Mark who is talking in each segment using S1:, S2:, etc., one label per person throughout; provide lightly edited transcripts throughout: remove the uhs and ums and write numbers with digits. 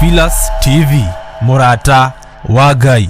S1: Theophilus TV, mũrata wa Ngai.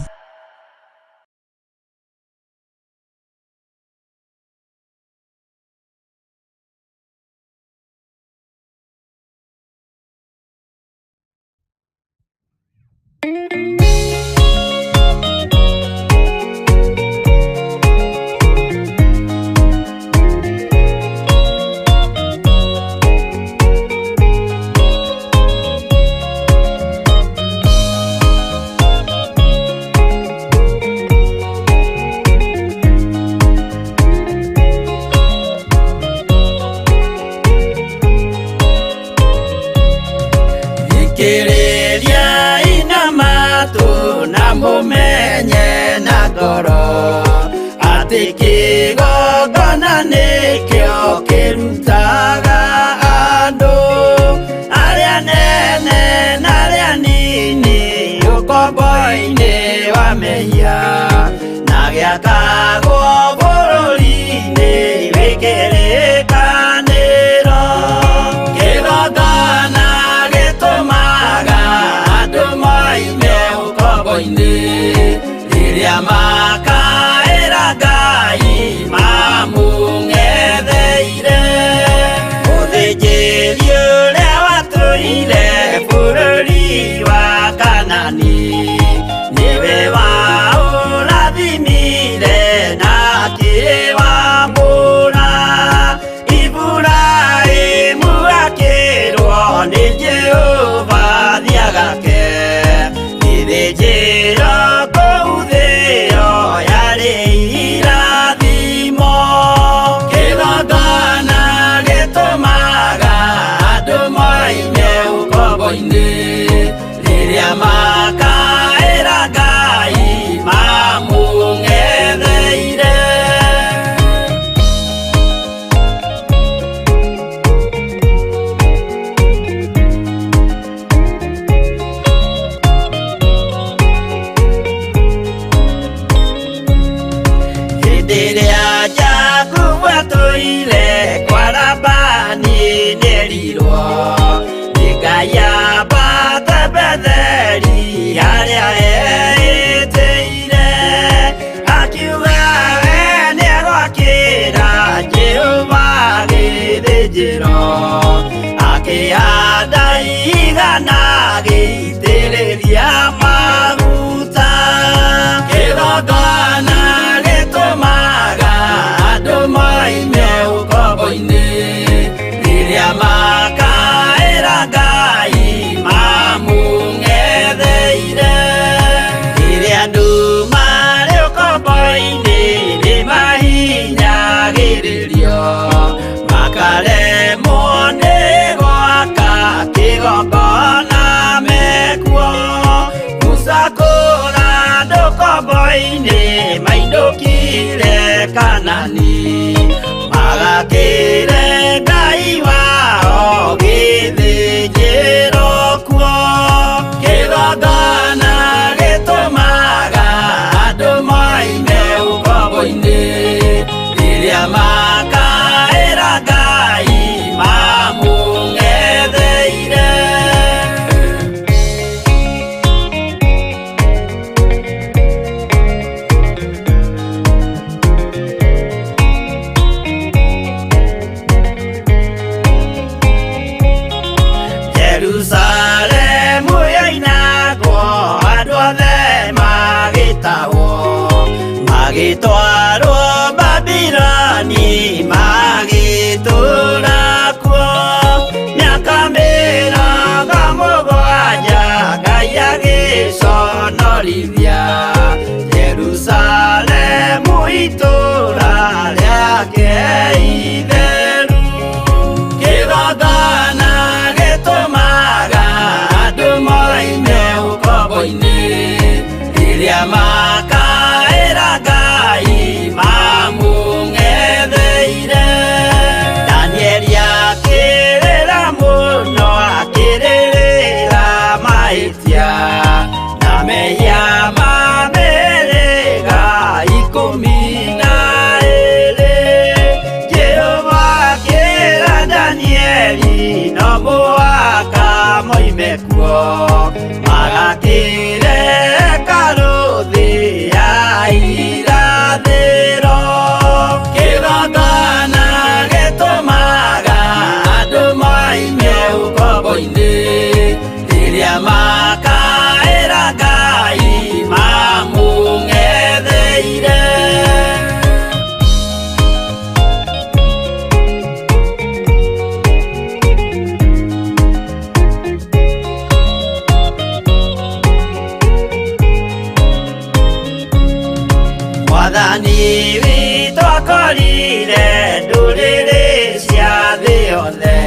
S2: Thikĩrĩriai na matũ na mũmenye na ngoro atĩ kĩgongona nĩkĩo kĩrutaga andũ arĩa nene na arĩa nini ũkombo-inĩ wa mehia na gĩakagwo bũrũri-inĩ wĩ kĩrĩkanĩro. Kĩgongona gĩtũmaga andũ moime ũkombo-inĩ rĩrĩa makaĩra Ngai mamũng'etheire. Mũthĩnjĩri ũrĩa watũire bũrũri wa Kanani nĩwe waũrathimire na akĩwamũra. Iburahĩmu akĩrwo nĩ Jehova thiĩ agake gĩthĩnjĩro kũu thĩo yarĩ irathimo. Kĩgongona gĩtũmaga andũ moime ũkombo-inĩ rĩrĩa makaĩra Ngai mamũng'etheire. Hĩndĩ ĩrĩa Jakubu atũire kwa Labani nĩerirwo nĩ Ngai ambate Betheli harĩa eĩtĩire, akiuga we nĩegwakĩra Jehova gĩthĩnjĩro, akĩhanda ihiga na agĩitĩrĩria maguta. Kĩgongona gĩtũmaga andũ moime ũkombo-inĩ rĩrĩa makaĩra Ngai mamũng'etheire. Rĩrĩa andũ marĩ ũkombo-inĩ nĩmahinyagĩrĩrio, makaremwo nĩ gwaka kĩgongona mekuo. Musa kũra andũ ũkombo-inĩ mainũkire Kanani, magakĩre Ngai wao gĩthĩnjĩro kuo. Kĩgongona gĩtũmaga andũ moime ũkombo-inĩ rĩrĩa makaĩra Ngai mamũng'etheire. Jerusalemu yoinagwo andũ othe magĩtahwo, magĩtwarwo Babiloni magĩtũũra kuo. Mĩaka 70 Ngai agĩconorithia Jerusalemu itũũra rĩake itheru. Kĩgongona gĩtũmaga andũ moime ũkombo-inĩ rĩrĩa makaĩra Ngai mamũng'etheire. Danieli akĩrĩra mũno akĩrĩrĩra mahĩtia na mehia. moime kuo magakĩre hekarũ thĩ ya irathĩro. Kĩgongona gĩtũmaga andũ moime ũkombo-inĩ rĩrĩa makaĩra Ngai mamũng'etheire. Mwathani witũ akorire ndũrĩrĩ cia thĩ yothe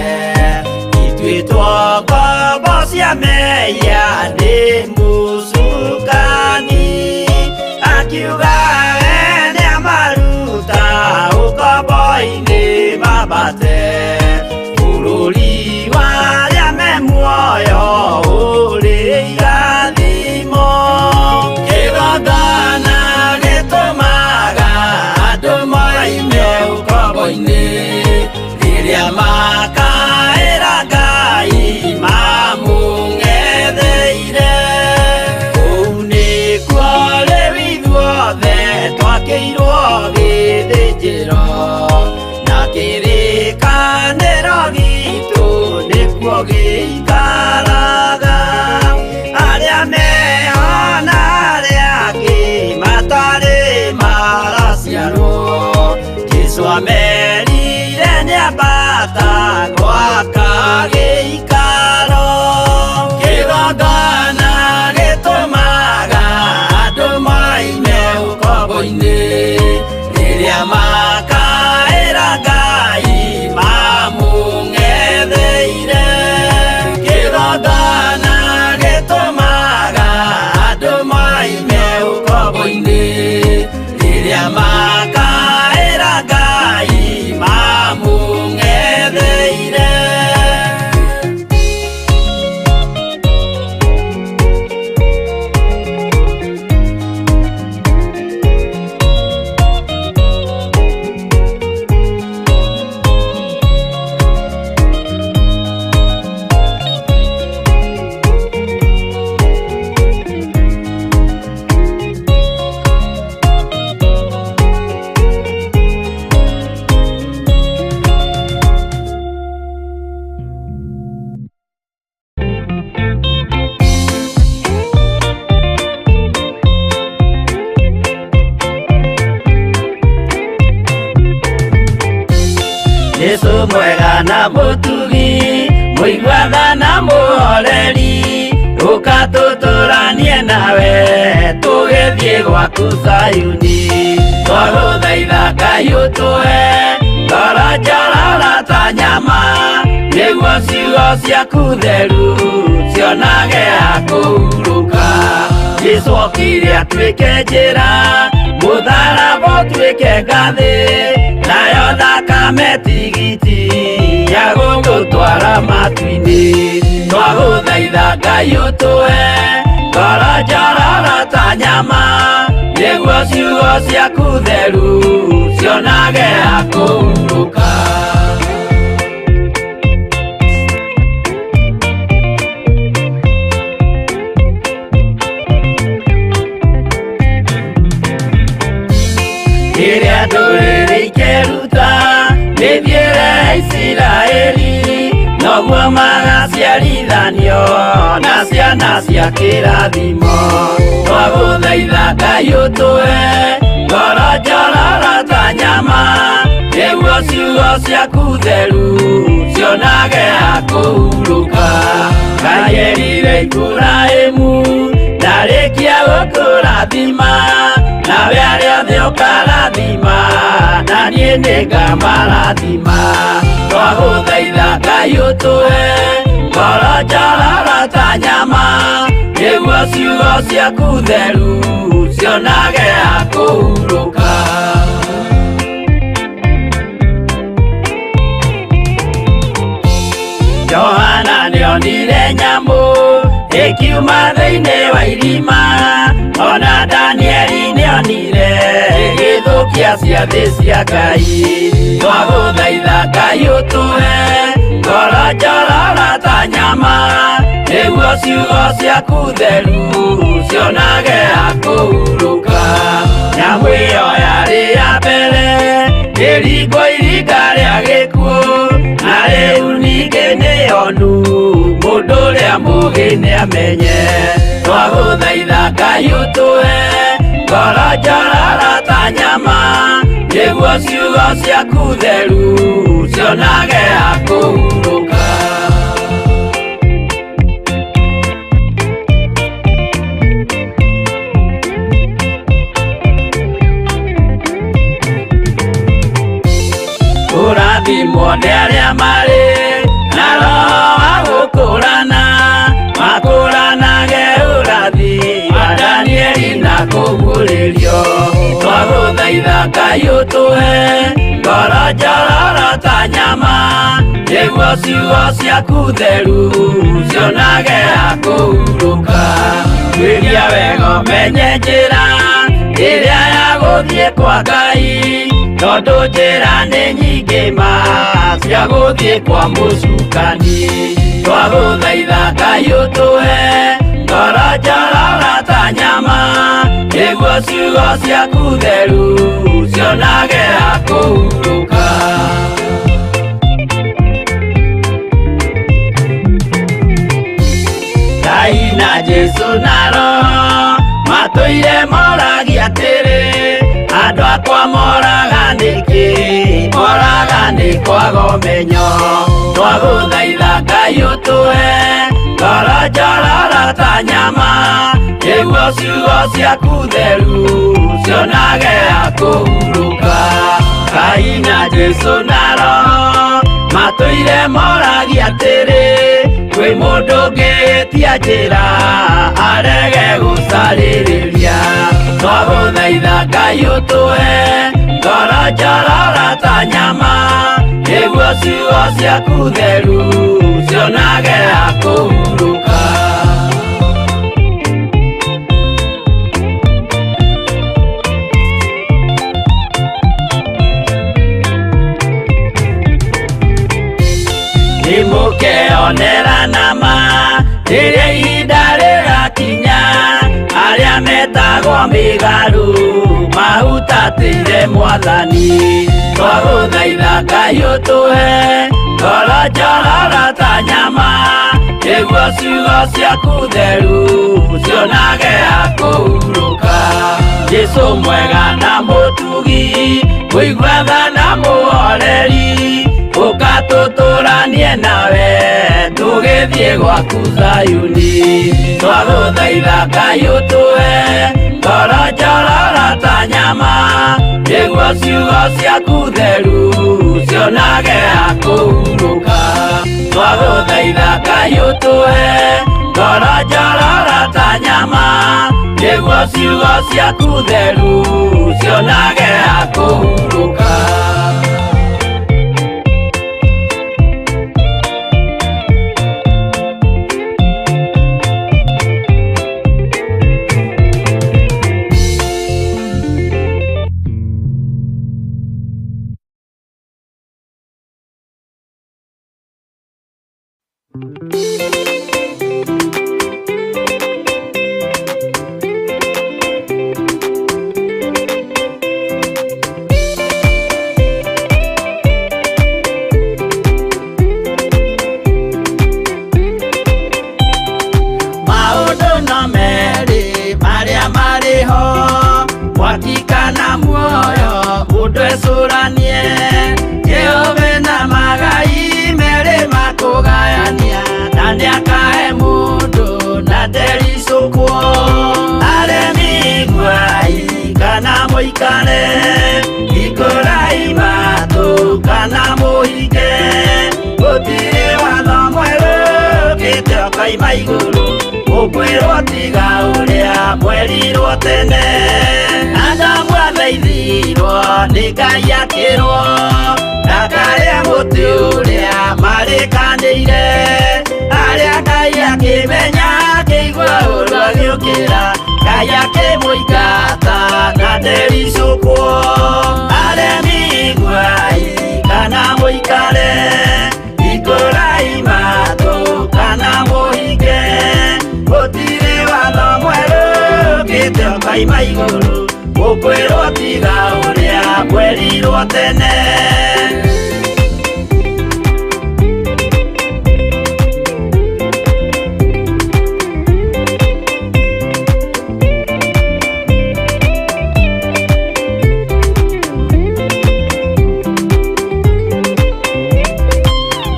S2: ituĩtwo ngombo cia mehia nĩ mũcukani, akiuga we nĩamaruta ũkombo-inĩ mambate bũrũri wa arĩa me muoyo ũrĩ irathimo. Kĩgongona gĩtũmaga andũ moime ũkombo-inĩ rĩrĩa makaĩra Ngai mamũng'etheire. Kũu nĩkuo rĩu ithuothe twakĩirwo gĩthĩnjĩro na kĩrĩkanĩro gitũ nĩkuo gĩikaraga. Arĩa meho na arĩa angĩ matarĩ maraciarwo, Jesũ amerire nĩambata gwaka gĩikaro. Kĩgongona gĩtũmaga andũ moime ũkombo-inĩ rĩrĩa makaĩra Ngai mamũng'etheire. Kĩgongona gĩtũmaga andũ moime ũkombo-inĩ rĩrĩa makaĩra Ngai mamũng'etheire. Jesũ mwega na mũtugi, mũiguatha na mũhoreri, ũka tũtũranie nawe tũgĩthiĩ gwaku Zayuni. Twagũthaitha Ngai ũtũhe ngoro njororo ta nyama, nĩguo ciugo ciaku theru cionage ha kũhurũka. Jesũ okire atuĩke njĩra, mũtharaba ũtuĩke ngathĩ, nayo thakame tigiti ya gũgũtwara matu-inĩ. Twagũthaitha Ngai ũtũhe ngoro njororo ta nyama, nĩguo ciugo ciaku theru cionage ha kũhurũka. Rĩrĩa ndũrĩrĩ ikeruta mĩthiĩre ya Isiraeli, noguo magaciarithanio na ciana cia kĩrathimo. Twagũthaitha Ngai ũtũhe ngoro njororo ta nyama, nĩguo ciugo ciaku theru cionage ha kũhurũka. Ngai erire Iburahĩmu ndarĩkia gũkũrathima, nawe arĩa othe ũkarathima, na niĩ nĩngamarathima. Twagũthaitha Ngai ũtũhe ngoro njororo ta nyama, nĩguo ciugo ciaku theru cionage ha kũhurũka. Johana nĩonire nyamũ ĩkiuma thĩinĩ wa irima, ona Danieli nĩonire ĩgĩthũkia ciathĩ cia Ngai. Twagũthaitha Ngai ũtũhe Ngoro njororo ta nyama, nĩguo ciugo ciaku theru cionage ha kũhurũka. Nyamũ ĩyo yarĩ ya mbere ĩringwo iringa rĩa gĩkuũ, na rĩu ningĩ nĩyonu mũndũ ũrĩa mũũgĩ nĩamenye. Twagũthaitha Ngai ũtũhe ngoro njororo ta nyama, nĩguo ciugo ciaku theru cionage ha kũhurũka. Kũrathimwo nĩ arĩa marĩ na roho wa gũkũrana, makũranage ũrathi wa Danieli na kũguũrĩrio. Twagũthaitha Ngai ũtũhe ngoro njororo ta nyama, nĩguo ciugo ciaku theru cionage ha kũhurũka. Tuĩria wega ũmenye njĩra ĩrĩa ya gũthiĩ kwa Ngai, tondũ njĩra nĩ nyingĩ ma cia gũthiĩ kwa mũcukani. Twagũthaitha Ngai ũtũhe ngoro njororo ta nyama, nĩguo ciugo ciaku theru cionage ha kũhurũka. Ngai na Jesũ na Roho matũire moragia atĩrĩ, andũ akwa moraga nĩkĩ? Moraga nĩ kwaga ũmenyo. Twagũthaitha Ngai ũtũhe ngoro njororo ta nyama, nĩguo ciugo ciaku theru cionage ha kũhurũka. Ngai na Jesũ na Roho matũire moragia atĩrĩ, kwĩ mũndũ ũngĩtia njĩra arege gũcarĩrĩria. Twagũthaitha Ngai ũtũhe ngoro njororo ta nyama, nĩguo ciugo ciaku theru cionage ha kũhurũka. Nĩmũkeonera nama rĩrĩa ihinda rĩgakinya, arĩa metagwo mĩgarũ mahutatĩire Mwathani. Twagũthaitha Ngai ũtũhe ngoro njororo ta nyama, nĩguo ciugo ciaku theru cionage ha kũhurũka. Jesũ mwega na mũtugi, mũigua tha na mũhoreri, ũka tũtũranie nawe tũgĩthiĩ gwaku Zayuni. Twagũthaitha Ngai ũtũhe ngoro njororo ta nyama, nĩguo ciugo ciaku theru cionage ha kũhurũka. Twagũthaitha Ngai ũtũhe ngoro njororo ta nyama, nĩguo ciugo ciaku theru cionage ha kũhurũka. Maũndũ no merĩ marĩa marĩ ho, mwaki kana muoyo, mũndũ ecũranie. Jehova na magai merĩ makũgayania, na nĩakahe mũndũ na ndericũkwo. Aremi iguai kana mũikare, hingũrai matũ kana mũhinge. Gũtirĩ watho mwerũ ũkĩte ũkoima igũrũ, ũkwĩrwo tiga ũrĩa mwerirwo tene. Adamu athaithirwo nĩ Ngai akĩrwo ndakarĩe mũtĩ ũrĩa marĩkanĩire. Arĩa Ngai akĩmenya akĩigua ũru agĩũkĩra, Ngai akĩmũingata na ndericũkwo. Aremi iguai kana mũikare, hingũrai ũkaima igũrũ, ũkwĩrwo tiga ũrĩa mwerirwo tene.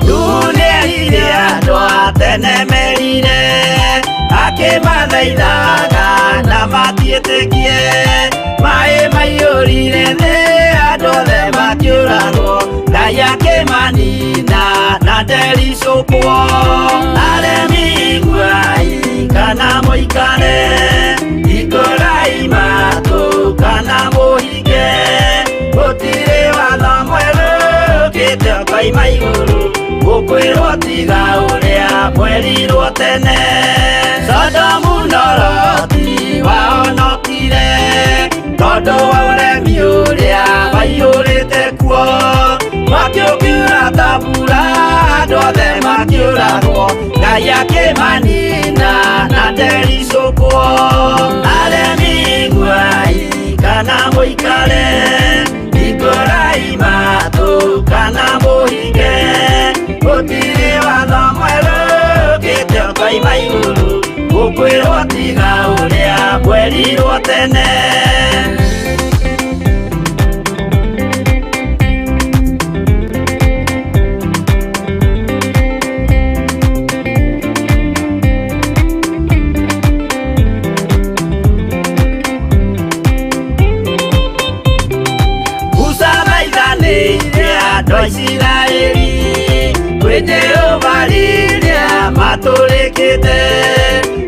S2: Dunia andũ a tene merire, akĩmathaithaga na matiĩtĩkie. Maĩ maiyũrire thĩ, andũ othe makĩũragwo, Ngai akĩmanina na ndericũkwo. Aremi iguai kana mũikare, hingũrai matũ kana mũhinge, gũtirĩ watho mwerũ ũkĩte ũkoima igũrũ, ũkwĩrwo tiga ũrĩa mwerirwo tene. Sodomu na Loti wahonokire tondũ wa ũremi ũrĩa waiyũrĩte kuo. Mwaki ũkiura ta mbura, andũ othe makĩũragwo, Ngai akĩmanina na ndericũkwo. Aremi iguai kana mũikare, hingũrai matũ kana mũhinge, gũtirĩ watho mwerũ ũkĩte ũkoima igũrũ, ũkwĩrwo tiga ũrĩa mwerirwo tene. Musa thaithanĩire andũ a Isiraeli kwĩ Jehova rĩrĩa matũrĩkĩte,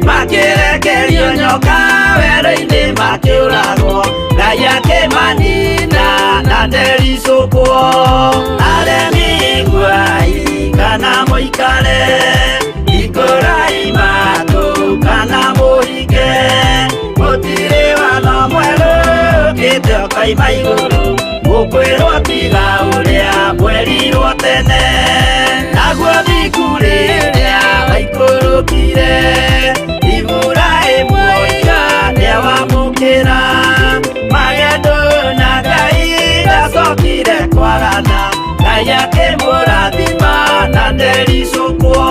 S2: makĩrekerio nyoka werũ-inĩ makĩũragwo, Ngai akĩmanina na ndericũkwo. Aremi iguai kana mũikare, hingũrai matũ kana mũhinge, gũtirĩ watho mwerũ ũkĩte ũkoima igũrũ, ũkwĩrwo tiga ũrĩa mwerirwo tene. Naguo thiku rĩrĩa waikũrũkire, Iburahĩmu oiga nĩawamũkĩra, magendo na Ngai ndacokire kwagana, Ngai akĩmũrathima na ndericũkwo.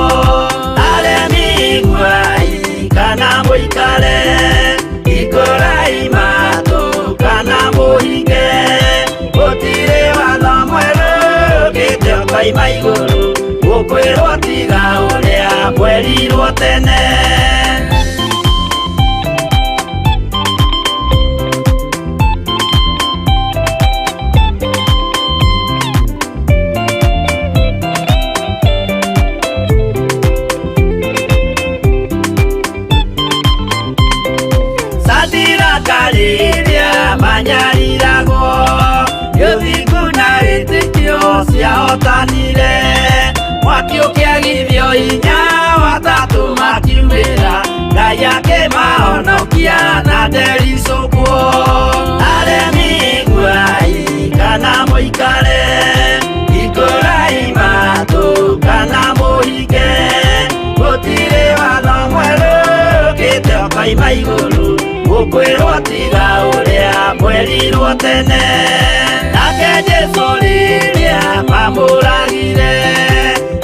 S2: Aremi iguai kana mũikare, hingũrai matũ kana mũhinge, gũtirĩ watho mwerũ ũkĩte ũkoima igũrũ, ũkwĩrwo tiga ũrĩa mwerirwo tene. Sadiraka rĩrĩa manyariragwo, gĩthingu na wĩtĩkio ciahotanire, mwaki ũkĩagithio hinya watatũ makiumĩra, Ngai akĩmahonokia na ndericũkwo. Aremi iguai kana mũikare, hingũrai matũ kana mũhinge, gũtirĩ watho mwerũ ũkĩte ũkoima igũrũ, ũkwĩrwo tiga ũrĩa mwerirwo tene. Nake Jesũ rĩrĩa mamũragire,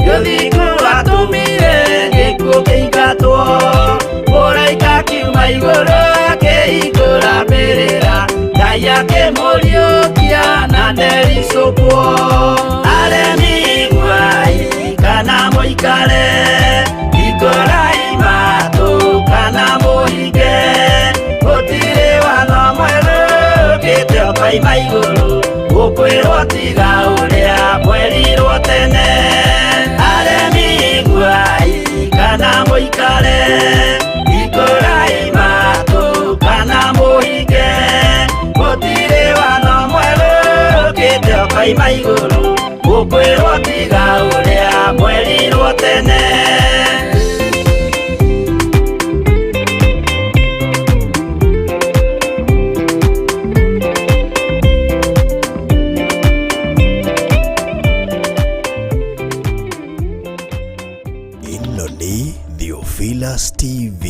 S2: gĩthingu atũmire gĩkuũ kĩingatwo, mũraika akiuma igũrũ akĩhingũra mbĩrĩra, Ngai akĩmũriũkia na ndericũkwo. Aremi iguai kana mũikare, hingũrai matũ kana mũhinge, gũtirĩ watho mwerũ ũkĩte ũkoima igũrũ, ũkwĩrwo tiga ũrĩa mwerirwo tene. Aremi iguai kana mũikare, hingũrai matũ kana mũhinge, gũtirĩ watho mwerũ ũkĩte ũkoima igũrũ, ũkwĩrwo tiga ũrĩa mwerirwo tene.
S3: Ĩno nĩ Theophilus TV,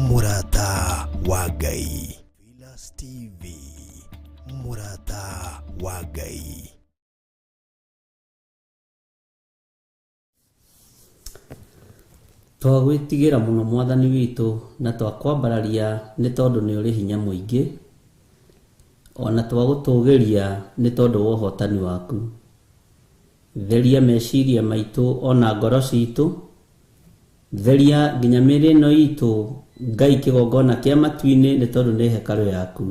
S3: mũrata wa Ngai. wa Ngai.
S4: Twagwĩtigĩra mũno Mwathani witũ na twakwambararia nĩ tondũ nĩ ũrĩ hinya mũingĩ, ona twagũtũgĩria nĩ tondũ wa ũhotani waku. Theria meciria maitũ ona ngoro citũ, theria nginya mĩĩrĩ ĩno itũ, Ngai kĩgongona kĩa matu-inĩ nĩ tondũ nĩ hekarũ yaku.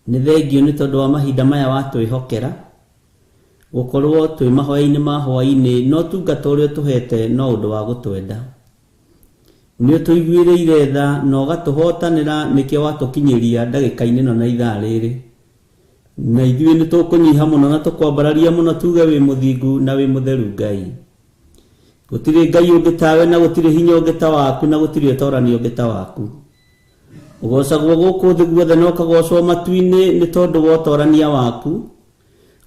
S4: Nĩ thengio nĩ tondũ wa mahinda maya watwĩhokera gũkorwo twĩ mahoya-inĩ ma hwaĩ-inĩ, no ũtungata ũrĩa ũtũhete no ũndũ wa gũtwenda. Nĩ ũtũiguĩrĩire tha na ũgatũhotanĩra, nĩkĩo watũkinyĩria ndagĩka-inĩ ĩno na ithaa rĩrĩ. Na ithuĩ nĩ tũkũnyiha mũno na tũkwambararia mũno, tuge wĩ mũthingu na wĩ mũtheru Ngai. Gũtirĩ Ngai ũngĩ tawe, na gũtirĩ hinya ũngĩ ta waku, na gũtirĩ ũtorani ũngĩ ta waku. Ũgocagwo gũkũ thĩ guothe na ũkagocwo matu-inĩ nĩ tondũ wa ũtorania waku,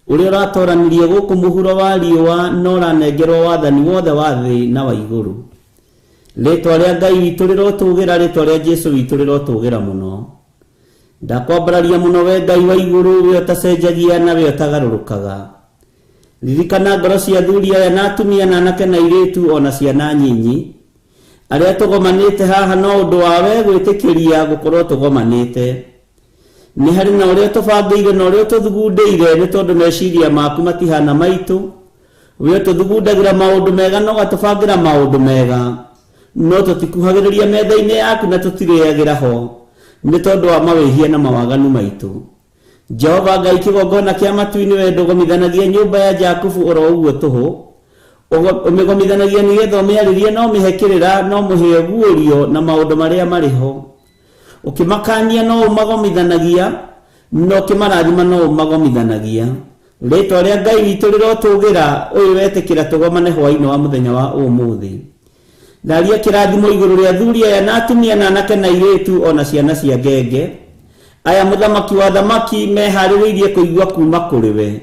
S4: ũrĩa ũratoranirie gũkũ mũhuro wa riũa na ũranengerwo wathani wothe wa thĩ na wa igũrũ. Rĩtwa rĩa Ngai witũ rĩrotũgĩra, rĩtwa rĩa Jesu witũ rĩrotũgĩra mũno. Ndakwambararia mũno we Ngai wa igũrũ, we ũtacenjagia na we ũtagarũrũkaga. Ririkana ngoro cia athuri aya na atumia na anake na airĩtu ona ciana nyinyi, arĩa tũgomanĩte haha no ũndũ wa we gwĩtĩkĩria gũkorwo tũgomanĩte. Nĩ harĩ na ũrĩa tũbangĩire na ũrĩa tũthugundĩire, nĩ tondũ meciria maku matihana maitũ. We ũtũthugundagĩra maũndũ mega na ũgatũbangĩra maũndũ mega, no tũtikuhagĩrĩria metha-inĩ yaku na tũtirĩagĩra ho nĩ tondũ wa mawĩhia na mawaganu maitũ. Jehova Ngai kĩgongona kĩa matu-inĩ, we ndũgomithanagia nyũmba ya Jakubu oro ũguo tũhũ. Ũmĩgomithanagia nĩgetha ũmĩarĩrie na ũmĩhe kĩrĩra na ũmũhe ũguũrio na maũndũ marĩa marĩ ho. Ũkĩmakania no ũmagomithanagia, na ũkĩmarathima no ũmagomithanagia. Rĩtwa rĩa Ngai witũ rĩrotũgĩra, ũyũ wetĩkĩra tũgomane hwaĩ-inĩ wa mũthenya wa ũmũthĩ. Ndaria kĩrathimo igũrũ rĩa athuri aya na atumia na anake na airĩtu ona ciana cia ngenge. Aya mũthamaki wa thamaki meharĩrĩirie kũigua kuma kũrĩ we.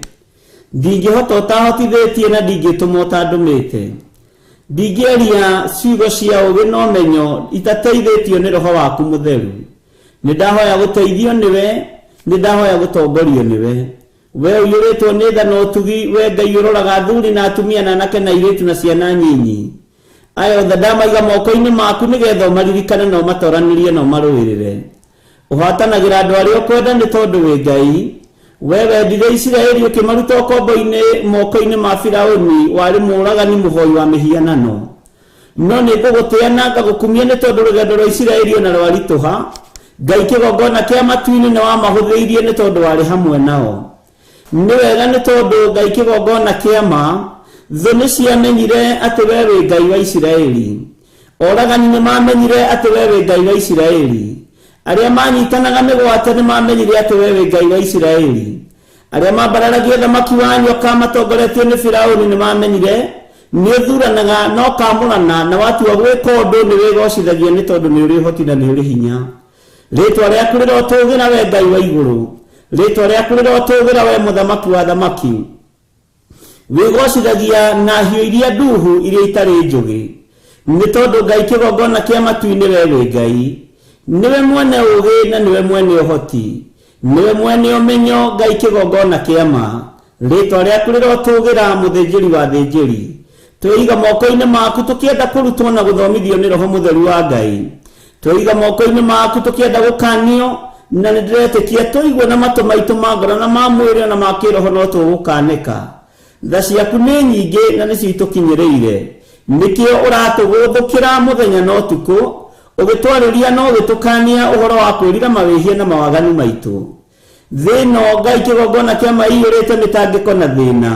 S4: Ndingĩhota ũtahotithĩtie na ndingĩtũma ũtandũmĩte. Ndingĩaria ciugo cia ũũgĩ na ũmenyo itateithĩtio nĩ roho waku mũtheru. Nĩ ndahoya gũteithio nĩwe, nĩ ndahoya gũtongorio nĩwe. We ũiyũrĩtwo nĩ tha na ũtugi, we Ngai ũroraga athuri na atumia na anake na airĩtu na ciana nyinyi. Aya othe ndamaiga moko-inĩ maku nĩgetha ũmaririkane na ũmatoranĩrie na ũmarũĩrĩre. Ũhatanagĩra andũ arĩa ũkwenda nĩ tondũ wĩ Ngai. We wendire Isiraeli ũkĩmaruta ũkombo-inĩ moko-inĩ ma Firaũni, warĩ mũũragani mũhoi wa mĩhianano. No nĩ ngũgũtĩa na ngagũkumia nĩ tondũ rũgendo rwa Isiraeli ona rwaritũha. Ngai kĩgongona kĩa matu-inĩ nĩ wamahũthĩirie nĩ tondũ warĩ hamwe nao. Nĩ wega nĩ tondũ Ngai kĩgongona kĩa ma, thũ nĩ ciamenyire atĩ we wĩ Ngai wa Isiraeli. Oragani nĩ mamenyire atĩ we wĩ Ngai wa Isiraeli. Arĩa manyitanaga mĩgwate nĩ mamenyire atĩ we wĩ Ngai wa Isiraeli. Arĩa mambararagia thamaki wa nyoka matongoretio nĩ Firaũni nĩ mamenyire nĩ ũthuranaga na ũkamũrana, na watua gwĩka ũndũ nĩ wĩgocithagia nĩ tondũ nĩ ũrĩ ũhoti na nĩ ũrĩ hinya. Rĩtwa rĩaku rĩrotũgĩra we Ngai wa igũrũ. Rĩtwa rĩaku rĩrotũgĩra we mũthamaki wa thamaki. Wĩgocithagia na hiũ iria nduhu iria itarĩ njũgĩ, nĩ tondũ Ngai kĩgongona kĩa matu-inĩ we wĩ Ngai. Nĩwe mwene ũũgĩ na nĩwe mwene ũhoti, nĩwe mwene ũmenyo, Ngai kĩgongona kĩa ma. Rĩtwa rĩaku rĩrotũgĩra mũthĩnjĩri wa thĩnjĩri. Twĩiga moko-inĩ maku tũkĩenda kũrutwo na gũthomithio nĩ Roho Mũtheru wa Ngai. Twĩiga moko-inĩ maku tũkĩenda gũkanio, na nĩ ndĩretĩkia tũigue na matũ maitũ ma ngoro na ma mwĩrĩ na ma kĩroho no tũgũkanĩka. Tha ciaku nĩ nyingĩ na nĩcio itũkinyĩrĩire, nĩkĩo ũratũgũthũkĩra mũthenya na ũtukũ, ũgĩtwarĩria na ũgĩtũkania ũhoro wa kwĩrira mawĩhia na mawaganu maitũ. Thĩ ĩno Ngai kĩgongona kĩa ma ĩiyũrĩte mĩtangĩko na thĩna,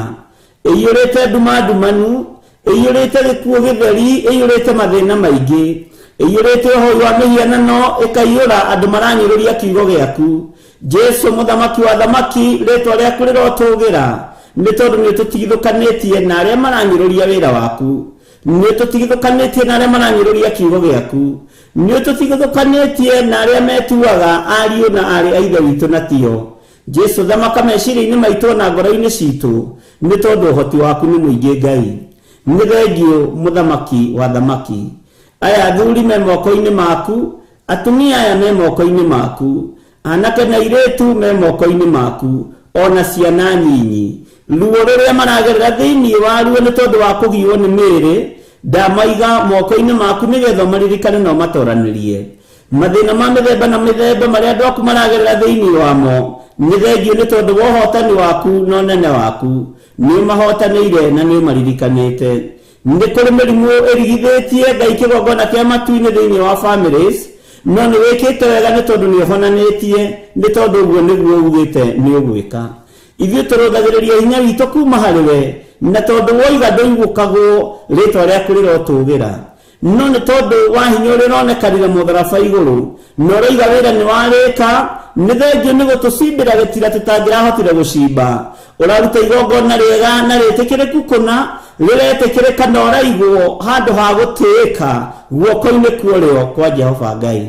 S4: ĩiyũrĩte nduma ndumanu, ĩiyũrĩte gĩkuũ gĩtheri, ĩiyũrĩte mathĩna maingĩ, ĩiyũrĩte ũhoi wa mĩhianano, ĩkaiyũra andũ maranyũrũria kiugo gĩaku. Jesu mũthamaki wa thamaki, rĩtwa rĩaku rĩrotũgĩra nĩ tondũ nĩ ũtũtigithũkanĩtie na arĩa maranyũrũria wĩra waku, nĩ ũtũtigithũkanĩtie na arĩa maranyũrũria kiugo gĩaku, nĩ ũtũtigithũkanĩtie na arĩa metuaga ariũ na aarĩ a Ithe witũ na tio. Jesu thamaka meciria-inĩ maitũ na ngoro-inĩ citũ nĩ tondũ ũhoti waku nĩ mũingĩ Ngai. Nĩ thengio mũthamaki wa thamaki. Aya athuri me moko-inĩ maku, atumia aya me moko-inĩ maku, anake na airĩtu me moko-inĩ maku. Ona ciana nyinyi ruo rũrĩa maragerera thĩinĩ wa ruo nĩ tondũ wa kũgiwo nĩ mĩĩrĩ ndamaiga moko-inĩ maku nĩgetha maririkane na ũmatoranĩrie. Mathĩna ma mĩthemba na mĩthemba marĩa andũ aku maragerera thĩinĩ wamo nĩ thengio nĩ tondũ wa ũhotani waku na ũnene waku nĩ ũmahotanĩire na nĩ ũmaririkanĩte. Nĩ kũrĩ mĩrimũ ĩrigithĩtie Ngai kĩgongona kĩa matu-inĩ thĩinĩ wa families no nĩ wĩkĩte wega nĩ tondũ nĩ ũhonanĩtie nĩ tondũ ũguo nĩguo ugĩte nĩ ũgwĩka. Ithuĩ tũrũthagĩrĩria hinya witũ kuma harĩ we na tondũ woiga ndũigũkagwo rĩtwa rĩaku rĩrotũgĩra no nĩ tondũ wa hinya ũrĩa ũronekanire mũtharaba igũrũ na ũroiga wĩra nĩ warĩka nĩ thengio nĩ gũtũcimbĩra gĩtira tũtangĩrahotire gũcimba. Ũraruta igongona rĩega na rĩtĩkĩrĩku kũna rĩretĩkĩrĩka na ũraigwo handũ ha gũtĩĩka guoko-inĩ kuorĩo kwa Jehova Ngai.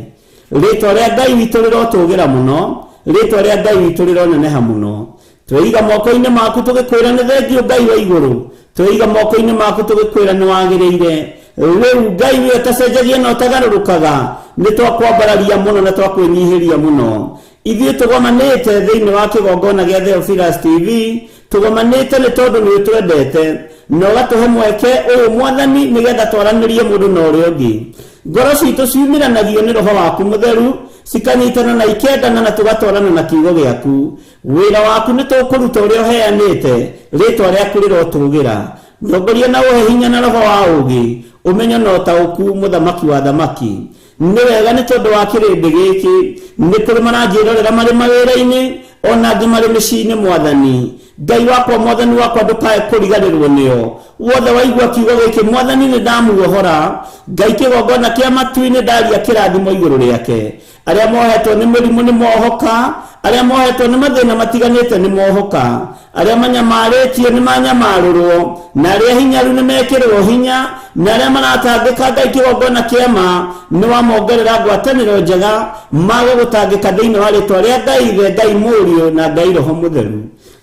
S4: Rĩtwa rĩa Ngai witũ rĩrotũgĩra mũno, rĩtwa rĩa Ngai witũ rĩroneneha mũno. Tweiga moko-inĩ maku tũgĩkwĩra nĩ thengio Ngai wa igũrũ, tweiga moko-inĩ maku tũgĩkwĩra nĩ wagĩrĩire. Rĩu Ngai we ũtacenjagia na ũtagarũrũkaga nĩ twakwambararia mũno na twakwĩnyihĩria mũno. Ithuĩ tũgomanĩte thĩinĩ wa kĩgongona gĩa Theophilus TV, tũgomanĩte nĩ tondũ nĩ ũtwendete na ũgatũhe mweke ũyũ Mwathani nĩgetha twaranĩrie mũndũ na ũrĩa ũngĩ. Ngoro citũ ciumĩranagio nĩ Roho waku Mũtheru cikanyitana na ikendana na tũgatwarana na kiugo gĩaku. Wĩra waku nĩ tũkũruta ũrĩa ũheanĩte, rĩtwa rĩaku rĩrotũgĩra. Ndongoria na ũhe hinya na roho wa ũũgĩ, ũmenyo na ũtaũku, mũthamaki wa thamaki. Nĩ wega nĩ tondũ wa kĩrĩndĩ gĩkĩ nĩ kũrĩ maranjĩrorera marĩ mawĩra-inĩ ona angĩ marĩ mĩciĩ-inĩ Mwathani. Ngai wakwa Mwathani wakwa ndũkae kũriganĩrwo nĩo. Wothe waigua kiugo gĩkĩ Mwathani nĩ ndamuohora. Ngai kĩgongona kĩa matu-inĩ ndaria kĩrathimo igũrũ rĩake. Arĩa mohetwo nĩ mĩrimũ nĩ mohoka, arĩa mohetwo nĩ mathĩna matiganĩte nĩ mohoka, arĩa manyamarĩtio nĩ manyamarũrwo, na arĩa hinyaru nĩ mekĩrwo hinya, na arĩa maratangĩka Ngai kĩgongona kĩa ma nĩ wamongerera ngwatanĩro njega mage gũtangĩka thĩinĩ wa rĩtwa rĩa Ngai Ithe, Ngai Mũriũ na Ngai Roho Mũtheru.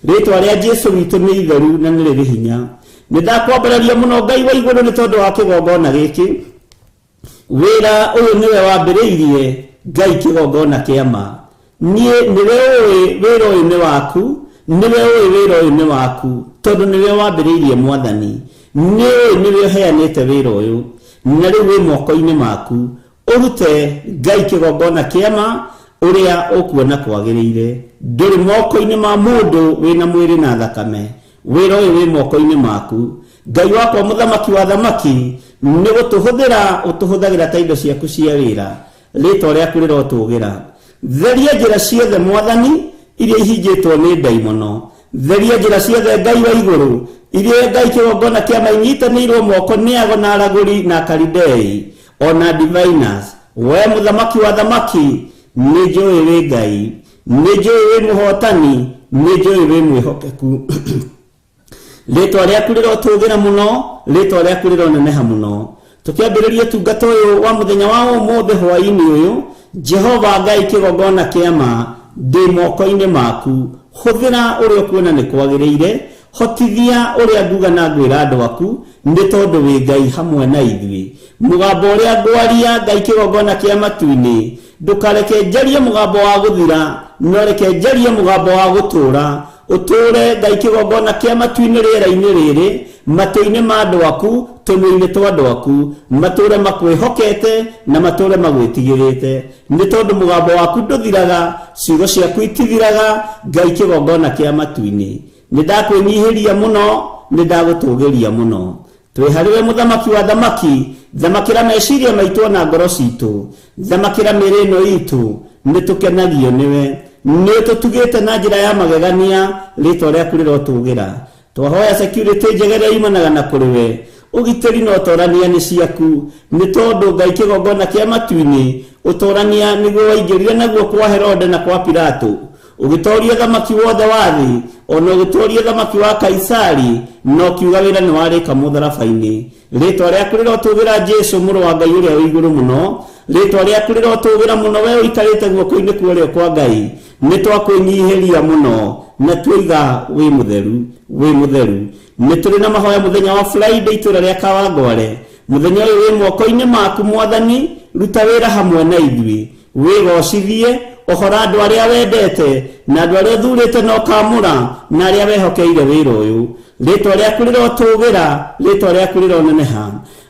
S4: Rĩtwa rĩa Jesũ witũ nĩ itheru na nĩ rĩrĩ hinya. Nĩ ndakwambararia mũno Ngai wa igũrũ nĩ tondũ wa kĩgongona gĩkĩ. Wĩra ũyũ nĩwe wambĩrĩirie Ngai kĩgongona kĩa ma. Niĩ nĩwe ũĩ wĩra ũyũ nĩ waku, nĩwe ũĩ wĩra ũyũ nĩ waku, tondũ nĩwe wambĩrĩirie Mwathani. Nĩ ũĩ nĩwe ũheanĩte wĩra ũyũ, na rĩu wĩ moko-inĩ maku. Ũrute Ngai kĩgongona kĩa ma ũrĩa ũkuona kwagĩrĩire. Ndũrĩ moko-inĩ ma mũndũ wĩna mwĩrĩ na thakame. Wĩra ũyũ wĩ moko-inĩ maku. Ngai wakwa mũthamaki wa thamaki nĩ gũtũhũthĩra ũtũhũthagĩra ta indo ciaku cia wĩra. Rĩtwa rĩaku rĩrotũgĩra. Theria njĩra ciothe Mwathani iria ihingĩtwo nĩ ndaimono. Theria njĩra ciothe Ngai wa igũrũ iria Ngai kĩgongona kĩa ma inyitanĩirwo moko nĩ ago na aragũri na akaridei ona diviners. We mũthamaki wa thamaki nĩ njũĩ wĩ Ngai, nĩ njũĩ wĩ mũhotani, nĩ njũĩ wĩ mwĩhokeku. Rĩtwa rĩaku rĩrotũgĩra mũno, rĩtwa rĩaku rĩroneneha mũno. Tũkĩambĩrĩria ũtungata ũyũ wa mũthenya wa ũmũthĩ hwaĩ-inĩ ũyũ, Jehova Ngai kĩgongona kĩa ma ndĩ moko-inĩ maku. Hũthĩra ũrĩa ũkuona nĩ kwagĩrĩire, hotithia ũrĩa nguga na ngwĩra andũ aku, nĩ tondũ wĩ Ngai hamwe na ithuĩ. Mũgambo ũrĩa ngwaria Ngai kĩgongona kĩa matu-inĩ, ndũkareke njarie mũgambo wa gũthira, no reke njarie mũgambo wa gũtũũra. Ũtũũre Ngai kĩgongona kĩa matu-inĩ rĩera-inĩ rĩrĩ, matũ-inĩ ma andũ aku, tũnua-inĩ twa andũ aku, matũũre makwĩhokete na matũũre magwĩtigĩrĩte. Nĩ tondũ mũgambo waku ndũthiraga, ciugo ciaku itithiraga, Ngai kĩgongona kĩa matu-inĩ. Nĩ ndakwĩnyihĩria mũno, nĩ ndagũtũgĩria mũno. Twĩ harĩwe mũthamaki wa thamaki, thamakĩra meciria maitũ ona ngoro citũ, thamakĩra mĩĩrĩ ĩno itũ, nĩ tũkenagio nĩwe. Nĩ ũtũtugĩte na njĩra ya magegania, rĩtwa rĩaku rĩrotũgĩra. Twahoya security njega ĩrĩa yumanaga na kũrĩ we, ũgitĩri na ũtorania nĩ ciaku, nĩ tondũ Ngai kĩgongona kĩa matu-inĩ, ũtorania nĩguo waingĩrire naguo kwa Herode na kwa Pilato, ũgĩtoria thamaki wothe wa thĩ, ona ũgĩtoria thamaki wa Kaisari, na ũkiuga wĩra nĩ warĩka mũtharaba-inĩ. Rĩtwa rĩaku rĩrotũgĩra Jesũ mũrũ wa Ngai ũrĩa wĩ igũrũ mũno, rĩtwa rĩaku rĩrotũgĩra mũno we ũikarĩte guoko-inĩ kwa ũrĩo kwa Ngai. Nĩ twakwĩnyihĩria mũno na tuoiga wĩ mũtheru, wĩ mũtheru. Nĩ tũrĩ na mahoya mũthenya wa Friday itũũra rĩa Kawangware. Mũthenya ũyũ wĩ moko-inĩ maku Mwathani, ruta wĩra hamwe na ithuĩ. Wĩgocithie Ohora andũ arĩa wendete na andũ arĩa ũthurĩte na ũkamũra na arĩa wehokeire wĩra ũyũ. Rĩtwa rĩaku rĩrotũgĩra, rĩtwa rĩaku rĩroneneha.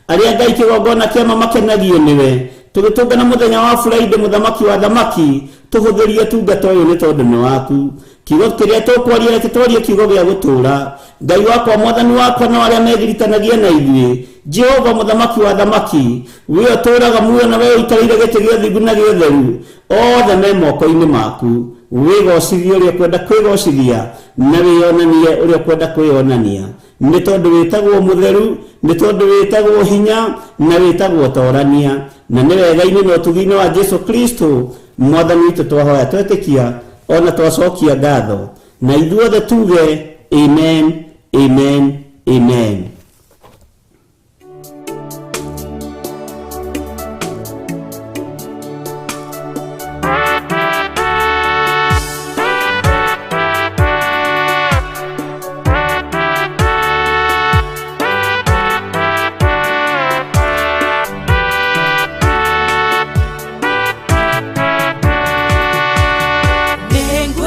S4: Arĩa Ngai kĩgongona kĩama makenagio nĩwe. Tũgĩtũngana mũthenya wa Friday, mũthamaki wa thamaki, tũhũthĩrie tungata ũyũ nĩ tondũ nĩ waku. Kiugo kĩrĩa tũkwaria reke twarie kiugo gĩa gũtũũra. Ngai wakwa, mwathani wakwa, no arĩa megiritanagia na ithuĩ. Jehova mũthamaki wa thamaki, we ũtũũraga muoyo na we ũikarĩire gĩtĩ gĩa ũthingu na gĩa ũtheru, othe me moko-inĩ maku. Wĩgocithie ũrĩa ũkwenda kwĩgocithia na wĩyonanie ũrĩa ũkwenda kwĩyonania, nĩ tondũ wĩtagwo mũtheru, nĩ tondũ wĩtagwo hinya na wĩtagwo torania. Na nĩ wega-inĩ na ũtugi-inĩ wa Jesu Kristo mwathani witũ twahoya twetĩkia ona twacokia ngatho, na ithuothe tuge amen, amen, amen.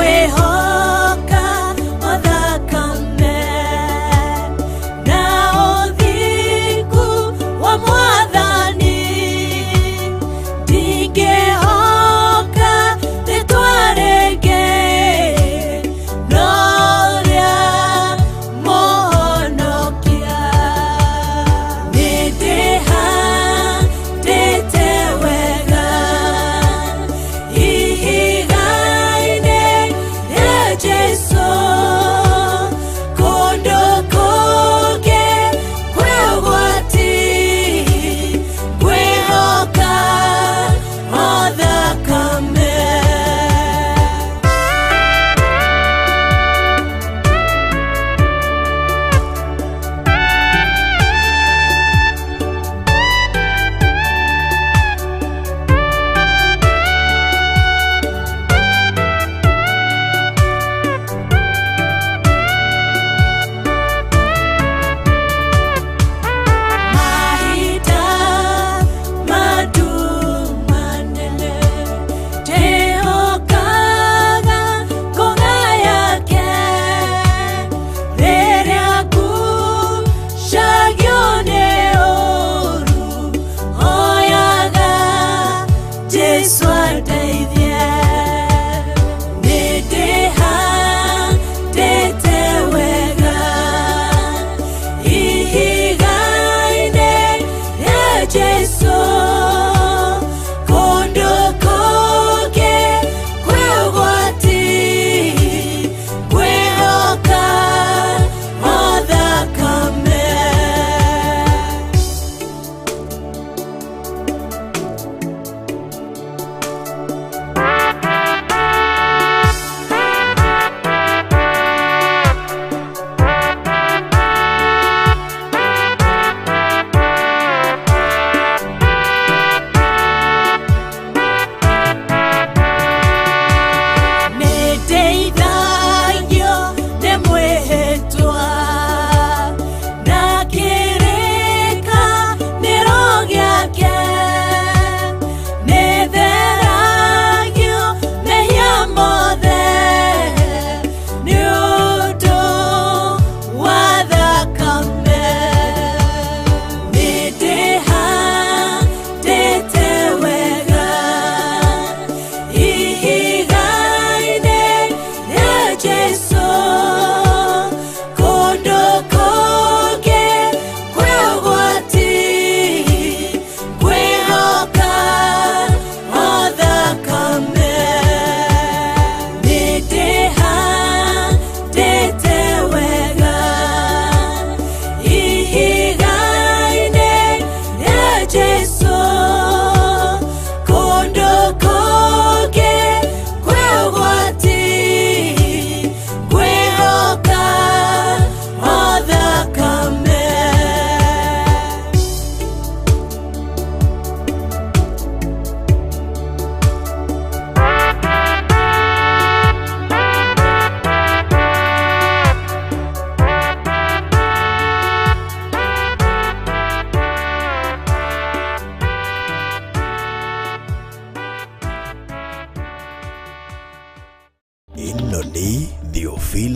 S5: Nĩngwĩhoka o thakame na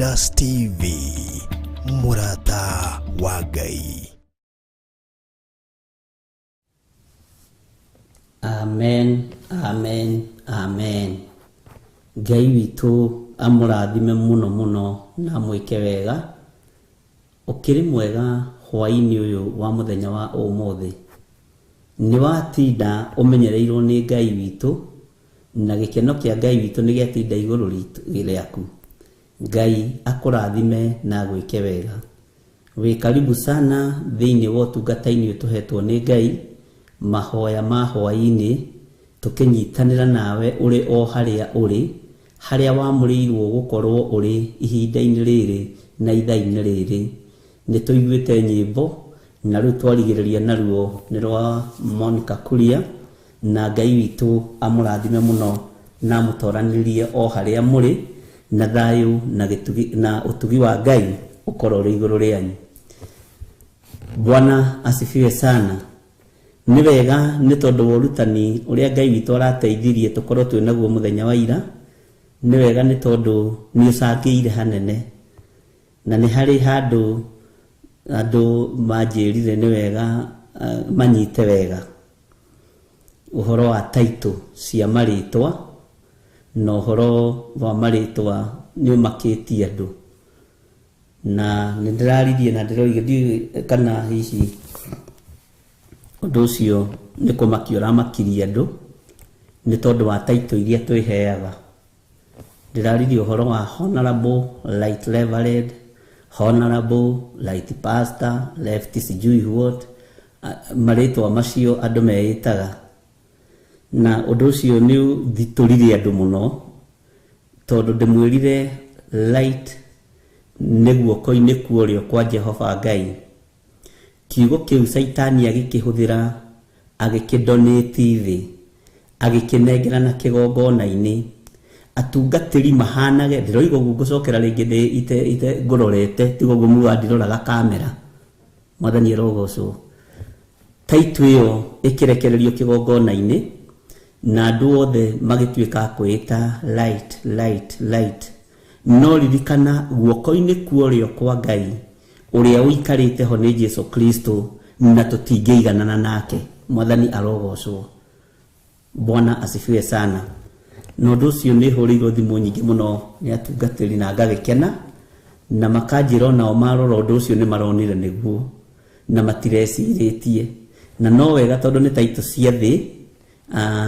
S3: Theophilus TV, mũrata wa Ngai.
S4: Amen, amen, amen. Ngai witũ amũrathime mũno mũno na amwĩke wega. Ũkĩrĩ mwega hwaĩ-inĩ ũyũ wa mũthenya wa ũmũthĩ. Nĩ watinda ũmenyereirwo nĩ Ngai witũ, na gĩkeno kĩa Ngai witũ nĩ gĩatinda igũrũ rĩaku. Ngai akũrathime na agwĩke wega. Wĩ karibu sana thĩinĩ wa ũtungata-inĩ ũyũ tũhetwo nĩ Ngai, mahoya ma hwaĩ-inĩ, tũkĩnyitanĩra nawe ũrĩ o harĩa ũrĩ, harĩa wamũrĩirwo gũkorwo ũrĩ ihinda-inĩ rĩrĩ na ithaa-inĩ rĩrĩ. Nĩ tũiguĩte nyĩmbo, na rĩu twarigĩrĩria naruo nĩ rwa Monica Kuria, na Ngai witũ amũrathime mũno na amũtoranĩrie o harĩa mũrĩ, na thayũ na gĩtugi, na ũtugi wa Ngai ũkorwo ũrĩ igũrũ rĩanyu. Bwana asifiwe sana. Nĩ wega nĩ tondũ wa ũrutani ũrĩa Ngai witũ arateithirie tũkorwo twĩ naguo mũthenya wa ira. Nĩ wega nĩ tondũ nĩ ũcangĩire hanene, na nĩ harĩ handũ andũ manjĩrire nĩ wega manyite wega ũhoro wa taitũ cia marĩtwa, na ũhoro wa marĩtwa nĩ ũmakĩtie andũ, na nĩ ndĩraririe na ndĩroiga ndiũĩ kana hihi ũndũ ũcio nĩ kũmakia ũramakirie andũ nĩ tondũ wa taitũ iria twĩheaga. Ndĩraririe ũhoro wa honorable, right reverend, honorable, right pastor, left sijui what, marĩtwa macio andũ meĩtaga, na ũndũ ũcio nĩ ũthitũrire andũ mũno, tondũ ndĩmwĩrire right nĩ guoko-inĩ kuorĩo kwa Jehova Ngai. Kiugo kĩu Caitani agĩkĩhũthĩra, agĩkĩdonate thĩ, agĩkĩnengera na kĩgongona-inĩ. Atungatĩri mahanage, ndĩroiga ũguo ngũcokera rĩngĩ ndĩ ite ite ngũrorete, tiga ũguo muga ndiroraga kamera. Mwathani arogocwo. Taitũ ĩyo ĩkĩrekererio kĩgongona-inĩ, na andũ othe magĩtuĩka a kwĩĩta light, light, light. No ririkana guoko-inĩ kuorĩo kwa Ngai ũrĩa ũikarĩte ho nĩ Jesu Kristo, na tũtingĩiganana nake. Mwathani arogocwo. Bwana asifiwe sana. Na ũndũ ũcio nĩ hũrĩirwo thimũ nyingĩ mũno nĩ atungatĩri na ngagĩkena, na makanjĩra onao marora ũndũ ũcio nĩ maronire nĩguo, na matirecirĩtie. Na no wega tondũ nĩ taitũ cia thĩ,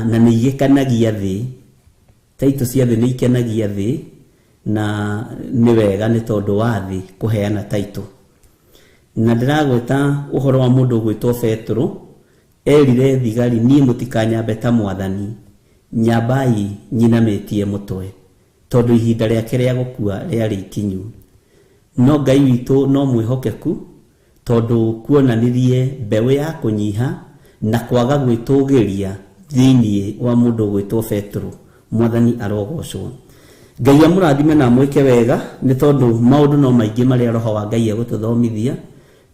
S4: na nĩ igĩkenagia thĩ. Taitũ cia thĩ nĩ ikenagia thĩ, na nĩ wega nĩ tondũ wa thĩ kũheana taitũ. Na ndĩragweta ũhoro wa mũndũ ũgwĩtwo Petero, erire thigari, niĩ mũtikanyambe ta mwathani, nyambai nyinamĩtie mũtwe, tondũ ihinda rĩake rĩa gũkua rĩarĩ ikinyu. No Ngai witũ no mwĩhokeku, tondũ kuonanirie mbeũ ya kũnyiha na kwaga gwĩtũgĩria thĩinĩ wa mũndũ ũgwĩtwo Petero. Mwathani arogocwo. Ngai amũrathime na amwĩke wega, nĩ tondũ maũndũ no maingĩ marĩa Roho wa Ngai egũtũthomithia,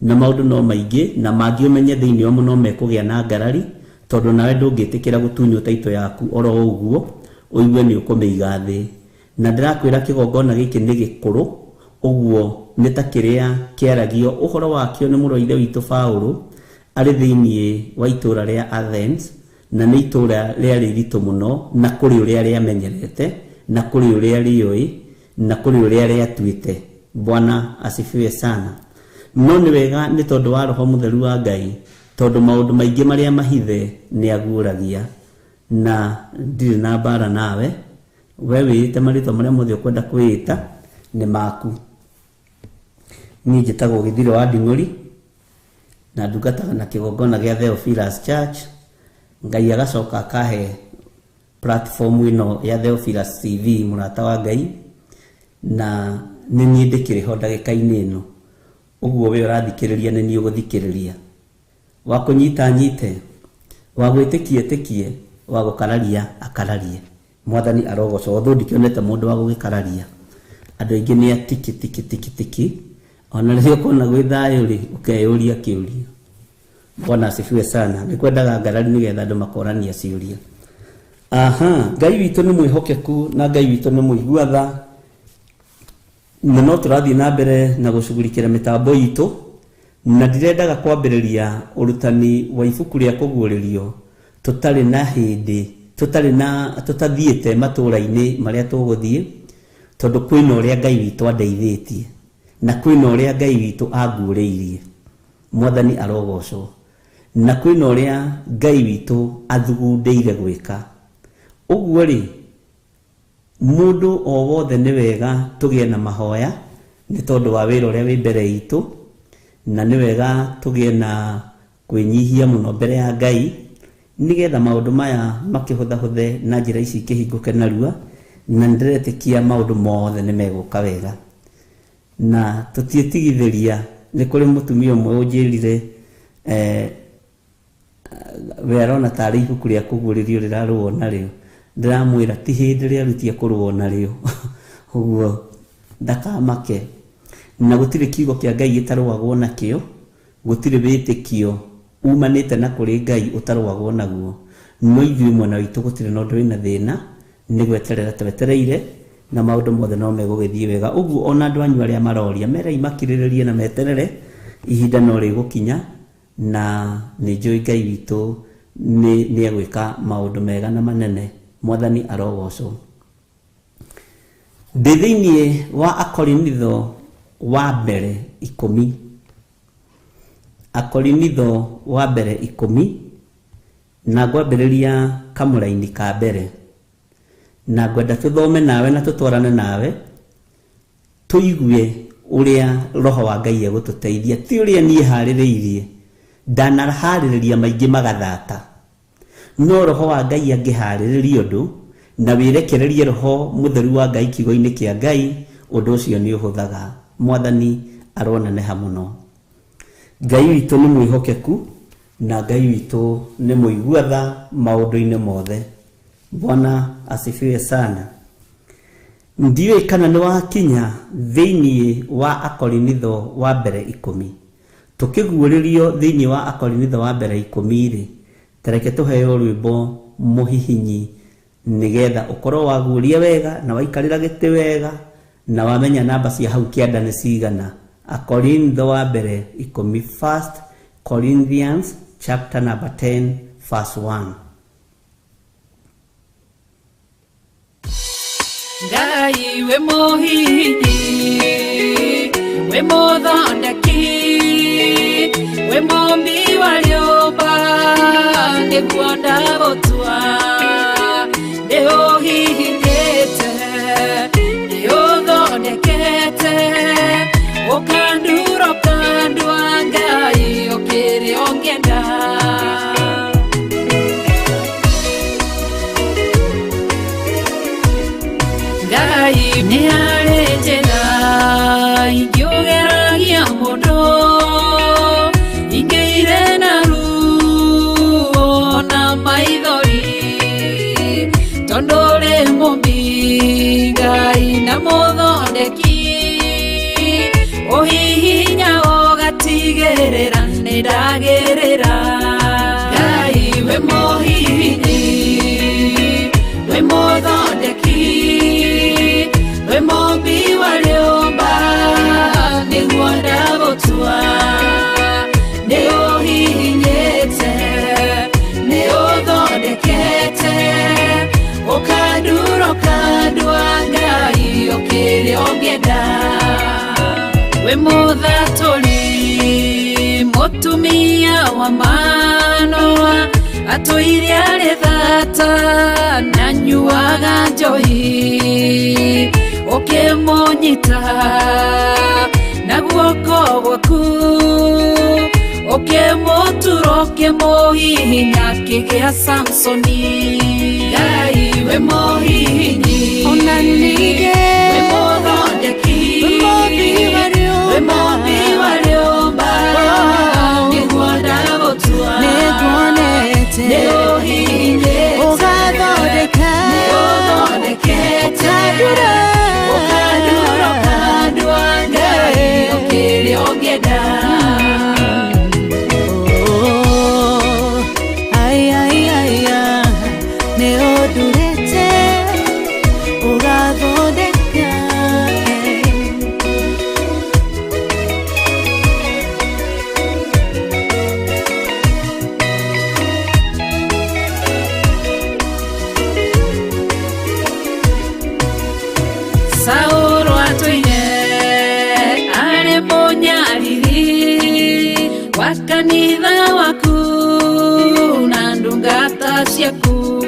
S4: na maũndũ no maingĩ, na mangĩ ũmenye thĩinĩ wamo no mekũgĩa na ngarari, tondũ nawe ndũngĩtĩkĩra gũtunywo taitũ yaku oro ũguo, ũigue nĩ ũkũmĩiga thĩ. Na ndĩrakwĩra kĩgongona gĩkĩ nĩ gĩkũrũ, ũguo nĩ ta kĩrĩa kĩaragio ũhoro wakĩo nĩ mũrũ wa ithe witũ Paũlũ arĩ thĩinĩ wa itũũra rĩa Athens, na nĩ itũũra rĩarĩ iritũ mũno, na kũrĩ ũrĩa rĩamenyerete, na kũrĩ ũrĩa rĩũĩ, na kũrĩ ũrĩa rĩatuĩte. Bwana asifiwe sana. No nĩ wega nĩ tondũ wa Roho Mũtheru wa Ngai, tondũ maũndũ maingĩ marĩa mahithe nĩ aguũragia. Na ndirĩ na mbara nawe, we wĩĩte marĩtwa marĩa mothe ũkwenda kwĩĩta nĩ maku. Niĩ njĩtagwo Gĩthirũ wa Nding'ũri, na ndungataga na kĩgongona gĩa Theophilus Church. Ngai agacoka akahe platform ĩno ya Theophilus TV, mũrata wa Ngai, na nĩ niĩ ndĩkĩrĩ ho ndagĩka-inĩ ĩno. Ũguo we ũrathikĩrĩria nĩ niĩ ũgũthikĩrĩria. Wa kũnyita nyite, wa gwĩtĩkia ĩtĩkie, wa gũkararia akararie. Mwathani arogocwo. Although ndikĩonete mũndũ wa gũgĩkararia, andũ aingĩ nĩ atiki tiki tiki tiki. Ona rĩrĩa ũkona gwĩ thayũ rĩ, ũkeyũria kĩũria. Bwana asifiwe sana. Nĩ kwendaga ngarari nĩgetha andũ makorania ciũria. Aha, Ngai witũ nĩ mwĩhokeku na Ngai witũ nĩ mũigua tha. Na no tũrathiĩ na mbere na gũcugurikĩra mĩtambo itũ, na ndirendaga kwambĩrĩria ũrutani wa ibuku rĩa kũguũrĩrio tũtarĩ na hĩndĩ, tũtarĩ na tũtathiĩte matũra-inĩ marĩa tũgũthiĩ, tondũ kwĩna ũrĩa Ngai witũ andeithĩtie na kwĩna ũrĩa Ngai witũ anguũrĩirie. Mwathani arogocwo. Na kwĩna ũrĩa Ngai witũ athugundĩire gwĩka. Ũguo rĩ, mũndũ o wothe nĩ wega tũgĩe na mahoya nĩ tondũ wa wĩra ũrĩa wĩ mbere itũ, na nĩ wega tũgĩe na kwĩnyihia mũno mbere ya Ngai nĩgetha maũndũ maya makĩhũthahũthe na njĩra ici ikĩhingũke narua, na nĩndĩretĩkia maũndũ mothe nĩ megũka wega. Na tũtiĩtigithĩria. Nĩ kũrĩ mũtumia ũmwe ũnjĩrire we arona tarĩ ibuku rĩa kũguũrĩrio rĩrarũo narĩo. Ndĩramwĩra ti hĩndĩ rĩarutia kũrũo narĩo. Ũguo ndakamake. Na gũtirĩ kiugo kĩa Ngai gĩtarũagwo nakĩo, gũtirĩ wĩtĩkio umanĩte na kũrĩ Ngai ũtarũagwo naguo. No ithuĩ mwena witũ gũtirĩ na ũndũ wĩna thĩna, nĩ gweterera twetereire na maũndũ mothe no megũgĩthiĩ wega. Ũguo ona andũ anyu arĩa maroria merei makirĩrĩrie na meterere, ihinda no rĩgũkinya, na nĩ njũĩ Ngai witũ nĩ egwĩka maũndũ mega na manene. Mwathani arogocwo. Ndĩ thĩinĩ wa Akorinitho wa mbere 10. Akorinitho wa mbere 10, na ngwambĩrĩria kamũraini ka mbere, na ngwenda tũthome nawe na tũtwarane nawe tũigue ũrĩa Roho wa Ngai egũtũteithia, ti ũrĩa niĩ harĩrĩirie. Ndanaharĩrĩria maingĩ magathata, no Roho wa Ngai angĩharĩrĩria ũndũ na wĩrekererie Roho Mũtheru wa Ngai kiugo-inĩ kĩa Ngai, ũndũ ũcio nĩ ũhũthaga. Mwathani aroneneha mũno. Ngai witũ nĩ mwĩhokeku na Ngai witũ nĩ mũigua tha maũndũ-inĩ mothe. Bwana asifiwe sana. Ndiũĩ kana nĩ wakinya thĩinĩ wa Akorinitho wa mbere 10. Tũkĩguũrĩrio thĩinĩ wa Akorinitho wa mbere 10 rĩ, tareke tũheo rwĩmbo mũhihinyi nĩgetha ũkorwo waguũria wega na waikarĩra gĩtĩ wega na wamenya namba cia hau kĩanda nĩ cigana. Akorintho wa mbere 10, First Corinthians chapter number 10 verse 1.
S5: Ngai we mũhihinyi, we mũthondeki, we mũmbi wa rĩũmba, nĩguo ndagũtua. Nĩ ũhihinyĩte, nĩ ũthondekete, ũkandura ũkandua, Ngai ũkĩrĩ ũngĩenda. Ngai nĩ harĩ njĩra ingĩũgeragia mũndũ, ingĩire na ruo na maithori, tondũ ũrĩ mũmbi Ngai na mũthondeki, ũhihinya ũgatigĩrĩra nĩ ndagĩrĩra. Ngai we mũhihinyi, we mũthondeki, we mũmbi wa rĩũmba, nĩguo ndagũtua. Nĩ ũhihinyĩte, nĩ ũthondekete, ũkandura ũkandua, Ngai ũkĩrĩ ũngĩenda. We mũthatũri, mũtumia wa Manoa, atũire arĩ thata na nyuaga njohi, ũkĩmũnyita na guoko gwaku, ũkĩmũtura ũkĩmũhihinya akĩgĩa Samsoni. Ngai we mũhihinyi,
S6: Ona ningĩ
S5: we mũthondeki,
S6: we mũmbi wa rĩũmba,
S5: we mũmbi wa rĩũmba, nĩguo ndagũtua.
S6: Nĩnguonete,
S5: Nĩ ũhihinyĩte,
S6: ũgathondeka,
S5: nĩ ũthondekete,
S6: ũkandura,
S5: ũkandura ũkandua, Ngai ũkĩrĩ ũngĩenda.
S6: Oh, ai, ai, ai, ai, nĩ ũndurĩte,
S5: Wa kanitha waku na ndungata ciaku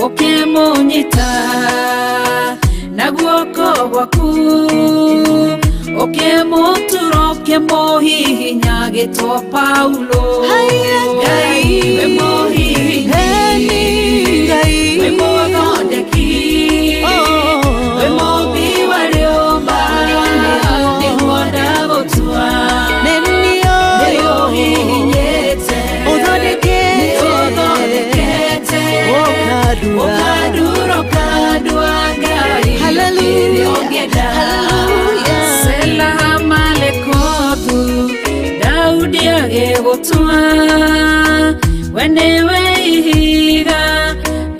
S5: ukimunyita na guoko gwaku ukimutura ukimuhihinya gitwo Paulo. Ngai we muhihinyi, we muthondeki, we mũmbi wa rĩũmba, nĩguo ndagũtua. Nĩũhihinyĩte, nĩũthondekete, ũkandura ũkandua Ngai kĩrĩa ũngĩenda. Sela Malekothu, Daudi agĩgũtua, we nĩwe ihiga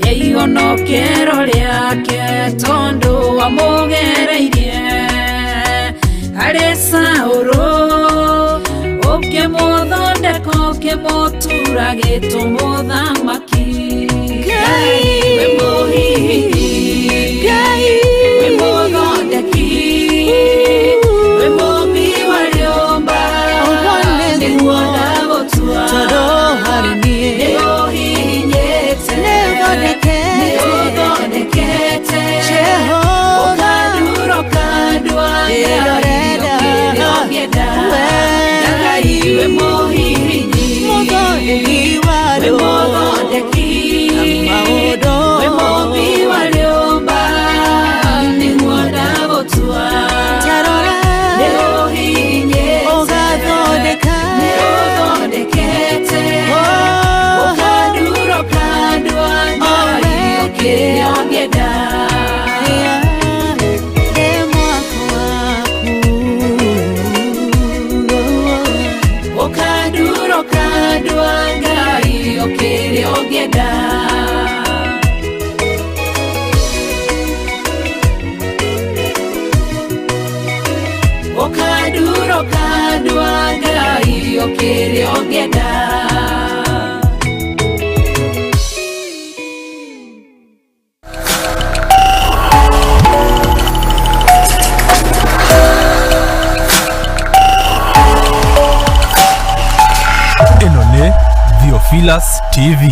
S5: rĩa ihonokero rĩake, tondũ wamũgereirie harĩ Saũlũ, ũkĩmũthondeka ũkĩmũtura gĩtũmũthamaki. Ngai we mũhihinyi, we mũthondeki, we mũmbi wa rĩũmba, nĩguo ndagũtua. Nĩũhihinyĩte, nĩũthondekete, ũkandura ũkandua Ngai kĩrĩa ũngĩenda. Ngai we mũhihinyi, we mũthondeki, we mũmbi wa rĩũmba, nĩguo ndagũtua. Nĩũhihinyĩte, nĩũthondekete, ũkandura ũkandua Ngai kĩrĩa ũngĩenda. Ũkandura ũkandua Ngai kĩrĩa ũngĩenda. Ũkandura ũkandua Ngai kĩrĩa ũngĩenda.
S1: Ĩno nĩ Theophilus TV,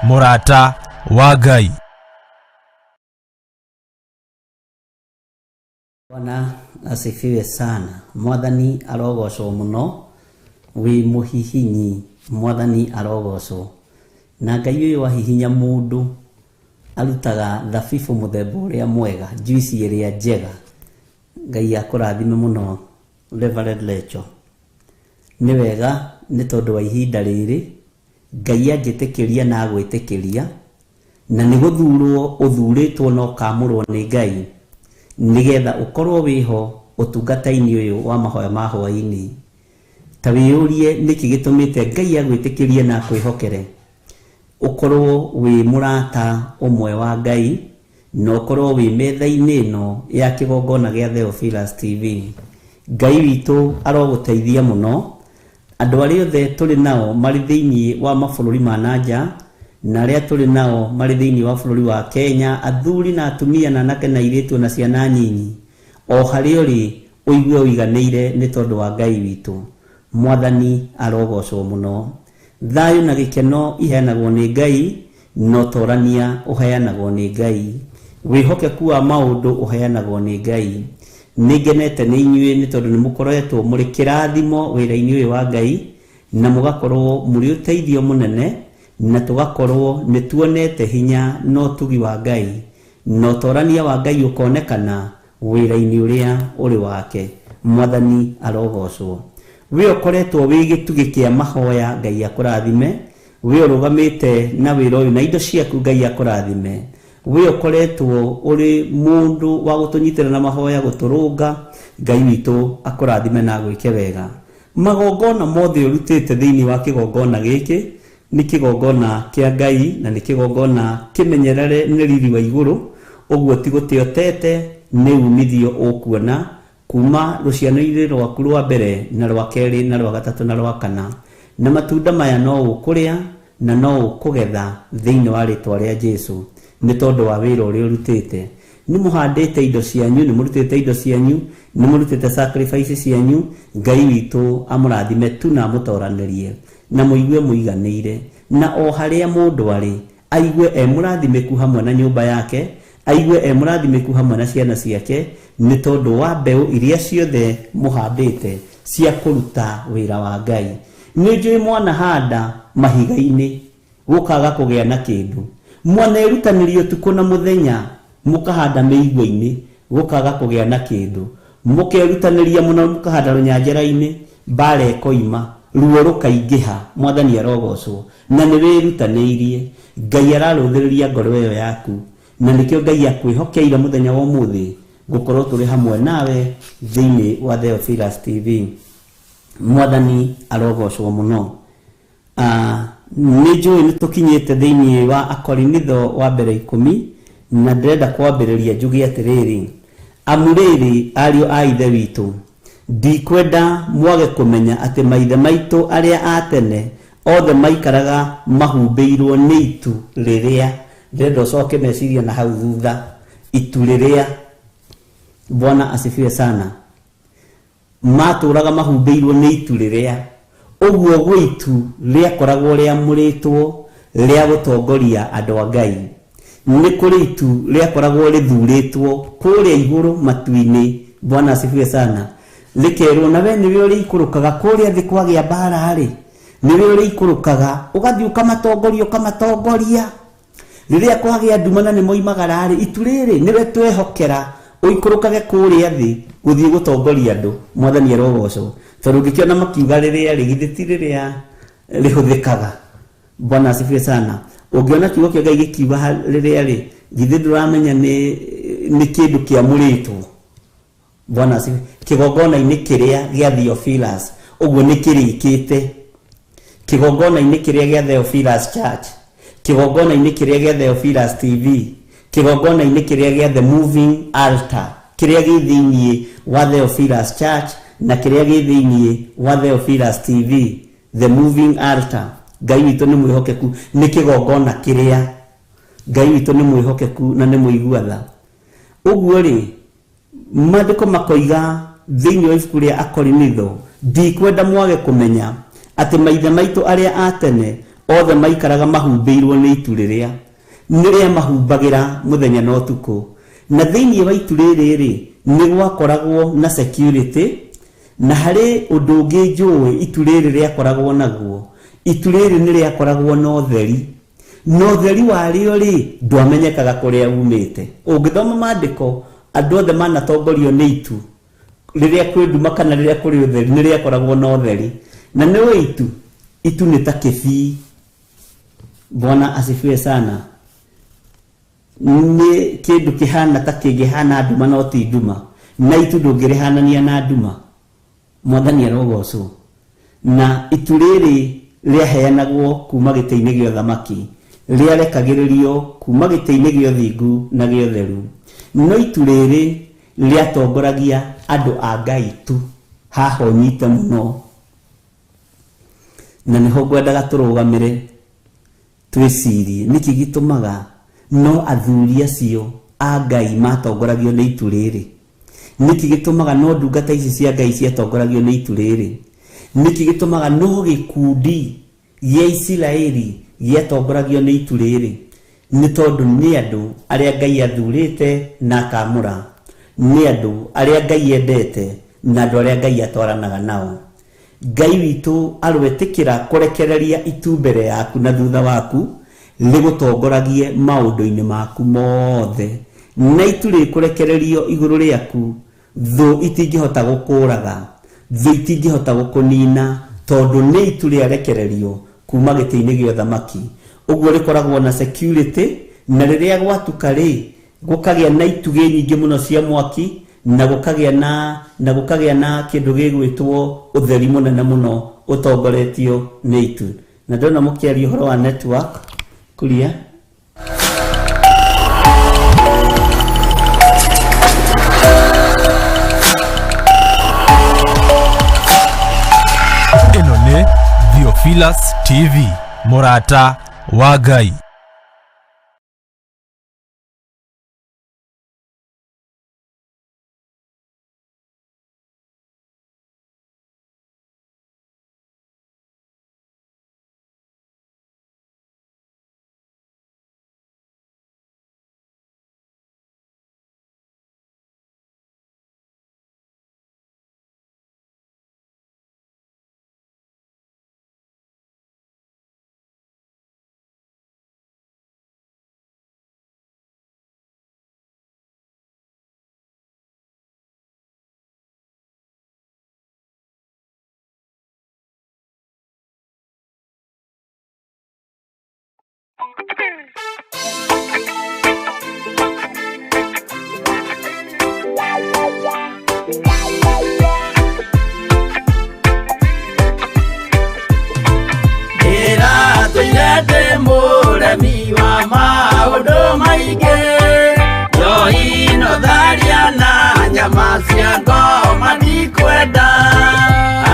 S1: mũrata wa Ngai.
S4: Bwana asifiwe sana. Mwathani arogocwo muno, wi muhihinyi, Mwathani arogocwo. Na Ngai ũyũ wahihinya mũndũ arutaga thabibu mũthemba ũrĩa mwega, juice ĩrĩa njega. Ngai akũrathime mũno Reverend Lecho. Nĩ wega nĩ tondũ wa ihinda rĩrĩ Ngai anjĩtĩkĩria na agwĩtĩkĩria, na nĩ gũthurwo ũthurĩtwo na ũkamũrwo nĩ Ngai nĩgetha ũkorwo wĩho ũtungata-inĩ ũyũ wa mahoya ma hwaĩ-inĩ. Ta wĩyũrie nĩkĩ gĩtũmĩte Ngai agwĩtĩkĩrie na akwĩhokere ũkorwo wĩ mũrata ũmwe wa Ngai na ũkorwo wĩ metha-inĩ ĩno ya kĩgongona gĩa Theophilus TV. Ngai witũ arogũteithia mũno. Andũ arĩa othe tũrĩ nao marĩ thĩinĩ wa mabũrũri ma nanja na arĩa tũrĩ nao marĩ thĩinĩ wa bũrũri wa Kenya, athuri na atumia na anake na airĩtu na ciana nyinyi, o harĩa ũrĩ ũigue ũiganĩire nĩ tondũ wa Ngai witũ. Mwathani arogocwo mũno. Thayũ na gĩkeno iheanagwo nĩ Ngai, na ũtorania ũheanagwo nĩ Ngai, wĩhokeku wa maũndũ ũheanagwo nĩ Ngai. Nĩ ngenete nĩ inyuĩ nĩ tondũ nĩ mũkoretwo mũrĩ kĩrathimo wĩra-inĩ ũyũ wa Ngai, na mũgakorwo mũrĩ ũteithio mũnene, na tũgakorwo nĩ tuonete hinya na ũtugi wa Ngai, na ũtorania wa Ngai ũkonekana wĩra-inĩ ũrĩa ũrĩ wake. Mwathani arogocwo. We ũkoretwo wĩ gĩtugĩ kĩa mahoya, Ngai akũrathime. We ũrũgamĩte na wĩra ũyũ na indo ciaku, Ngai akũrathime. We ũkoretwo ũrĩ mũndũ wa gũtũnyitĩra na mahoya, gũtũrũnga, Ngai witũ akũrathime na agwĩke wega. Magongona mothe ũrutĩte thĩinĩ wa kĩgongona gĩkĩ nĩ kĩgongona kĩa Ngai, na nĩ kĩgongona kĩmenyerere nĩ riri wa igũrũ. Ũguo ti gũte ũtete, nĩ umithio ũkuona kuma rũciaro-inĩ rwaku rwa mbere na rwa kerĩ na rwa gatatũ na rwa kana. Na matunda maya no ũkũrĩa na no ũkũgetha thĩinĩ wa rĩtwa rĩa Jesũ nĩ tondũ wa wĩra ũrĩa ũrutĩte. Nĩ mũhandĩte indo cianyu, nĩ mũrutĩte indo cianyu, nĩ mũrutĩte sacrifice cianyu. Ngai witũ amũrathime tu na amũtoranĩrie na mũigue mũiganĩire, na o harĩa mũndũ arĩ aigue e mũrathimĩku hamwe na nyũmba yake, aigue e mũrathimĩku hamwe na ciana ciake, nĩ tondũ wa mbeũ iria ciothe mũhandĩte cia kũruta wĩra wa Ngai. Nĩ njũĩ mwanahanda mahiga-inĩ gũkaga kũgĩa na kĩndũ, mwanerutanĩria ũtukũ na mũthenya mũkahanda mĩigua-inĩ gũkaga kũgĩa na kĩndũ, mũkerutanĩria mũno mũkahanda rũnyanjara-inĩ, mbara ĩkoima, ruo rũkaingĩha. Mwathani arogocwo. Na nĩ wĩrutanĩirie, Ngai ararũthĩrĩria ngoro ĩyo yaku, na nĩkĩo Ngai akwĩhokeire mũthenya wa ũmũthĩ gũkorwo tũrĩ hamwe nawe thĩinĩ wa Theophilus TV. Mwathani arogocwo mũno. Nĩ njũĩ nĩ tũkinyĩte thĩinĩ wa Akorinitho wa mbere 10, na ndĩrenda kwambĩrĩria njuge atĩrĩrĩ, amu rĩrĩ ariũ a Ithe witũ, ndikwenda mwage kũmenya atĩ maithe maitũ arĩa a tene othe maikaraga mahumbĩirwo nĩ itu rĩrĩa. Ndĩrenda ũcoke meciria na hau thutha, itu rĩrĩa. Bwana asifiwe sana. Matũraga mahumbĩirwo nĩ itu rĩrĩa. Ũguo gwĩ itu rĩakoragwo rĩamũrĩtwo rĩa gũtongoria andũ a Ngai. Nĩ kũrĩ itu rĩakoragwo rĩthurĩtwo kũrĩa igũrũ matu-inĩ. Bwana asifiwe sana. Rĩkerwo na we nĩwe ũrĩikũrũkaga kũrĩa thĩ kwagĩa mbara rĩ, nĩwe ũrĩikũrũkaga ũgathiĩ ũkamatongoria ũkamatongoria. Rĩrĩa kwagĩa nduma na nĩ moimagara rĩ, itu rĩrĩ nĩwe twehokera ũikũrũkage kũrĩa thĩ gũthiĩ gũtongoria andũ. Mwathani arogocwo. Tondũ ũngĩkĩona makiuga rĩrĩa rĩ, githĩ ti rĩrĩa rĩhũthĩkaga. Bwana asifiwe sana. Ũngĩona kiugo kĩa Ngai gĩkiuga rĩrĩa rĩ, githĩ ndũramenya nĩ kĩndũ kĩamũrĩtwo. Bwana asifiwe. Kĩgongona-inĩ kĩrĩa gĩa Theophilus, ũguo nĩ kĩrĩkĩte. Kĩgongona-inĩ kĩrĩa gĩa Theophilus Church, kĩgongona-inĩ kĩrĩa gĩa Theophilus TV, kĩgongona-inĩ kĩrĩa gĩa The Moving Altar, kĩrĩa gĩ thĩinĩ wa Theophilus Church na kĩrĩa gĩ thĩinĩ wa Theophilus TV, The Moving Altar. Ngai witũ nĩ mwĩhokeku, nĩ kĩgongona kĩrĩa. Ngai witũ nĩ mwĩhokeku na nĩ mũigua tha. Ũguo rĩ, maandĩko makoiga thĩinĩ wa ibuku rĩa Akorinitho, ndikwenda mwage kũmenya atĩ maithe maitũ arĩa a tene othe maikaraga mahumbĩirwo nĩ itu rĩrĩa, nĩ rĩa mahumbagĩra mũthenya na ũtukũ. Na thĩinĩ wa itu rĩrĩ rĩ, nĩ gwakoragwo na security, na harĩ ũndũ ũngĩ njũĩ itu rĩrĩ rĩakoragwo naguo. Itu rĩrĩ nĩ rĩakoragwo na ũtheri, na ũtheri warĩo rĩ ndwamenyekaga kũrĩa umĩte. Ũngĩthoma maandĩko, andũ othe manatongorio nĩ itu rĩrĩa kwĩ nduma kana rĩrĩa kũrĩ ũtheri, nĩ rĩakoragwo na ũtheri. Na nĩũĩ itu, itu nĩ ta kĩbii. Bwana asifiwe sana. Nĩ kĩndũ kĩhana ta kĩngĩhana nduma no ti nduma, na itu ndũngĩrĩhanania na nduma. Mwathani arogocwo. Na itu rĩrĩ rĩaheanagwo kuma gĩtĩ-inĩ gĩa ũthamaki, rĩarekagĩrĩrio kuma gĩtĩ-inĩ gĩa ũthingu na gĩa ũtheru. No itu rĩrĩ rĩatongoragia andũ a Ngai tu. Haha ũnyite mũno, na nĩho ngwendaga tũrũgamĩre twĩcirie nĩkĩ gĩtũmaga no athuri acio a Ngai matongoragio nĩ itu rĩrĩ. Nĩkĩ gĩtũmaga no ndungata ici cia Ngai ciatongoragio nĩ itu rĩrĩ. Nĩkĩ gĩtũmaga no gĩkundi gĩa Isiraeli gĩatongoragio nĩ itu rĩrĩ. Nĩ tondũ nĩ andũ arĩa Ngai athurĩte na akamũra, nĩ andũ arĩa Ngai endete na andũ arĩa Ngai atwaranaga nao. Ngai witũ arwetĩkĩra kũrekereria itu mbere yaku na thutha waku rĩgũtongoragie maũndũ-inĩ maku mothe, na itu rĩkũrekererio igũrũ rĩaku, thũ itingĩhota gũkũraga, thũ itingĩhota gũkũnina, tondũ nĩ itu rĩarekererio kuma gĩtĩ-inĩ gĩa ũthamaki. Ũguo rĩkoragwo na security, na rĩrĩa gwatuka rĩ, gũkagĩa na itugĩ nyingĩ mũno cia mwaki, na gũkagĩa na kĩndũ gĩgwĩtwo ũtheri mũnene mũno ũtongoretio nĩ itu. Na ndona mũkĩaria ũhoro wa network kuria.
S1: Ĩno nĩ Theophilus TV, mũrata wa Ngai.
S2: Ndĩratũire ndĩ mũremi wa maũndũ maingĩ njohi no tharia na nyama cia ngoma ndikwenda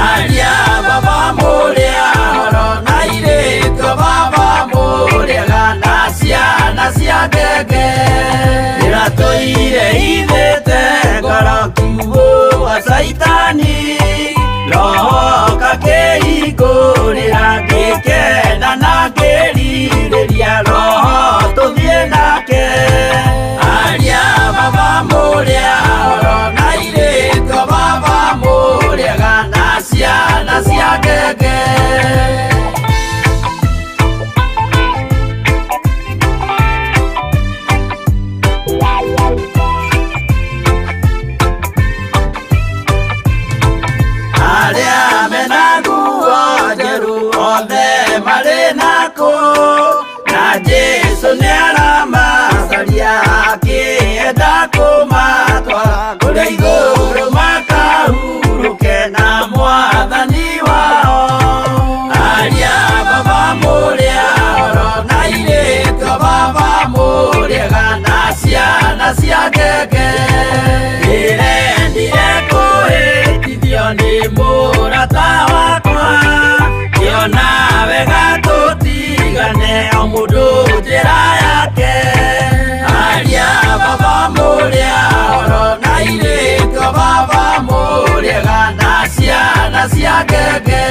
S2: aria baba mũrĩa horo na irĩtwo baba mũrĩaga na ciana cia ngenge ndĩratũire ithĩte ngoro kiugũ wa caitani roho kakĩhingũrĩra ngĩkena na ngĩrirĩria roho tũthiĩ nake aria baba mũrĩa horo na irĩtwo baba mũrĩaga na ciana cia ngenge. Arĩa mena nguo njerũ othe marĩ nakũ na Jesũ nĩaramacaria akĩenda kũmatwara kũrĩa igũrũ makahurũke na mwathani wao aria baba mũrĩa horo na irĩtwo baba mũrĩega na ciana cia ngenge ndĩrendire kũhĩtithio nĩ mũrata wakwa ngĩona wega tũtigane o mũndũ njĩra yake aria baba mũrĩa horo na irĩtwo baba mũrĩega na ciana cia ngenge.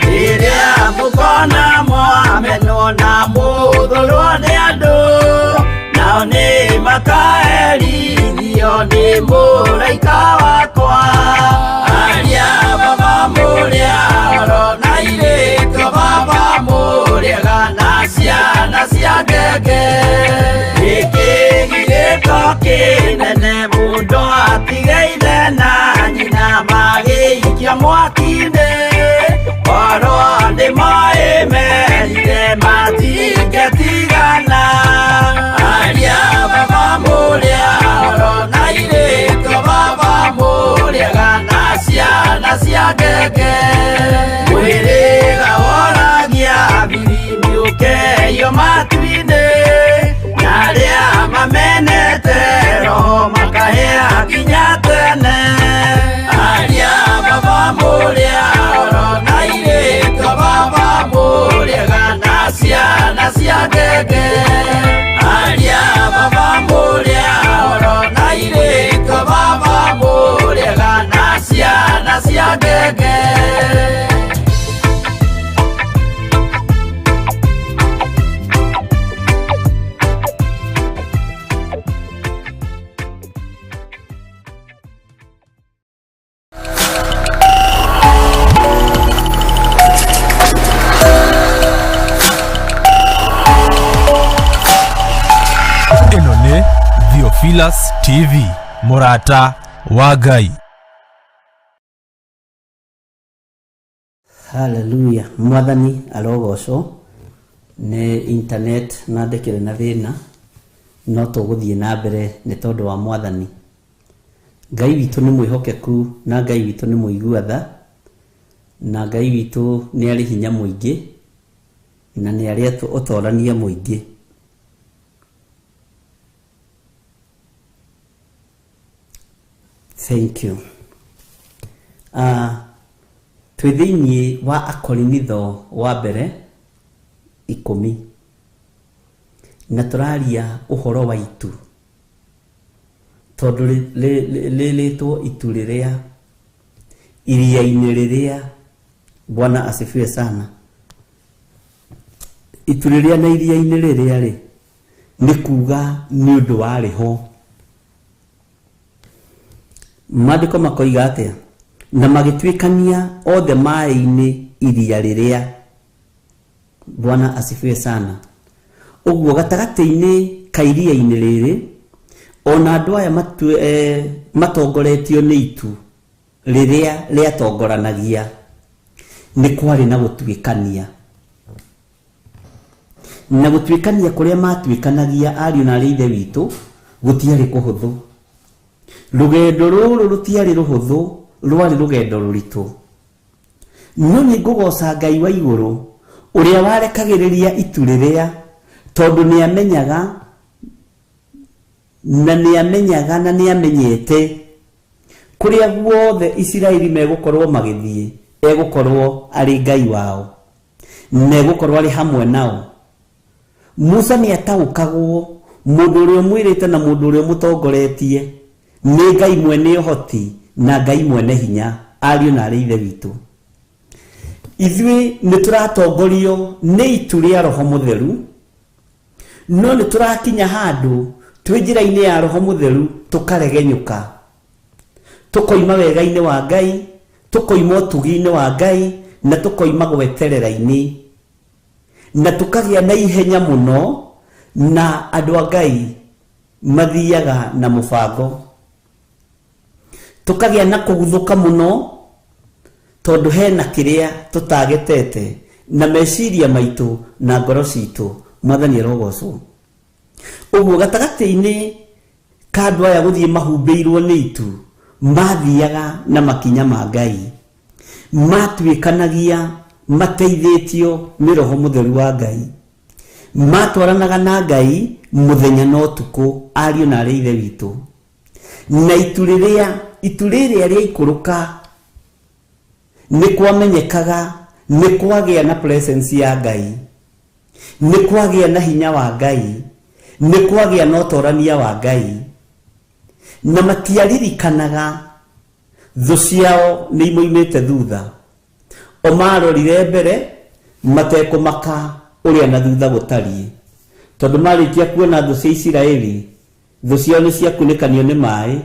S2: Rĩrĩa mũkona mwamenwo na mũthũrwo nĩ andũ nao nĩ makaherithio nĩ mũraika wakwa aria baba mũrĩa horo na irĩtwo baba mũrĩega na ciana cia ngenge gĩkĩgirĩko kĩnene mũndũ atige ithe na nyina magĩikia mwaki-inĩ korwo nĩ moĩ merire matingĩtigana aria baba mũrĩa horo na irĩtwo baba mũrĩega na ciana cia ngenge mwĩrĩga woragia biri nĩũkeio matu-inĩ na arĩa mamenete roho makahĩa nginya tene aria baba mũrĩa horo na irĩtwo baba mũrĩega na ciana cia ngenge aria baba mũrĩa horo na irĩtwo baba mũrĩega na ciana cia ngenge.
S1: Ĩno nĩ Theophilus TV mũrata wa Ngai.
S4: Haleluya, mwathani arogocwo. Nĩ internet na ndĩkĩrĩ na thĩna no tũgũthiĩ na mbere nĩ tondũ wa mwathani. Ngai witũ nĩ mwĩhokeku na Ngai witũ nĩ mũigua tha na Ngai witũ nĩ arĩ hinya mũingĩ na nĩ arĩ ũtorania mũingĩ. Thank you. Twĩ thĩinĩ wa Akorinitho wa mbere 10 na tũraria ũhoro wa itu tondũ rĩrĩtwo itu rĩrĩa iria-inĩ rĩrĩa. Bwana asifiwe sana. Itu rĩrĩa na iria-inĩ rĩrĩa rĩ nĩ kuga nĩ ũndũ warĩ ho. Maandĩko makoiga atĩa? Na magĩtuĩkania othe maĩ-inĩ iria rĩrĩa. Bwana asifiwe sana. Ũguo gatagatĩ-inĩ ka iria-inĩ rĩrĩ Ona andũ aya matongoretio nĩ itu rĩrĩa rĩatongoranagia, nĩ kwarĩ na gũtuĩkania. Na gũtuĩkania kũrĩa matuĩkanagia ariũ na arĩ ithe witũ gũtiarĩ kũhũthũ. Rũgendo rũrũ rũtiarĩ rũhũthũ, rwarĩ rũgendo rũritũ. No nĩ ngũgoca Ngai wa igũrũ ũrĩa warekagĩrĩria itu rĩrĩa, tondũ nĩamenyaga na nĩamenyaga na nĩamenyete kũrĩa guothe Isiraeli megũkorwo magĩthiĩ, egũkorwo arĩ Ngai wao na egũkorwo arĩ hamwe nao. Musa nĩataũkagwo mũndũ ũrĩa ũmwĩrĩte na mũndũ ũrĩa ũmũtongoretie nĩ Ngai mwene ũhoti na Ngai mwene hinya, ariũ na arĩ ithe witũ. Ithuĩ nĩ tũratongorio nĩ itu rĩa Roho Mũtheru, no nĩ tũrakinya handũ twĩ njĩra-inĩ ya Roho Mũtheru tũkaregenyũka, tũkoima wega-inĩ wa Ngai, tũkoima ũtugi-inĩ wa Ngai, na tũkoima gweterera-inĩ, na tũkagĩa na ihenya mũno, na andũ a Ngai mathiaga na mũbango, tũkagĩa na kũguthũka mũno tondũ hena kĩrĩa tũtagetete na meciria maitũ na ngoro citũ. Mwathani arogocwo. Ũguo gatagatĩ-inĩ ka andũ aya gũthiĩ mahumbĩirwo nĩ itu, mathiaga na makinya ma Ngai, matuĩkanagia mateithĩtio nĩ Roho Mũtheru wa Ngai, matwaranaga na Ngai mũthenya na ũtukũ, ariũ na arĩ ithe witũ. Na itu rĩrĩa rĩaikũrũka nĩ kwamenyekaga nĩ kwagĩa na presence ya Ngai, nĩ kwagĩa na hinya wa Ngai, nĩ kwagĩa na ũtorania wa Ngai, na matiaririkanaga thũ ciao nĩ imoimĩte thutha. O marorire mbere matekũmaka ũrĩa na thutha gũtariĩ, tondũ marĩkia kuona thũ cia Isiraeli, thũ ciao nĩ ciakunĩkanio nĩ maĩ,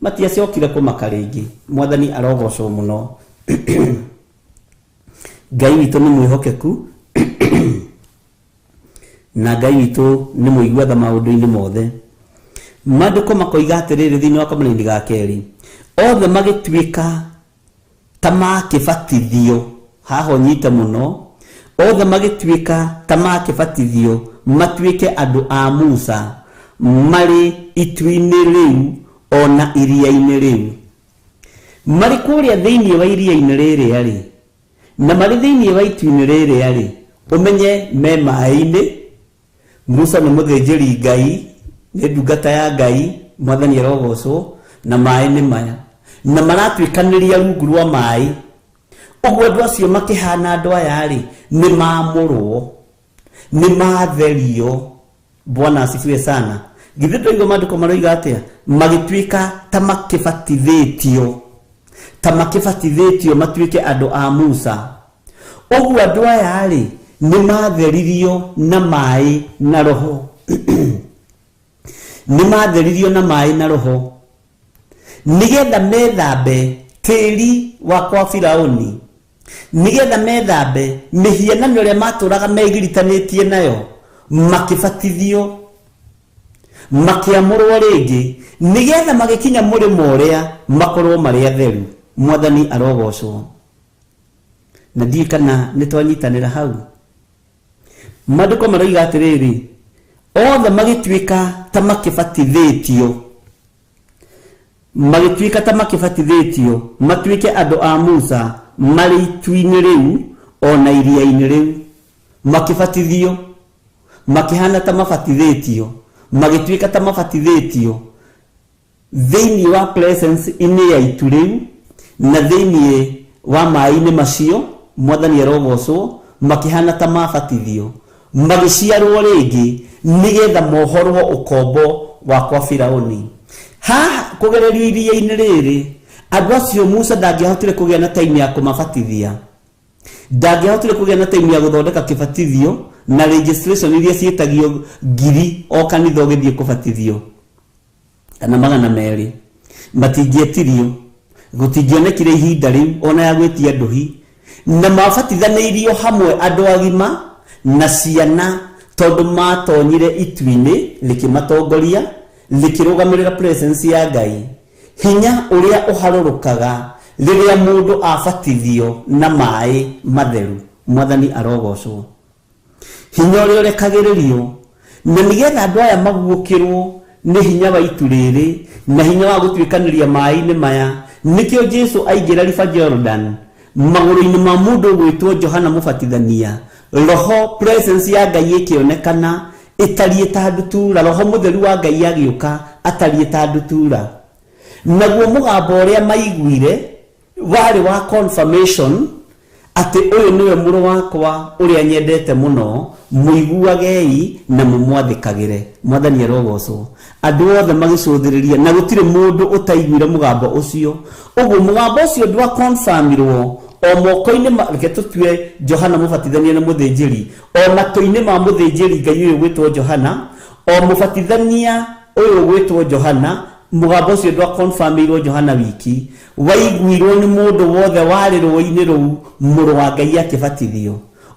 S4: matiacokire kũmaka rĩngĩ. Mwathani arogocwo mũno. Ngai witũ nĩ mwĩhokeku na Ngai witũ nĩ mũigua tha maũndũ-inĩ mothe. Maandĩko makoiga atĩrĩrĩ thĩinĩ wa kamũraini ga kerĩ, othe magĩtuĩka ta makĩbatithio, haha ũnyite mũno, othe magĩtuĩka ta makĩbatithio matuĩke andũ a Musa marĩ itu-inĩ rĩu ona iria-inĩ rĩu. Marĩ kũrĩa thĩinĩ wa iria-inĩ rĩrĩa rĩ, na marĩ thĩinĩ wa itu-inĩ rĩrĩa rĩ, ũmenye me maĩ-inĩ. Musa nĩ mũthĩnjĩri Ngai, nĩ ndungata ya Ngai, Mwathani arogocwo, na maĩ nĩ maya, na maratuĩkanĩria rungu rwa maĩ. Ũguo andũ acio makĩhana andũ aya rĩ, nĩ maamũrwo, nĩ matherio. Bwana asifiwe sana. Githĩ ndũigua maandĩko maroiga atĩa? Magĩtuĩka ta makĩbatithĩtio, ta makĩbatithĩtio matuĩke andũ a Musa. Ũguo andũ aya rĩ, nĩ matheririo na maĩ na Roho. Nĩ matheririo na maĩ na Roho, nĩgetha methambe tĩri wa kwa Firaũni, nĩgetha methambe mĩhianano ĩrĩa matũraga megiritanĩtie nayo, makĩbatithio, makĩamũrwo rĩngĩ, nĩgetha magĩkinya mũrĩmo ũrĩa makorwo marĩ atheru. Mwathani arogocwo. Na ndiũĩ kana nĩ twanyitanĩra hau. Maandĩko maroiga atĩrĩrĩ, othe magĩtuĩka ta makĩbatithĩtio, magĩtuĩka ta makĩbatithĩtio matuĩke andũ a Musa marĩ itu-inĩ rĩu ona iria-inĩ rĩu. Makĩbatithio, makĩhana ta mabatithĩtio, magĩtuĩka ta mabatithĩtio thĩinĩ wa presence inĩ ya itu rĩu na thĩinĩ wa maĩ-inĩ macio. Mwathani arogocwo. Makĩhana ta mabatithio, magĩciarwo rĩngĩ nĩgetha mohorwo ũkombo wa kwa Firaũni. Haha kũgererio iria-inĩ rĩrĩ, andũ acio Musa ndangĩahotire kũgĩa na time ya kũmabatithia, ndangĩahotire kũgĩa na time ya gũthondeka kĩbatithio na registration iria ciĩtagio ngiri o kanitha ũgĩthiĩ kũbatithio, kana 200, matingĩetirio, gũtingĩonekire ihinda rĩu ona ya gwĩtia ndũhi, na mabatithanĩirio hamwe andũ agima na ciana, tondũ matonyire itu-inĩ rĩkĩmatongoria Rĩkĩrũgamĩrĩra presence ya Ngai, hinya ũrĩa ũharũrũkaga rĩrĩa mũndũ abatithio na maĩ matheru. Mwathani arogocwo. Hinya ũrĩa ũrekagĩrĩrio na nĩgetha andũ aya maguũkĩrwo nĩ hinya wa itu rĩrĩ na hinya wa gũtuĩkanĩria maĩ-inĩ maya. Nĩkĩo Jesu aingĩra River Jordan magũrũ-inĩ ma mũndũ ũgwĩtwo Johana Mũbatithania, roho presence ya Ngai ĩkĩonekana ĩtariĩ ta ndutura. Roho mũtheru wa Ngai agĩũka atariĩ ta ndutura, naguo mũgambo ũrĩa maiguire warĩ wa confirmation atĩ ũyũ nĩwe mũrũ wakwa ũrĩa nyendete mũno, mũiguagei na mũmwathĩkagĩre. Mwathani arogocwo. Andũ othe magĩcũthĩrĩria na gũtirĩ mũndũ ũtaiguire mũgambo ũcio. Ũguo mũgambo ũcio ndwa confirmirwo o moko-inĩ, reke tũtue Johana Mũbatithania nĩ mũthĩnjĩri, o matũ-inĩ ma mũthĩnjĩri Ngai ũyũ gwĩtwo Johana, o mũbatithania ũyũ gwĩtwo Johana, mũgambo ũcio ndwa confirmirwo Johana wiki, waiguirwo nĩ mũndũ wothe warĩ rũĩ-inĩ rũu mũrũ wa Ngai akĩbatithio.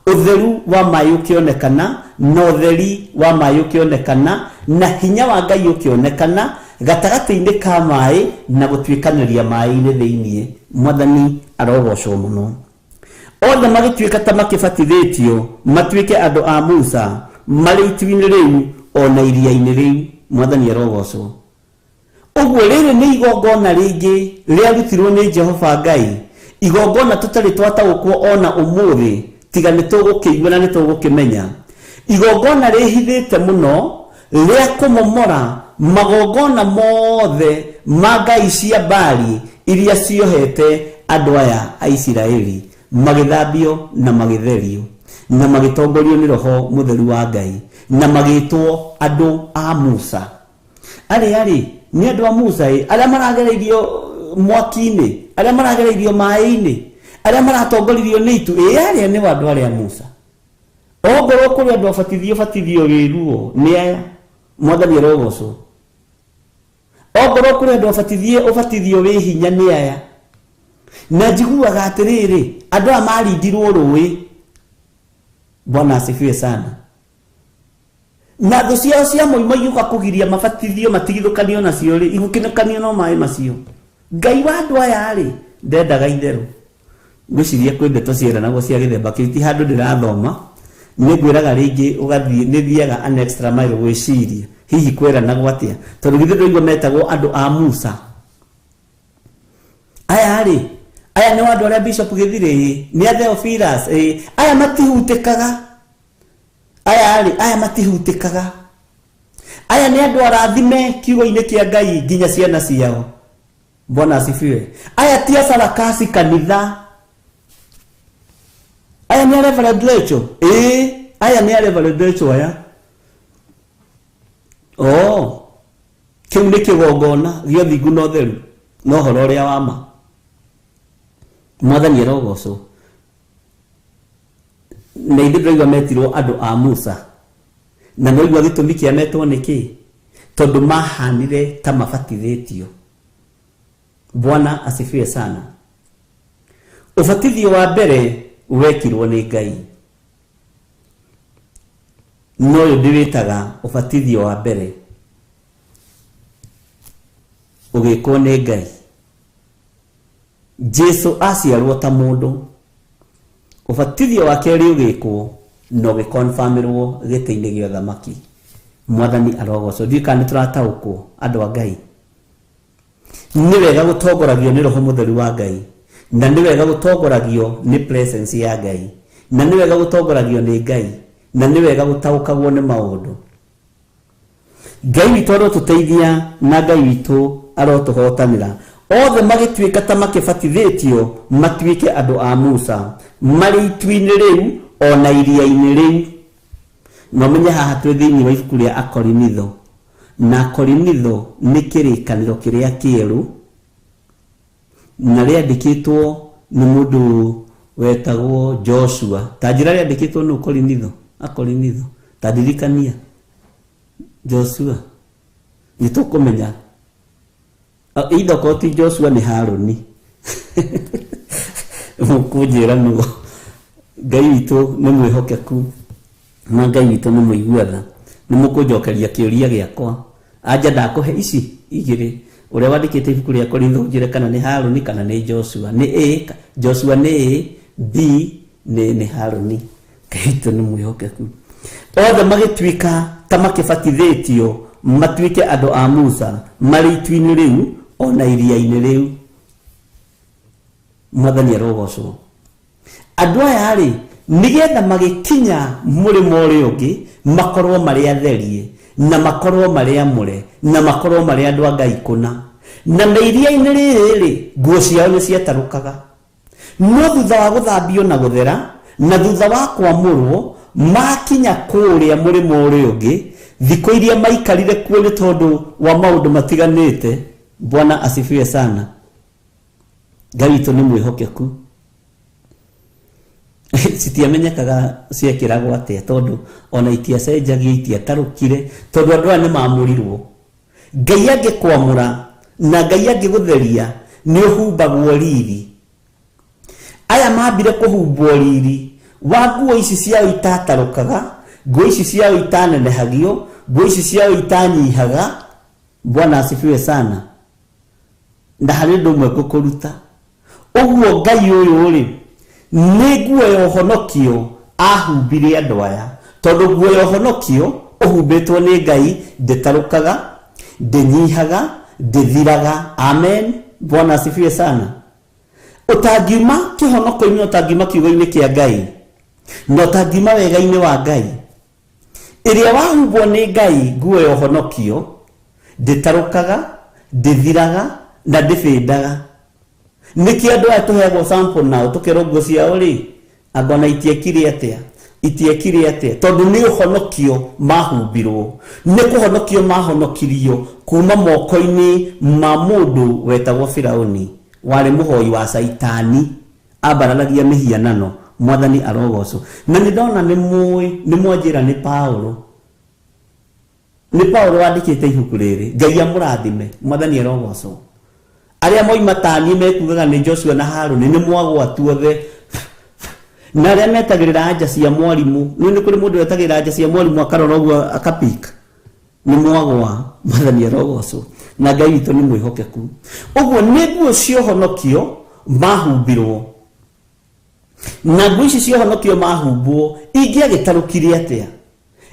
S4: Ũtheru wa maĩ ũkĩonekana na ũtheri wa maĩ ũkĩonekana na hinya wa Ngai ũkĩonekana gatagatĩ-inĩ ka maĩ na gũtuĩkanĩria maĩ-inĩ thĩiniĩ. Mwathani arogocwo mũno. Othe magĩtuĩka ta makĩbatithĩtio matuĩke andũ a Musa marĩ itu-inĩ rĩu ona iria-inĩ rĩu. Mwathani arogocwo. Ũguo rĩrĩ nĩ igongona rĩngĩ rĩarutirwo nĩ Jehova Ngai, igongona tũtarĩ twataũkwo ona ũmũthĩ, tiga nĩ tũgũkĩigua na nĩ tũgũkĩmenya. Igongona rĩhithĩte mũno rĩa kũmomora magongona mothe ma ngai cia Baali iria ciohete andũ aya a Isiraeli, magĩthambio na magĩtherio na magĩtongorio nĩ Roho Mũtheru wa Ngai na magĩtwo andũ a Musa. Arĩa rĩ nĩ andũ a Musa, arĩa maragereirio mwaki-inĩ, arĩa maragereirio maĩ-inĩ, arĩa maratongoririo nĩ itu, arĩa nĩ andũ arĩa Musa. Ongorwo kũrĩ andũ abatithio batithio wĩruo nĩ aya. Mwathani arogocwo. Ongorwo kũrĩ andũ abatithie ũbatithio wĩ hinya nĩ aya. Na njiguaga atĩrĩrĩ, andũ aya marindirwo rũĩ. Bwana asifiwe sana. Na thũ ciao cia mũimo igĩũka kũgiria mabatithio matigithũkanio nacio rĩ, igũkĩnũkanio no maĩ macio. Ngai wa andũ aya rĩ ndendaga itherũ. Ngwĩciria kwĩ ndeto cieranagwo cia gĩthemba kĩu, ti handũ ndĩrathoma, nĩ ngwĩraga rĩngĩ ũgathiĩ, nĩ thiaga an extra mile gwĩciria hihi kweranagwo atĩa, tondũ githĩ ndũigua metagwo andũ a Musa. Aya rĩ, aya nĩ andũ arĩa Bishop Gĩthirĩ, nĩ a Theophilus, aya matihutĩkaga. Aya rĩ, aya matihutĩkaga. Aya nĩ andũ arathime kiugo-inĩ kĩa Ngai nginya ciana ciao. Bwana asifiwe. Aya ti acarakasi kanitha. Aya nĩ a Reverend Rachel. Aya nĩ a Reverend Rachel aya. Oh, kĩu nĩ kĩgongona gĩa ũthingu na ũtheru na ũhoro ũrĩa wa ma. Mwathani arogocwo. Na ithuĩ ndĩraigua metirwo andũ a Musa. Na nĩwaigua gĩtũmi kĩa metwo nĩkĩ? Tondũ mahanire ta mabatithĩtio. Bwana asifiwe sana. Ũbatithio wa mbere wekirwo nĩ Ngai, no ũyũ ndĩwĩtaga ũbatithio wa mbere ũgĩkwo nĩ Ngai. Jesu aciarwo ta mũndũ, ũbatithio wa kerĩ ũgĩkwo na ũgĩkonfirmĩrwo gĩtĩ-inĩ gĩa ũthamaki. Mwathani arogocwo. Ndiũĩ kana nĩ tũrataũkwo andũ a Ngai. Nĩ wega gũtongoragio nĩ Roho Mũtheru wa Ngai, na nĩ wega gũtongoragio nĩ presence ya Ngai, na nĩ wega gũtongoragio nĩ Ngai, na nĩ wega gũtaũkagwo nĩ maũndũ. Ngai witũ arotũteithia na Ngai witũ arotũhotanĩra. Othe magĩtuĩka ta makĩbatithĩtio matuĩke andũ a Musa marĩ itu-inĩ rĩu ona iria-inĩ rĩu. Na ũmenye haha twĩ thĩinĩ wa ibuku rĩa Akorinitho, na Akorinitho nĩ kĩrĩkanĩro kĩrĩa kĩerũ na rĩandĩkĩtwo nĩ mũndũ wetagwo Joshua. Ta njĩra rĩandĩkĩtwo nũ Korinitho? Akorinitho. Ta ndirikania Joshua. Nĩ tũkũmenya. Either okorwo ti Joshua nĩ Harũni. Mũkũnjĩra nũ. Ngai witũ nĩ mwĩhokeku na Ngai witũ nĩ mũigua tha. Nĩ mũkũnjokeria kĩũria gĩakwa Anja ndakũhe ici igĩrĩ, ũrĩa wandĩkĩte ibuku rĩa Korintho njĩre kana nĩ Harũni kana nĩ Joshua. Nĩ A, Joshua nĩ A, B nĩ Harũni. Ngai witũ nĩ mwĩhokeku. Othe magĩtuĩka ta makĩbatithĩtio matuĩke andũ a Musa marĩ itu-inĩ rĩu ona iria-inĩ rĩu. Mwathani arogocwo. Andũ aya rĩ, nĩgetha magĩkinya mũrĩmo ũrĩa ũngĩ makorwo marĩ atherie na makorwo marĩ amũre na makorwo marĩ andũ a Ngai kũna. Na me iria-inĩ rĩrĩ rĩ, nguo ciao nĩ ciatarũkaga. No thutha wa gũthambio na gũthera na thutha wa kwamũrwo makinya kũrĩa mũrĩmo ũrĩa ũngĩ, thikũ iria maikarire kuo nĩ tondũ wa maũndũ matiganĩte. Bwana asifiwe sana. Ngai witũ nĩ mwĩhokeku. Citiamenyekaga ciekĩragwo atĩa tondũ ona itiacenjagia, itiatarũkire, tondũ andũ aya nĩ maamũrirwo. Ngai angĩkwamũra na Ngai angĩgũtheria nĩ ũhumbagwo riri. Aya mambire kũhumbwo riri wa nguo ici ciao itatarũkaga, nguo ici ciao itanenehagio, nguo ici ciao itanyihaga. Bwana asifiwe sana. Na harĩ ũndũ ũmwe ngũkũruta, ũguo Ngai ũyũ rĩ, nĩ nguo ya ũhonokio ahumbire andũ aya, tondũ nguo ya ũhonokio ũhumbĩtwo nĩ Ngai ndĩtarũkaga, ndĩnyihaga, ndĩthiraga. Amen. Bwana asifiwe sana. Ũtangiuma kĩhonoko-inĩ, ũtangiuma kiugo-inĩ kĩa Ngai, na ũtangiuma wega-inĩ wa Ngai, ĩrĩa wahumbwo nĩ Ngai nguo ya ũhonokio ndĩtarũkaga, ndĩthiraga na ndĩbĩndaga. Nĩkĩo andũ aya tũheagwo sample nao tũkerwo nguo ciao rĩ, anga ona itiekire atĩa, itiekire atĩa, tondũ nĩ ũhonokio mahumbirwo, nĩ kũhonokio mahonokirio kuma moko-inĩ ma mũndũ wetagwo Firaũni, warĩ mũhoi wa Caitani, ambararagia mĩhianano. Mwathani arogocwo. Na nĩ ndona nĩ mũĩ, nĩ mwanjĩra nĩ Paulo, nĩ Paulo wandĩkĩte ibuku rĩrĩ. Ngai amũrathime. Mwathani arogocwo. Arĩa moima taniĩ mekugaga nĩ Joshua na Harũni nĩ mwagwatu othe. Na arĩa metagĩrĩra anja cia mwarimũ, nĩ kũrĩ mũndũ wetagĩrĩra anja cia mwarimũ akarora ũguo akapika, nĩ mwagwa. Mwathani arogocwo. Na Ngai witũ nĩ mwĩhokeku. Ũguo nĩ nguo cia ũhonokio mahumbirwo, na nguo ici cia ũhonokio mahumbwo ingĩagĩtarũkire atĩa,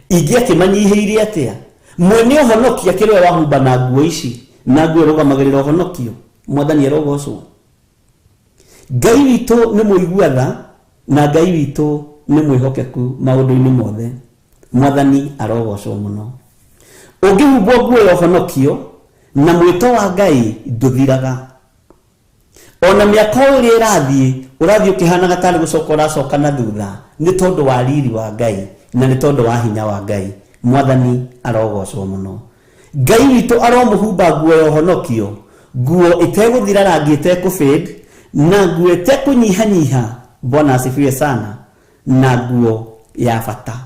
S4: ingĩakĩmanyihĩire atĩa? Mwene ũhonokio akĩrĩ we wahumba na nguo ici, na nguo ĩrũgamagĩrĩra ũhonokio. Mwathani arogocwo. Ngai witũ nĩ mũigua tha na Ngai witũ nĩ mwĩhokeku maũndũ-inĩ mothe. Mwathani arogocwo mũno. Ũngĩhumbwo nguo ya ũhonokio na mwĩto wa Ngai ndũthiraga. Ona mĩaka ũrĩa ĩrathiĩ, ũrathiĩ ũkĩhanaga tarĩ gũcoka ũracoka na thutha, nĩ tondũ wa riri wa Ngai na nĩ tondũ wa hinya wa Ngai. Mwathani arogocwo mũno. Ngai witũ aromũhumba nguo ya ũhonokio, nguo ĩtegũthira rangi, ĩtekũfade, na nguo ĩtekũnyihanyiha. Bwana asifiwe sana. Na nguo ya bata.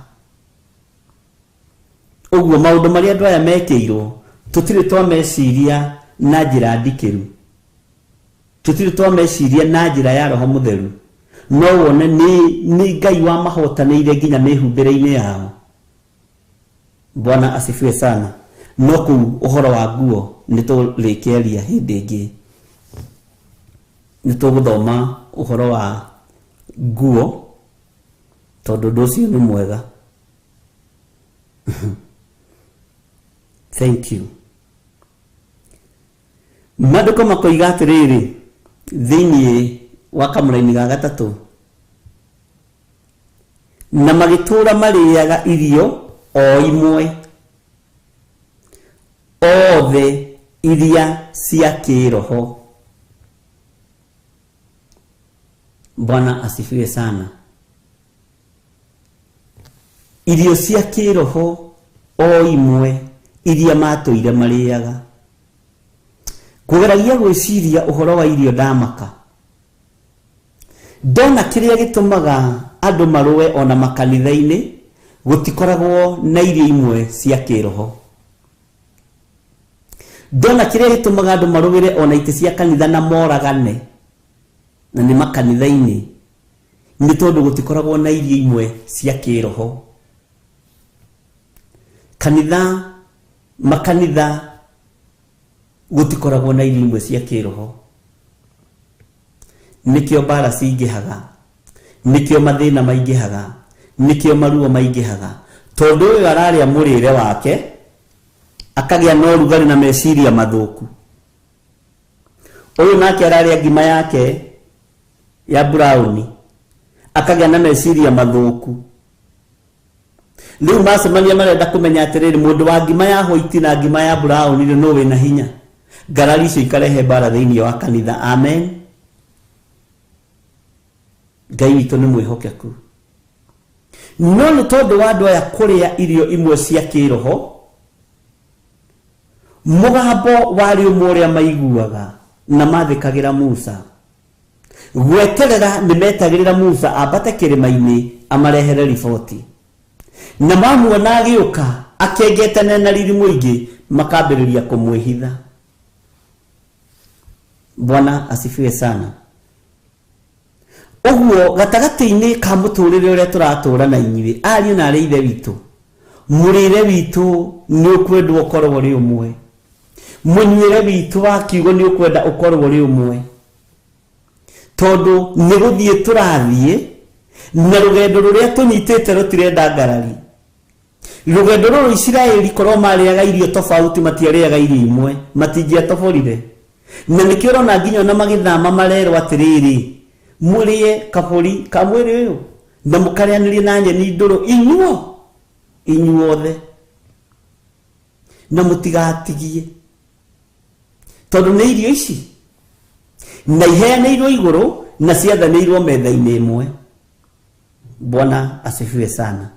S4: Ũguo maũndũ marĩa andũ aya mekĩirwo tũtirĩ twameciria na njĩra ndikĩru, tũtirĩ twameciria na njĩra ya Roho Mũtheru. No wone nĩ Ngai wamahotanĩire nginya mĩhumbĩre-inĩ yao. Bwana asifiwe sana. No kũu ũhoro wa nguo nĩ tũrĩkĩaria hĩndĩ ĩngĩ, nĩ tũgũthoma ũhoro wa nguo tondũ ũndũ ũcio nĩ mwega. Thank you. Maandĩko makoiga atĩrĩrĩ thĩinĩ wa kamũraini ga gatatũ, na magĩtũũra marĩaga irio o imwe othe iria cia kĩroho. Bwana asifiwe sana. Irio cia kĩroho o imwe iria matũire marĩaga. Kũgeragia gwĩciria ũhoro wa irio ndamaka. Ndona kĩrĩa gĩtũmaga andũ marũe ona makanitha-inĩ, gũtikoragwo na irio imwe cia kĩroho. Ndona kĩrĩa gĩtũmaga andũ marũĩre ona itĩ cia kanitha na moragane, na nĩ makanitha-inĩ, nĩ tondũ gũtikoragwo na irio imwe cia kĩroho. Kanitha Makanitha gutikoragwo na irio imwe cia kĩroho. Nĩkĩo mbara cingĩhaga, nĩkĩo mathĩna maingĩhaga, nĩkĩo maruo maingĩhaga, tondũ ũyũ ararĩa mũrĩre wake akagĩa na ũrugarĩ na meciria mathũku. Ũyũ nake ararĩa ngima yake ya brown akagĩa na meciria mathũku. Rĩu macemania marenda kũmenya atĩrĩrĩ, mũndũ wa ngima ya white na ngima ya brown rĩ, nũ wĩna hinya? Ngarari icio ikarehe mbara thĩinĩ wa kanitha. Amen. Ngai witũ nĩ mwĩhokeku. No nĩ tondũ wa andũ aya kũrĩa irio imwe cia kĩroho, mũgambo warĩ ũmwe ũrĩa maiguaga na mathĩkagĩra Musa. Gweterera nĩ metagĩrĩra Musa ambate kĩrĩma-inĩ amarehere riboti. Na mamuona agĩũka akengete na riri mũingĩ, makambĩrĩria kũmwĩhitha. Bwana asifiwe sana. Ũguo gatagatĩ-inĩ ka mũtũrĩre ũrĩa tũratũra na inyuĩ ariũ na arĩ ithe witũ, mũrĩre witũ nĩ ũkwendwo ũkorwo ũrĩ ũmwe, mũnyuĩre witũ wa kiugo nĩ ũkwenda ũkorwo ũrĩ ũmwe, tondũ nĩ gũthiĩ tũrathiĩ na rũgendo rũrĩa tũnyitĩte rũtirenda ngarari. Rũgendo rũrũ Isiraeli korwo marĩaga irio tofauti, matiarĩaga irio imwe, matingĩatoborire. Na nĩkĩo ũrona nginya ona magĩthama marerwo atĩrĩrĩ, mũrĩe kabũri ka mwĩrĩ ũyũ na mũkarĩanĩrie na nyeni ndũrũ inyuothe, na mũtigatigie, tondũ nĩ irio ici na iheanĩirwo igũrũ na ciathanĩirwo metha-inĩ ĩmwe. Bwana asifiwe sana.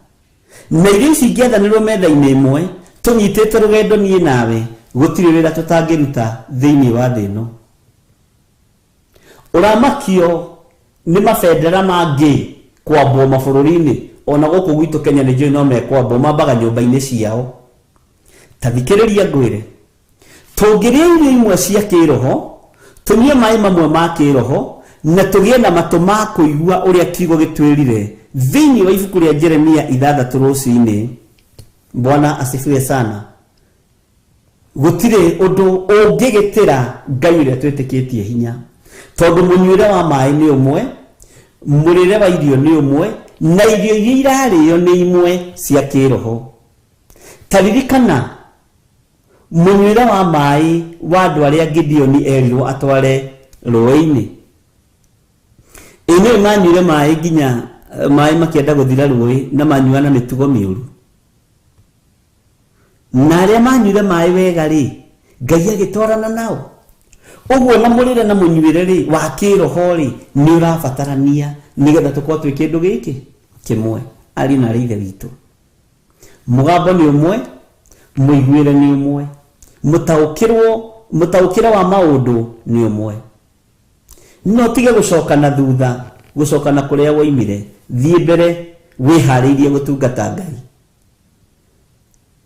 S4: Na irio ici ingĩathanĩrwo metha-inĩ ĩmwe, tũnyitĩte rũgendo niĩ nawe, gũtirĩ wĩra tũtangĩruta thĩinĩ wa thĩ ĩno. Ũramakio nĩ mabendera mangĩ kwambwo mabũrũri-inĩ, ona gũkũ gwitũ Kenya nĩ njũĩ no mekwambwo, mambaga nyũmba-inĩ ciao. Ta thikĩrĩria ngwĩre, tũngĩrĩa irio imwe cia kĩroho, tũnyue maĩ mamwe ma kĩroho, na tũgĩe na matũ ma kũigua ũrĩa kiugo gĩtwĩrire thĩinĩ wa ibuku rĩa Jeremia 6 rũcinĩ. Bwana asifiwe sana. Gũtirĩ ũndũ ũngĩgĩtĩra Ngai ũrĩa twĩtĩkĩtie hinya, tondũ mũnyuĩre wa maĩ nĩ ũmwe, mũrĩre wa irio nĩ ũmwe, na irio iria irarĩo nĩ imwe cia kĩroho. Ta ririkana mũnyuĩre wa maĩ wa andũ arĩa Gideoni erirwo atware rũĩ-inĩ. Ĩ manyuire maĩ nginya maĩ makĩenda gũthira rũĩ, na manyua na mĩtugo mĩũru. Na arĩa manyuire maĩ wega rĩ, Ngai agĩtwarana nao. Ũguo na mũrĩre na mũnyuĩre rĩ wa kĩroho rĩ nĩ ũrabatarania nĩgetha tũkorwo twĩ kĩndũ gĩkĩ kĩmwe. Ariũ na arĩ ithe witũ, mũgambo nĩ ũmwe, mũiguĩre nĩ ũmwe, mũtaũkĩre wa maũndũ nĩ ũmwe. No tige gũcoka na thutha, gũcoka na kũrĩa woimire, thiĩ mbere wĩharĩirie gũtungata Ngai.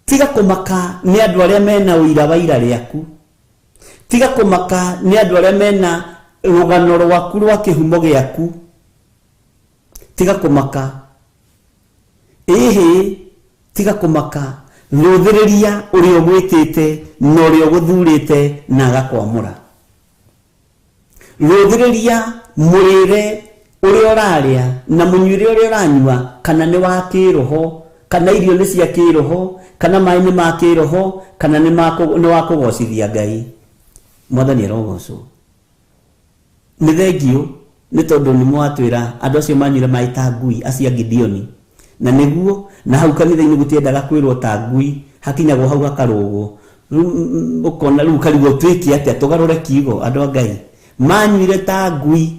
S4: Tiga kũmaka nĩ andũ arĩa mena ũira wa ira rĩaku, tiga kũmaka nĩ andũ arĩa mena rũgano rwaku rwa kĩhumo gĩaku, tiga kũmaka. Ĩhĩ, tiga kũmaka, rũthĩrĩria ũrĩa ũgwĩtĩte na ũrĩa ũgũthurĩte na agakwamũra. Rũthĩrĩria mũrĩre ũrĩa ũrarĩa na mũnyuĩre ũrĩa ũranyua, kana nĩ wa kĩroho, kana irio nĩ cia kĩroho, kana maĩ nĩ ma kĩroho, kana nĩ wa kũgocithia Ngai. Mwathani arogocwo. Nĩ thengiũ nĩ tondũ nĩ mwatwĩra andũ acio manyuire maĩ ta ngui acio a Gideoni, na nĩguo na hau kanitha-inĩ gũtiendaga kwĩrwo ta ngui, hakinyagwo hau hakarũgwo. Rĩu ũkona rĩu karigwo twĩke atĩa, tũgarũre kiugo. Andũ a Ngai manyuire ta ngui.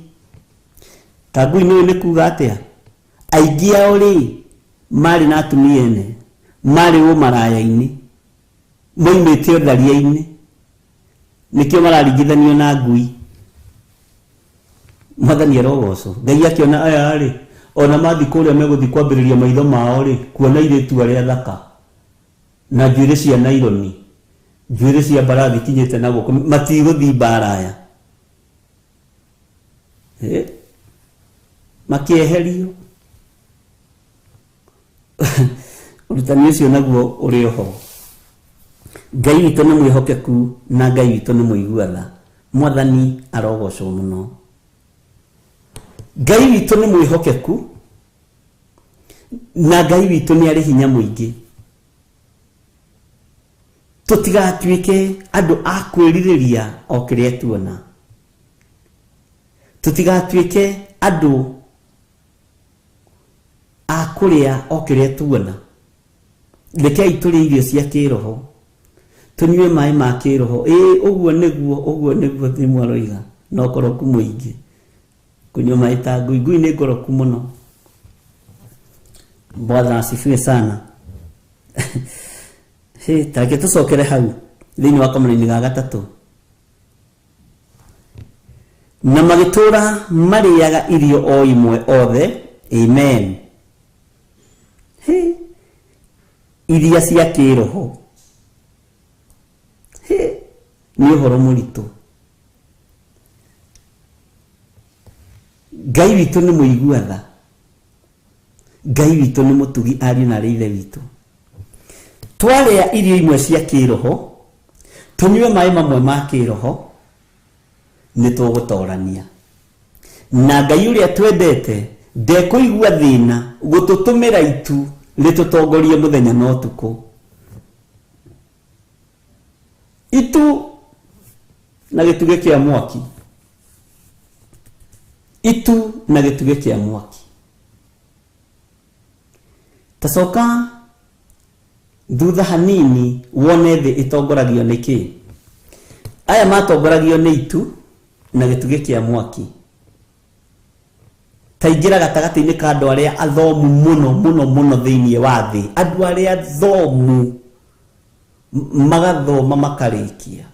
S4: Ta ngui nĩ nĩ kuga atĩa? Aingĩ ao rĩ marĩ na atumia ene, marĩ ũmaraya-inĩ, moimĩte ũtharia-inĩ, nĩkĩo mararingithanio na ngui. Mwathani arogocwo. Ngai akĩona aya rĩ, ona mathiĩ kũrĩa megũthiĩ kwambĩrĩria maitho mao rĩ, kuona airĩtu arĩa thaka na njuĩrĩ cia naironi, njuĩrĩ cia mbarathi ikinyĩte na gũkũ, matigũthiĩ mbara aya. Makĩeherio. Ũrutani ũcio naguo ũrĩ oho. Ngai witũ nĩ mwĩhokeku na Ngai witũ nĩ mũigua tha. Mwathani arogocwo mũno. Ngai witũ nĩ mwĩhokeku na Ngai witũ nĩ arĩ hinya mũingĩ. Tũtigatuĩke andũ a kwĩrirĩria o kĩrĩa tuona. Tũtigatuĩke andũ a kũrĩa o kĩrĩa tuona. Rekei tũrĩe irio cia kĩroho, tũnyue maĩ ma kĩroho. Ĩĩ ũguo nĩguo, ũguo nĩguo thimũ aroiga, na ũkoroku mũingĩ. Kunyua maĩ ta ngui, ngui nĩ ngoroku mũno. Bwana asifiwe sana. Hĩ, ta reke tũcokere hau thĩinĩ wa kamũraini ga gatatũ. Na magĩtũũra marĩaga irio o imwe othe. Amen. Hĩ, iria cia kĩroho. Hĩ, nĩ ũhoro mũritũ. Ngai witũ nĩ mũigua tha. Ngai witũ nĩ mũtugi ariũ na arĩ ithe witũ. Twarĩa irio imwe cia kĩroho, tũnyue maĩ mamwe ma kĩroho, nĩ tũgũtorania. Na Ngai ũrĩa twendete ndekũigua thĩna gũtũtũmĩra itu rĩtũtongorie mũthenya na ũtukũ. Itu na gĩtugĩ kĩa mwaki. Itu na gĩtugĩ kĩa mwaki. Tacoka thutha hanini wone thĩ ĩtongoragio nĩ kĩ. Aya matongoragio nĩ itu na gĩtugĩ kĩa mwaki. Taingĩra gatagatĩ-inĩ ka andũ arĩa athomu mũno mũno mũno thĩinĩ wa thĩ. Andũ arĩa athomu magathoma makarĩkia.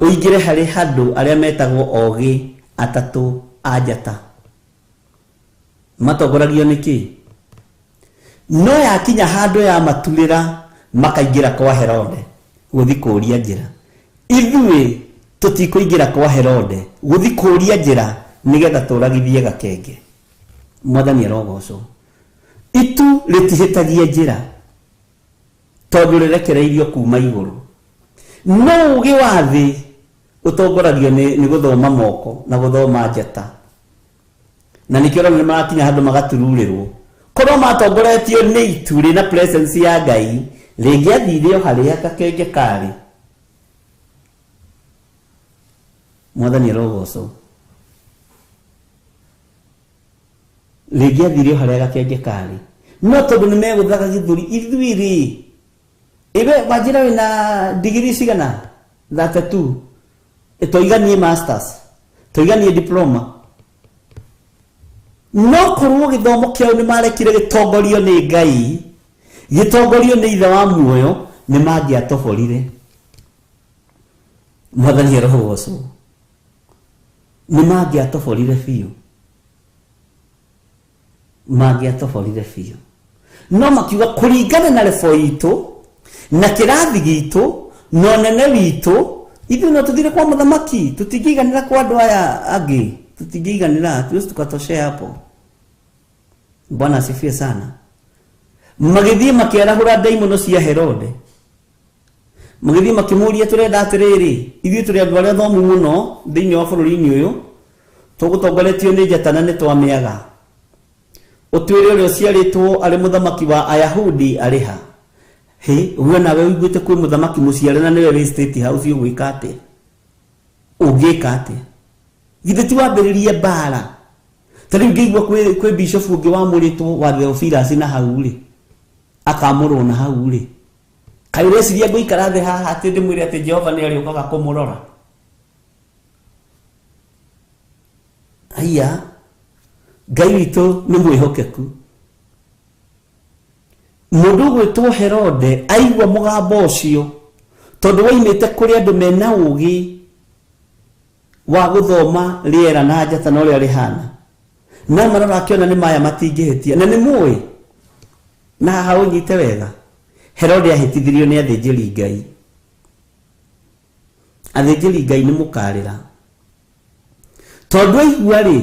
S4: Ũingĩre harĩ handũ arĩa metagwo ogĩ atatũ a njata. Matongoragio nĩ kĩ? No yakinya handũ ya maturĩra makaingĩra kwa Herode gũthiĩ kũũria njĩra. Ithuĩ tũtikũingĩra kwa Herode gũthiĩ kũũria njĩra nĩgetha tũragithie gakenge. Mwathani arogocwo. Itu rĩtihĩtagia njĩra tondũ rĩrekereirio kuma igũrũ. No ũgĩ wa thĩ ũtongoragio nĩ gũthoma moko na gũthoma njata. Na nĩkĩo ũrona nĩ marakinya handũ magatururĩrwo. Korwo matongoretio nĩ itu rĩna presence ya Ngai, rĩngĩathire o harĩa gakenge karĩ. Mwathani arogocwo. Rĩngĩathire o harĩa gakenge karĩ. No tondũ nĩ megũthaga gĩthũri, ithuĩ rĩ, iwe wanjĩra wĩna digiri cigana? 32. Tũiganie masters, tũiganie diploma. No korwo gĩthomo kĩao nĩ marekire gĩtongorio nĩ Ngai, gĩtongorio nĩ Ithe wa muoyo, nĩ mangĩatoborire. Mwathani arogocwo. Nĩ mangĩatoborire biũ. Mangĩatoborire biũ. No makiuga kũringana na rebo itũ na kĩrathi gitũ na ũnene witũ, ithuĩ no tũthire kwa mũthamaki, tũtingĩiganĩra kwa andũ aya angĩ, tũtingĩiganĩra, hatuwezi tukatoshea hapo. Bwana asifiwe sana. Magĩthiĩ makĩarahũra ndaimono cia Herode. Magĩthiĩ makĩmũria tũrenda atĩrĩrĩ, ithuĩ tũrĩ andũ arĩa athomu mũno thĩinĩ wa bũrũri-inĩ ũyũ, tũgũtongoretio nĩ njata na nĩ twamĩaga. Ũtuĩre ũrĩa ũciarĩtwo arĩ mũthamaki wa Ayahudi arĩ ha? Hĩ, we nawe ũiguĩte kwĩ mũthamaki mũciare na nĩwe wĩ State House, ũgwĩka atĩa? Ũngĩka atĩa? Githĩ ti wambĩrĩrie mbara? Ta rĩu ngĩigua kwĩ bishop ũngĩ wamũrĩtwo wa Theophilus na hau rĩ, akamũrwo na hau rĩ. Kaĩ ũreciria ngũikara thĩ haha atĩ ndĩmwĩre atĩ Jehova nĩ arĩũkaga kũmũrora? Haiya, Ngai witũ nĩ mwĩhokeku. Mũndũ ũgwĩtwo Herode aigua mũgambo ũcio, tondũ waimĩte kũrĩ andũ mena ũũgĩ wa gũthoma rĩera na njata na ũrĩa rĩhana. No marora akĩona nĩ maya matingĩhĩtia. Na nĩ mũĩ, na haha ũnyite wega, Herode ahĩtithirio nĩ athĩnjĩri Ngai. Athĩnjĩri Ngai nĩ mũkarĩra. Tondũ aigua rĩ,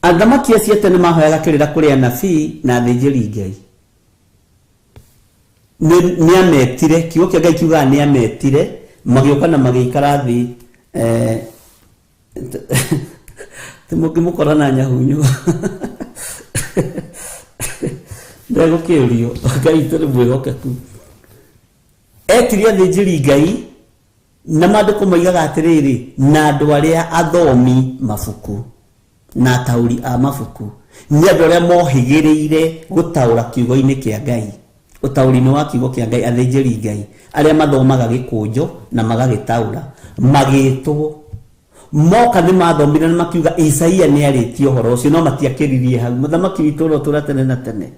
S4: athamaki acio a tene mahoyaga kĩrĩra kũrĩ anabii na athĩnjĩri Ngai. Nĩ ametire, kiugo kĩa Ngai kiugaga nĩ ametire, magĩũka na magĩikara thĩ, mũngĩmũkora na nyahunyu ndegũkĩũrio. Ngai witũ nĩ mwĩhokeku. Etire athĩnjĩri Ngai, na maandĩko moigaga atĩrĩrĩ, na andũ arĩa athomi mabuku na ataũri a mabuku, nĩ andũ arĩa mohĩgĩrĩire gũtaũra kiugo-inĩ kĩa Ngai, ũtaũri-inĩ wa kiugo kĩa Ngai. Athĩnjĩri Ngai arĩa mathomaga gĩkũnjo na magagĩtaũra magĩtwo moka nĩ mathomire na makiuga Isaia nĩ arĩtie ũhoro ũcio, no matiakĩririe hau. Mũthamaki witũ ũrĩa ũtũũra tene na tene,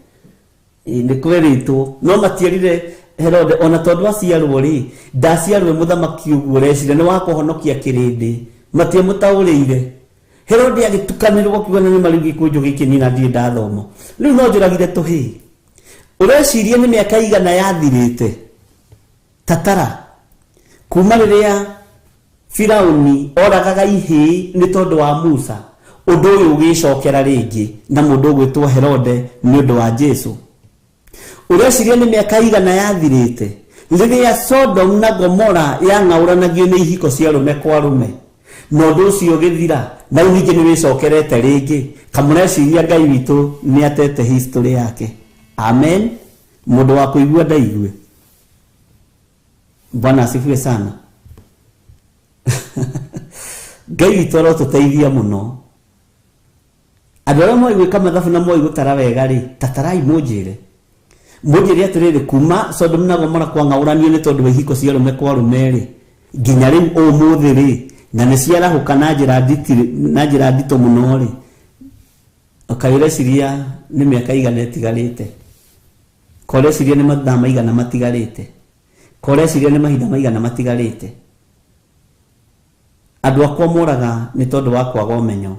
S4: nĩ kwerĩtwo, no matierire Herode ona tondũ aciarwo rĩ, ndaciarwo mũthamaki ũguo ũreciria nĩ wa kũhonokia kĩrĩndĩ. Matiamũtaũrĩire. Herode agĩtukanĩrwo akiuga nĩ marĩu gĩkũnjo gĩkĩ nina ndirĩ ndathoma, rĩu no njũragire tũhĩĩ. Ũreciria nĩ mĩaka igana yathirĩte tatara kuma rĩrĩa Firauni oragaga ihĩĩ nĩ tondũ wa Musa, ũndũ ũyũ ũgĩcokera rĩngĩ na mũndũ ũgwĩtwo Herode nĩ ũndũ wa Jesu. Ũreciria nĩ mĩaka igana yathirĩte rĩrĩa Sodom na Gomora yang'aũranagio nĩ ihiko cia arũme kwa arũme, na ũndũ ũcio ũgĩthira, na rĩu ningĩ nĩ wĩcokerete rĩngĩ. Kamũreciria Ngai witũ nĩ atete history yake? Amen. Mũndũ wa kũigua ndaigue. Bwana asifiwe sana. Ngai witũ arotũteithia mũno. Andũ arĩa moĩ gwĩka mathabu na moĩ gũtara wega rĩ, tatarai mũnjĩre, mũnjĩre atĩrĩrĩ, kuma Sodom na Gomora kwang'aũranio nĩ tondũ wa ihiko cia arũme kwa arũme rĩ, nginya rĩu ũmũthĩ rĩ, na nĩ ciarahũka na njĩra nditi, na njĩra nditũ mũno rĩ, kaĩ ũreciria nĩ mĩaka igana ĩtigarĩte? Ka ũreciria nĩ mathaa maigana matigarĩte? Ka ũreciria nĩ mahinda maigana matigarĩte? Andũ akwa moraga nĩ tondũ wa kwaga ũmenyo,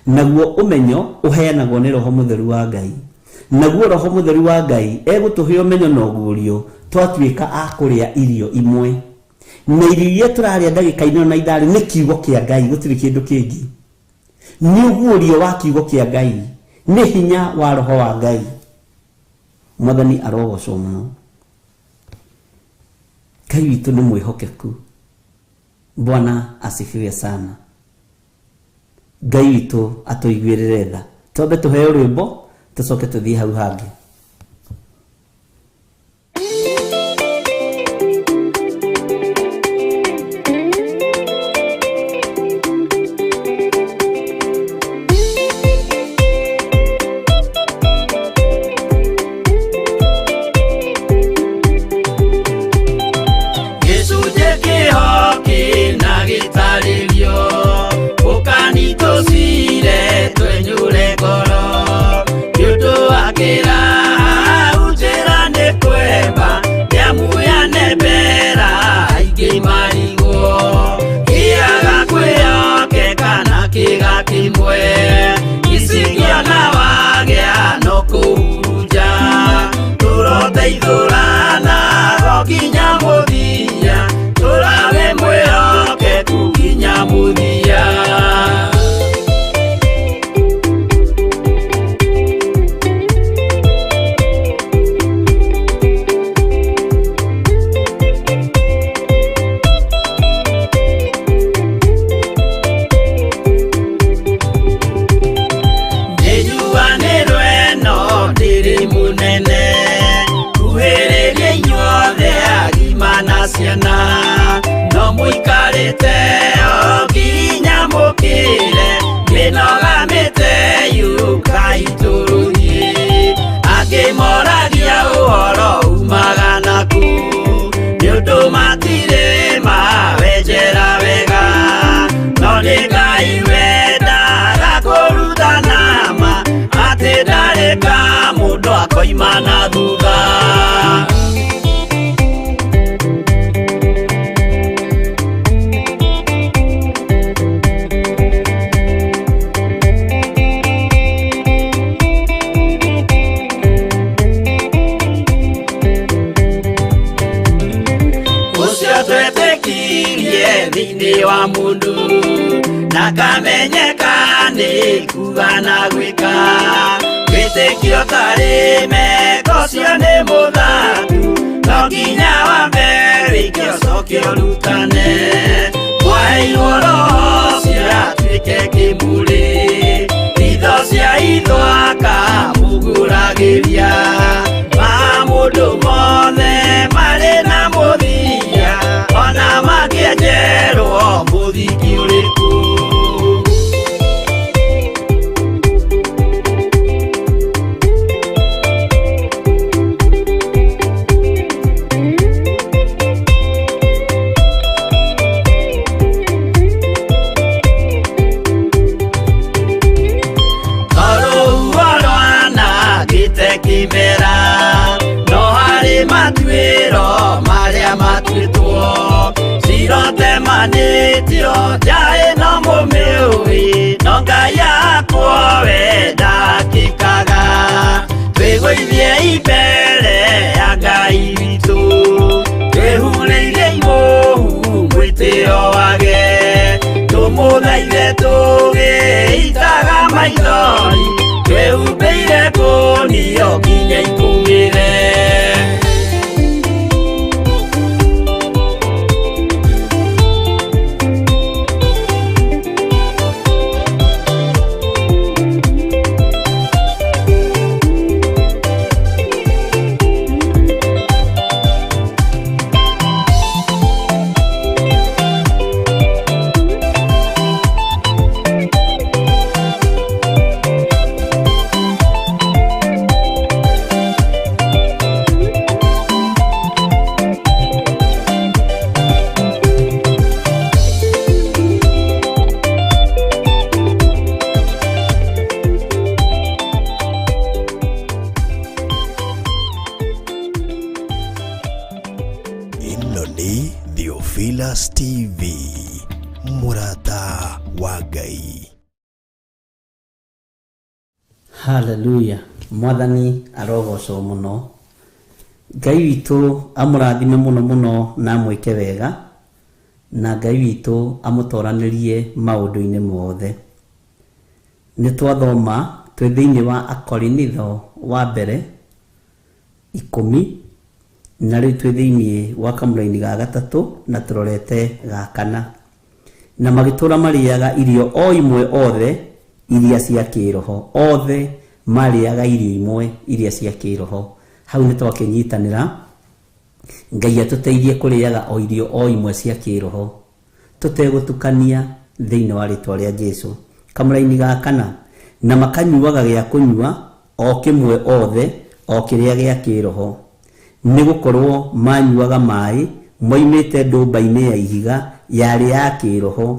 S4: naguo ũmenyo ũheanagwo nĩ Roho Mũtheru wa Ngai. Naguo Roho Mũtheru wa Ngai egũtũhe ũmenyo na ũguũrio twatuĩka a kũrĩa irio imwe, na irio iria tũrarĩa ndagĩka-inĩ ĩno na ithaa rĩ nĩ kiugo kĩa Ngai, gũtirĩ kĩndũ kĩngĩ. Nĩ ũguũrio wa kiugo kĩa Ngai, nĩ hinya wa Roho wa Ngai. Mwathani arogocwo mũno. Ngai witũ nĩ mwĩhokeku. Bwana asifiwe sana. Ngai witũ atũiguĩrĩre tha. Twambe tũheo rwĩmbo tũcoke tũthiĩ hau hangĩ.
S2: Gĩcunjĩ kĩho kĩna gĩtarĩrio, ũkani tũcire twenyũre ngoro, nĩ ũndũ wa kĩraha njĩra nĩ kwemba nĩamuyane mbera aingĩ marigwo kĩaga kwĩyokeka na kĩga kĩmwe icigĩona wagĩa no kũhurunja tũroteithũrana ro nginya mũthia, tũrawe mwĩhokeku nginya mũthia. Nĩnjuanĩrwo ĩno ndĩrĩ mũnene, kuhĩrĩria inyuothe agima na ciana, no mũikarĩte o nginya mũkĩre mĩnoga mĩte yũkai tũrũthiĩ. Angĩ moragia ũhoro umaga naku, nĩ ũndũ matirĩ mawenjera wega, no nĩ Ngai wendaga kũrutana ma atĩ ndarĩ ka mũndũ akoima na thutha. Ũcio twetĩkirie thĩinĩ wa mũndũ na kamenyeka nĩ kuga na gwĩka, wĩtĩkio tarĩ meko ũcio nĩ mũthatu. nginya wambe wĩke ũcoke ũrutane mwaheirwo roho ũcio atuĩke kĩmũrĩ itho cia itho akamũgũragĩria maũndũ mothe marĩ na mũthia ona mangĩenjerwo mũthingi ũrĩkũ. Kimera no harĩ matuĩro marĩa matuĩtwo cirotemanĩtio njaĩ no mũmĩũĩ no Ngai yakwo we ndakĩkaga twĩgũithie imbere ya Ngai witũ twĩhurĩire imũhu mwĩtĩo wage tũmũthaithe tũgĩitaga maithori twĩhumbĩire kũnio nginya ikũmĩre.
S3: Ĩno nĩ Theophilus TV, mũrata wa Ngai.
S4: Haleluya, mwathani arogocwo mũno. Ngai witũ amũrathime mũno mũno na amwĩke wega, na Ngai witũ amũtoranĩrie maũndũ-inĩ mothe. Nĩ twathoma twĩ thĩinĩ wa Akorinitho wa mbere 10, na rĩu twĩ thĩinĩ wa kamũraini ga gatatũ na tũrorete ga kana. Na magĩtũra marĩaga irio o imwe othe iria cia kĩroho, othe marĩaga irio imwe iria cia kĩroho. Hau nĩ twakĩnyitanĩra, Ngai atũteithie kũrĩaga o irio o imwe cia kĩroho tũtegũtukania thĩinĩ wa rĩtwa rĩa Jesũ. Kamũraini ga kana, na makanyuaga gĩa kũnyua o kĩmwe othe o kĩrĩa gĩa kĩroho, nĩ gũkorwo manyuaga maĩ moimĩte ndũmba-inĩ ya ihiga yarĩ ya kĩroho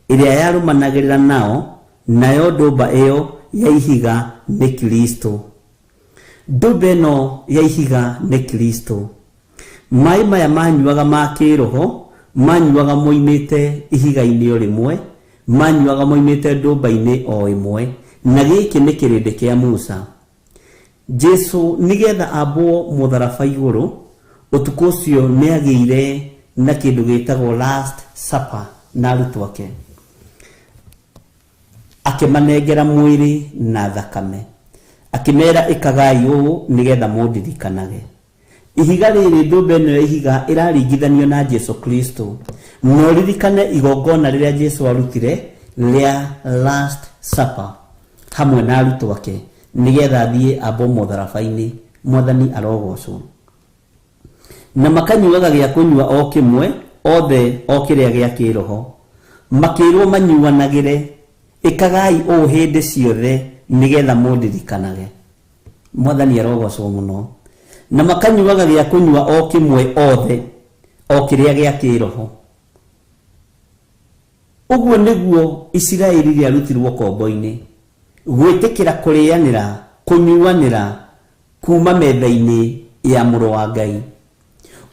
S4: ĩrĩa yarũmanagĩrĩra nao, nayo ndũmba ĩyo ya ihiga nĩ Kristo. Ndũmba ĩno ya ihiga nĩ Kristo. Maĩ maya manyuaga ma kĩroho manyuaga moimĩte ihiga-inĩ o rĩmwe, manyuaga moimĩte ndũmba-inĩ o ĩmwe, na gĩkĩ nĩ kĩrĩndĩ kĩa Musa. Jesu nĩgetha ambwo mũtharaba igũrũ, ũtukũ ũcio nĩagĩire na kĩndũ gĩtagwo last supper na arutwo ake, akĩmanengera mwĩrĩ na thakame, akĩmera ĩkagai ũũ nĩgetha mũndirikanage. Ihiga rĩrĩ, ndũmba ĩno ya ihiga ĩraringithanio na Jesu Kristo. No ririkane igongona rĩrĩa Jesu arutire rĩa last supper hamwe na arutwo ake nĩgetha athiĩ ambwo mũtharaba-inĩ. Mwathani arogocwo. Na makanyuaga gĩa kũnyua o kĩmwe othe o kĩrĩa gĩa kĩroho, makĩrwo manyuanagĩre, ĩkagai ũũ hĩndĩ ciothe nĩgetha mũndirikanage. Mwathani arogocwo mũno. Na makanyuaga gĩa kũnyua o kĩmwe othe o kĩrĩa gĩa kĩroho. Ũguo nĩguo Isiraeli rĩarutirwo kombo-inĩ, gwĩtĩkĩra kũrĩanĩra, kũnyuanĩra kuma metha-inĩ ya mũrũ wa Ngai.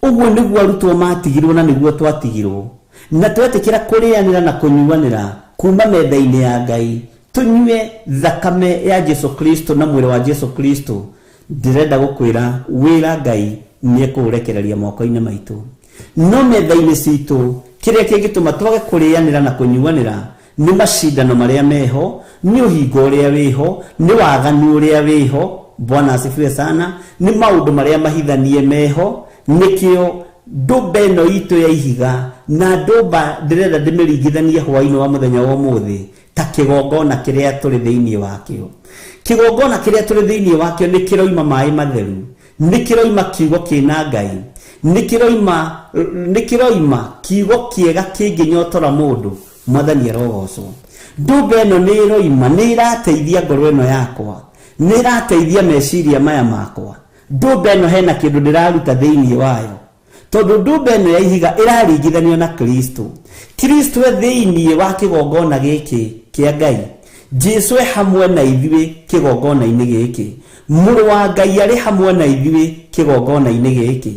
S4: Ũguo nĩguo arutwo matigirwo na nĩguo twatigirwo, na twetĩkĩra kũrĩanĩra na kũnyuanĩra kuma metha-inĩ ya Ngai, tũnyue thakame ya Jesu Kristo na mwĩrĩ wa Jesu Kristo. Ndĩrenda gũkwĩra wĩra Ngai nĩekũũrekereria moko-inĩ maitũ. No metha-inĩ citũ kĩrĩa kĩngĩtũma twage kũrĩanĩra na kũnyuanĩra nĩ macindano marĩa meho, nĩ ũhingo ũrĩa wĩho, nĩ waganu ũrĩa wĩho. Bwana asifiwe sana. Nĩ maũndũ marĩa mahithanie meho, Nĩkĩo ndũmba ĩno itũ ya ihiga na ndũmba ndĩrenda ndĩmĩringithanie hwaĩ-inĩ wa mũthenya wa ũmũthĩ ta kĩgongona kĩrĩa tũrĩ thĩinĩ wakĩo. Kĩgongona kĩrĩa tũrĩ thĩinĩ wakĩo nĩ kĩroima maĩ matheru, nĩ kĩroima kiugo kĩna Ngai, nĩ kĩroima kiugo kĩega kĩngĩnyotora mũndũ. Mwathani arogocwo. Ndũmba ĩno nĩ ĩroima, nĩ ĩrateithia ngoro ĩno yakwa, nĩ ĩrateithia meciria maya makwa. Ndũmba ĩno hena kĩndũ ndĩraruta thĩinĩ wayo, tondũ ndũmba ĩno ya ihiga ĩraringithanio na Kristo. Kristo e thĩinĩ wa kĩgongona gĩkĩ kĩa Ngai, Jesu e hamwe na ithuĩ kĩgongona-inĩ gĩkĩ, Mũrũ wa Ngai arĩ hamwe na ithuĩ kĩgongona-inĩ gĩkĩ.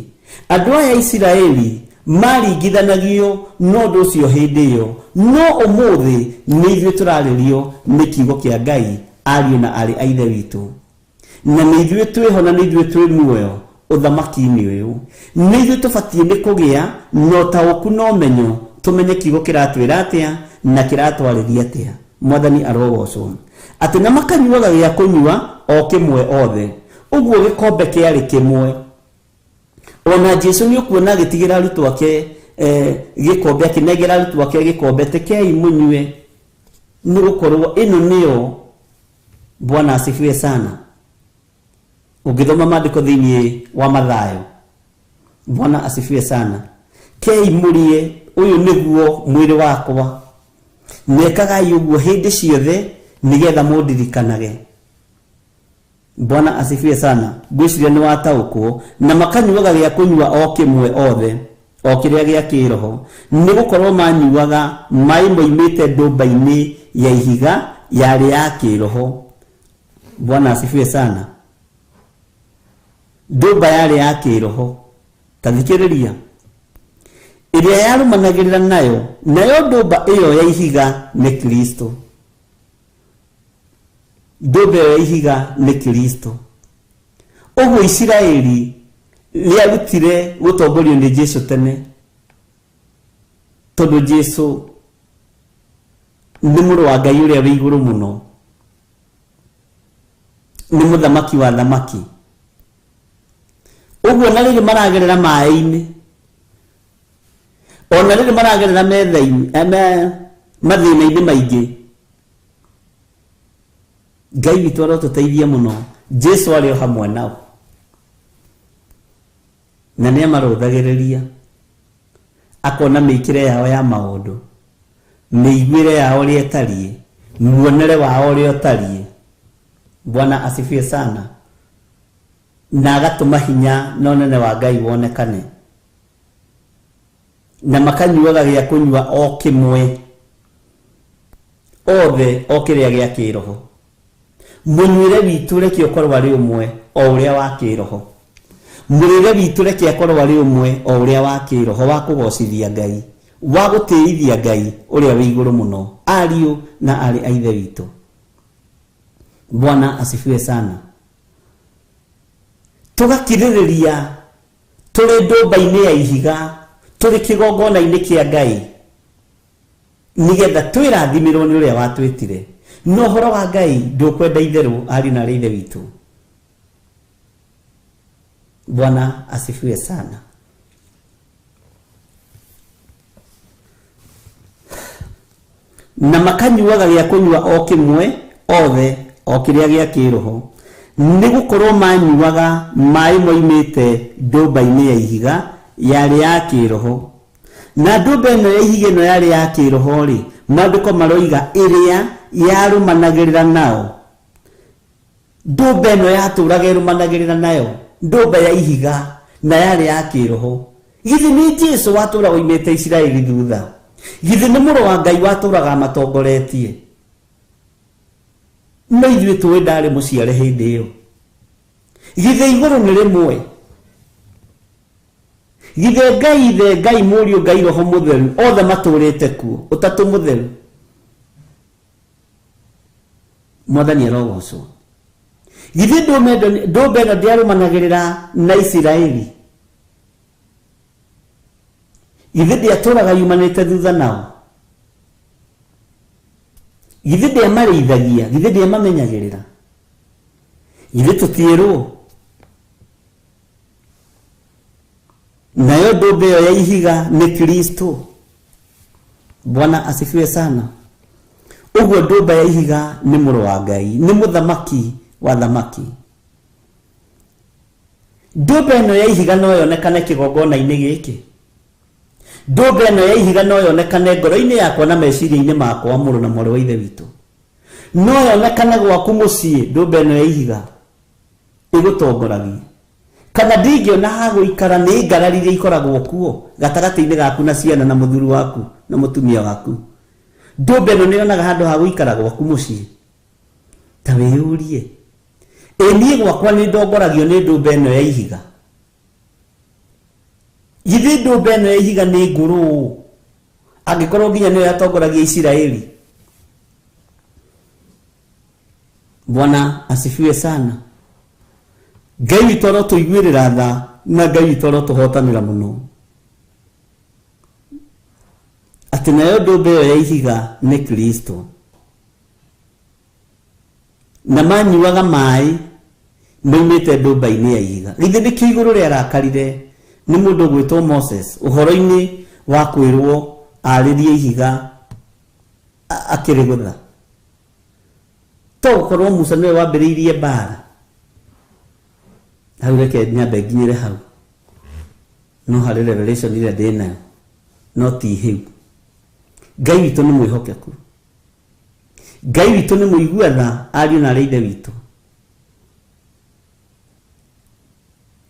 S4: Andũ aya Isiraeli maringithanagio na ũndũ ũcio hĩndĩ ĩyo, no ũmũthĩ nĩ ithuĩ tũrarĩrio nĩ kiugo kĩa Ngai, ariũ na aarĩ a Ithe witũ, na nĩ ithuĩ twĩho na nĩ ithuĩ twĩ muoyo ũthamaki-inĩ ũyũ. Nĩ ithuĩ tũbatiĩ nĩ kũgĩa na ũtaũku na ũmenyo, tũmenye kiugo kĩratwĩra atĩa na kĩratwarĩria atĩa. Mwathani arogocwo. Atĩ na makanyuaga gĩa kũnyua o kĩmwe othe, ũguo gĩkombe kĩarĩ kĩmwe. Ona Jesu nĩ ũkuona agĩtigĩra arutwo ake gĩkombe, akĩnengera arutwo ake gĩkombe, tekei mũnyue, nĩ gũkorwo ĩno nĩyo. Bwana asifiwe sana. Ũngĩthoma maandĩko thĩinĩ wa Mathayo, Bwana asifiwe sana. Kei mũrĩe, ũyũ nĩguo mwĩrĩ wakwa, mekagai ũguo hĩndĩ ciothe nĩgetha mũndirikanage. Bwana asifiwe sana. Ngwĩciria nĩ wataũkwo. Na makanyuaga gĩa kũnyua o kĩmwe othe, o kĩrĩa gĩa kĩroho, nĩ gũkorwo manyuaga maĩ moimĩte ndũmba-inĩ ya ihiga yarĩ ya kĩroho. Bwana asifiwe sana. Ndũmba yarĩ ya kĩroho, ta thikĩrĩria, ĩrĩa yarũmanagĩrĩra nayo, nayo ndũmba ĩyo ya ihiga nĩ Kristo. Ndũmba ĩyo ya ihiga nĩ Kristo. Ũguo Isiraeli rĩarutire gũtongorio nĩ Jesu tene, tondũ Jesu nĩ mũrũ wa Ngai ũrĩa wĩ igũrũ mũno, nĩ mũthamaki wa thamaki. Ũguo na rĩrĩ maragerera maĩ-inĩ, ona rĩrĩ maragerera metha-inĩ, mathĩna-inĩ maingĩ, Ngai witũ arotũteithia mũno. Jesu arĩ o hamwe nao na nĩ amarũthagĩrĩria, akona mĩikĩre yao ya maũndũ, mĩiguĩre yao ũrĩa ĩtariĩ, muonere wao ũrĩa ũtariĩ. Bwana asifiwe sana. Na agatũma hinya na ũnene wa Ngai wonekane, na makanyuaga gĩa kũnyua o kĩmwe othe, o kĩrĩa gĩa kĩroho. Mũnyuĩre witũ reke ũkorwo arĩ ũmwe o ũrĩa wa kĩroho. Mũrĩre witũ reke akorwo arĩ ũmwe o ũrĩa wa kĩroho, wa kũgocithia Ngai, wa gũtĩithia Ngai ũrĩa wĩ igũrũ mũno, ariũ na aarĩ a Ithe witũ. Bwana asifiwe sana. Tũgakirĩrĩria tũrĩ ndũmba-inĩ ya ihiga, tũrĩ kĩgongona-inĩ kĩa Ngai, nĩgetha twĩrathimĩrwo nĩ ũrĩa watwĩtire. No ũhoro wa Ngai ndũkwenda itherũ, ariũ na aarĩ a Ithe witũ. Bwana asifiwe sana. Na makanyuaga gĩa kũnyua o kĩmwe othe, o kĩrĩa gĩa kĩroho, nĩ gũkorwo manyuaga maĩ moimĩte ndũmba-inĩ ya ihiga yarĩ ya kĩroho. Na ndũmba ĩno ya ihiga ĩno yarĩ ya kĩroho rĩ, maandĩko maroiga ĩrĩa yarũmanagĩrĩra nao. Ndũmba ĩno yatũraga ĩrũmanagĩrĩra nayo, ndũmba ya ihiga na yarĩ ya kĩroho. Githĩ nĩ Jesu watũraga oimĩte Isiraeli thutha? Githĩ nĩ mũrũ wa Ngai watũraga amatongoretie? No ithuĩ tũĩ ndarĩ mũciare hĩndĩ ĩyo. Githĩ igũrũ nĩ rĩmwe? Githĩ Ngai Ithe, Ngai Mũriũ, Ngai Roho Mũtheru othe matũrĩte kuo, ũtatũ mũtheru? Mwathani arogocwo. Githĩ ndũmba ĩno ndĩarũmanagĩrĩra na Isiraeli? Githĩ ndĩatũraga yumanĩte thutha nao? Githĩ ndĩamarĩithagia? Githĩ ndĩamamenyagĩrĩra? Githĩ tũtiĩrwo? Nayo ndũmba ĩyo ya ihiga nĩ Kristo. Bwana asifiwe sana. Ũguo ndũmba ya ihiga nĩ mũrũ wa Ngai, nĩ mũthamaki wa thamaki. Ndũmba ĩno ya ihiga no yonekane kĩgongona-inĩ gĩkĩ. Ndũmba ĩno ya ihiga no yonekane ngoro-inĩ yakwa na meciria-inĩ makwa, mũrũ na mwarĩ wa Ithe witũ. No yonekane gwaku mũciĩ, ndũmba ĩno ya ihiga ĩgũtongoragie. Kana ndingĩona ha gũikara nĩ ngarari iria ikoragwo kuo gatagatĩ-inĩ gaku na ciana na mũthuri waku na mũtumia waku. Ndũmba ĩno nĩ yonaga handũ ha gũikara gwaku mũciĩ. Ta wĩyũrie, ĩ niĩ gwakwa nĩ ndongoragio nĩ ndũmba ĩno ya ihiga? Githĩ ndũmba ĩno ya ihiga nĩ ngũrũ ũũ angĩkorwo nginya nĩyo yatongoragia Isiraeli? Bwana asifiwe sana. Ngai witũ arotũiguĩrĩra tha na Ngai witũ arotũhotanĩra mũno. Atĩ nayo ndũmba ĩyo ya ihiga nĩ Kristo. Na manyuaga maĩ moimĩte ndũmba-inĩ ya ihiga. Githĩ nĩkĩo igũrũ rĩarakarire nĩ mũndũ ũgwĩtwo Moses ũhoro-inĩ wa kwĩrwo arĩrie ihiga akĩrĩgũtha? To gũkorwo Musa nĩwe wambĩrĩirie mbara? Hau reke nyambe nginyĩre hau. No harĩ revelation ĩrĩa ndĩnayo, no ti hĩu. Ngai witũ nĩ mwĩhokeku. Ngai witũ nĩ mũigua tha, ariũ na arĩ ithe witũ.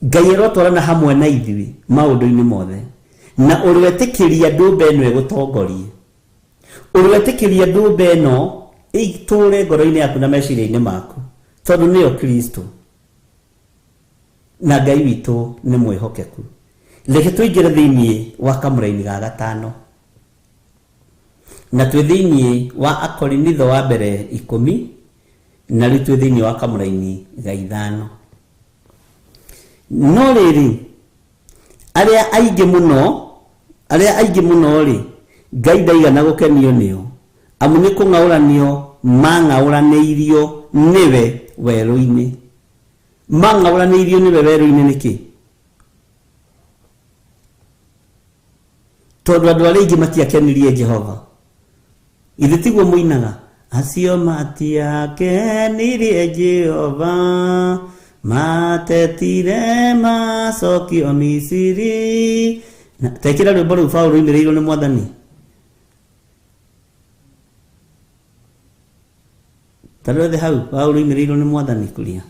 S4: Ngai arotwarana hamwe na ithuĩ maũndũ-inĩ mothe. Na ũrwetĩkĩria ndũmba ĩno ĩgũtongorie. Ũrwetĩkĩria ndũmba ĩno ĩtũre ngoro-inĩ yaku na meciria-inĩ maku, tondũ nĩyo Kristo. Na Ngai witũ nĩ mwĩhokeku. Reke tũingĩre thĩinĩ wa kamũraini ga gatano. Na twĩ thĩinĩ wa Akorinitho wa mbere 10, na rĩu twĩ thĩinĩ wa kamũraini ga 5. No rĩrĩ, arĩa aingĩ mũno, arĩa aingĩ mũno-rĩ, Ngai ndaigana gũkenio nĩo, amu nĩ kũng'aũranio mang'aũranĩirio nĩwe werũ-inĩ. Mang'aũranĩirio nĩwe werũ-inĩ nĩkĩ? Tondũ andũ arĩa aingĩ matiakenirie Jehova. Githĩ tiguo mũinaga? Acio matiakenirie Jehova, matetire macokio Misiri. Na, tekĩra rwĩmbo rũu Paũlũ rũinĩrĩirwo nĩ Mwathani. Ta rwethe hau Paũlũ rũinĩrĩirwo nĩ Mwathani kuria.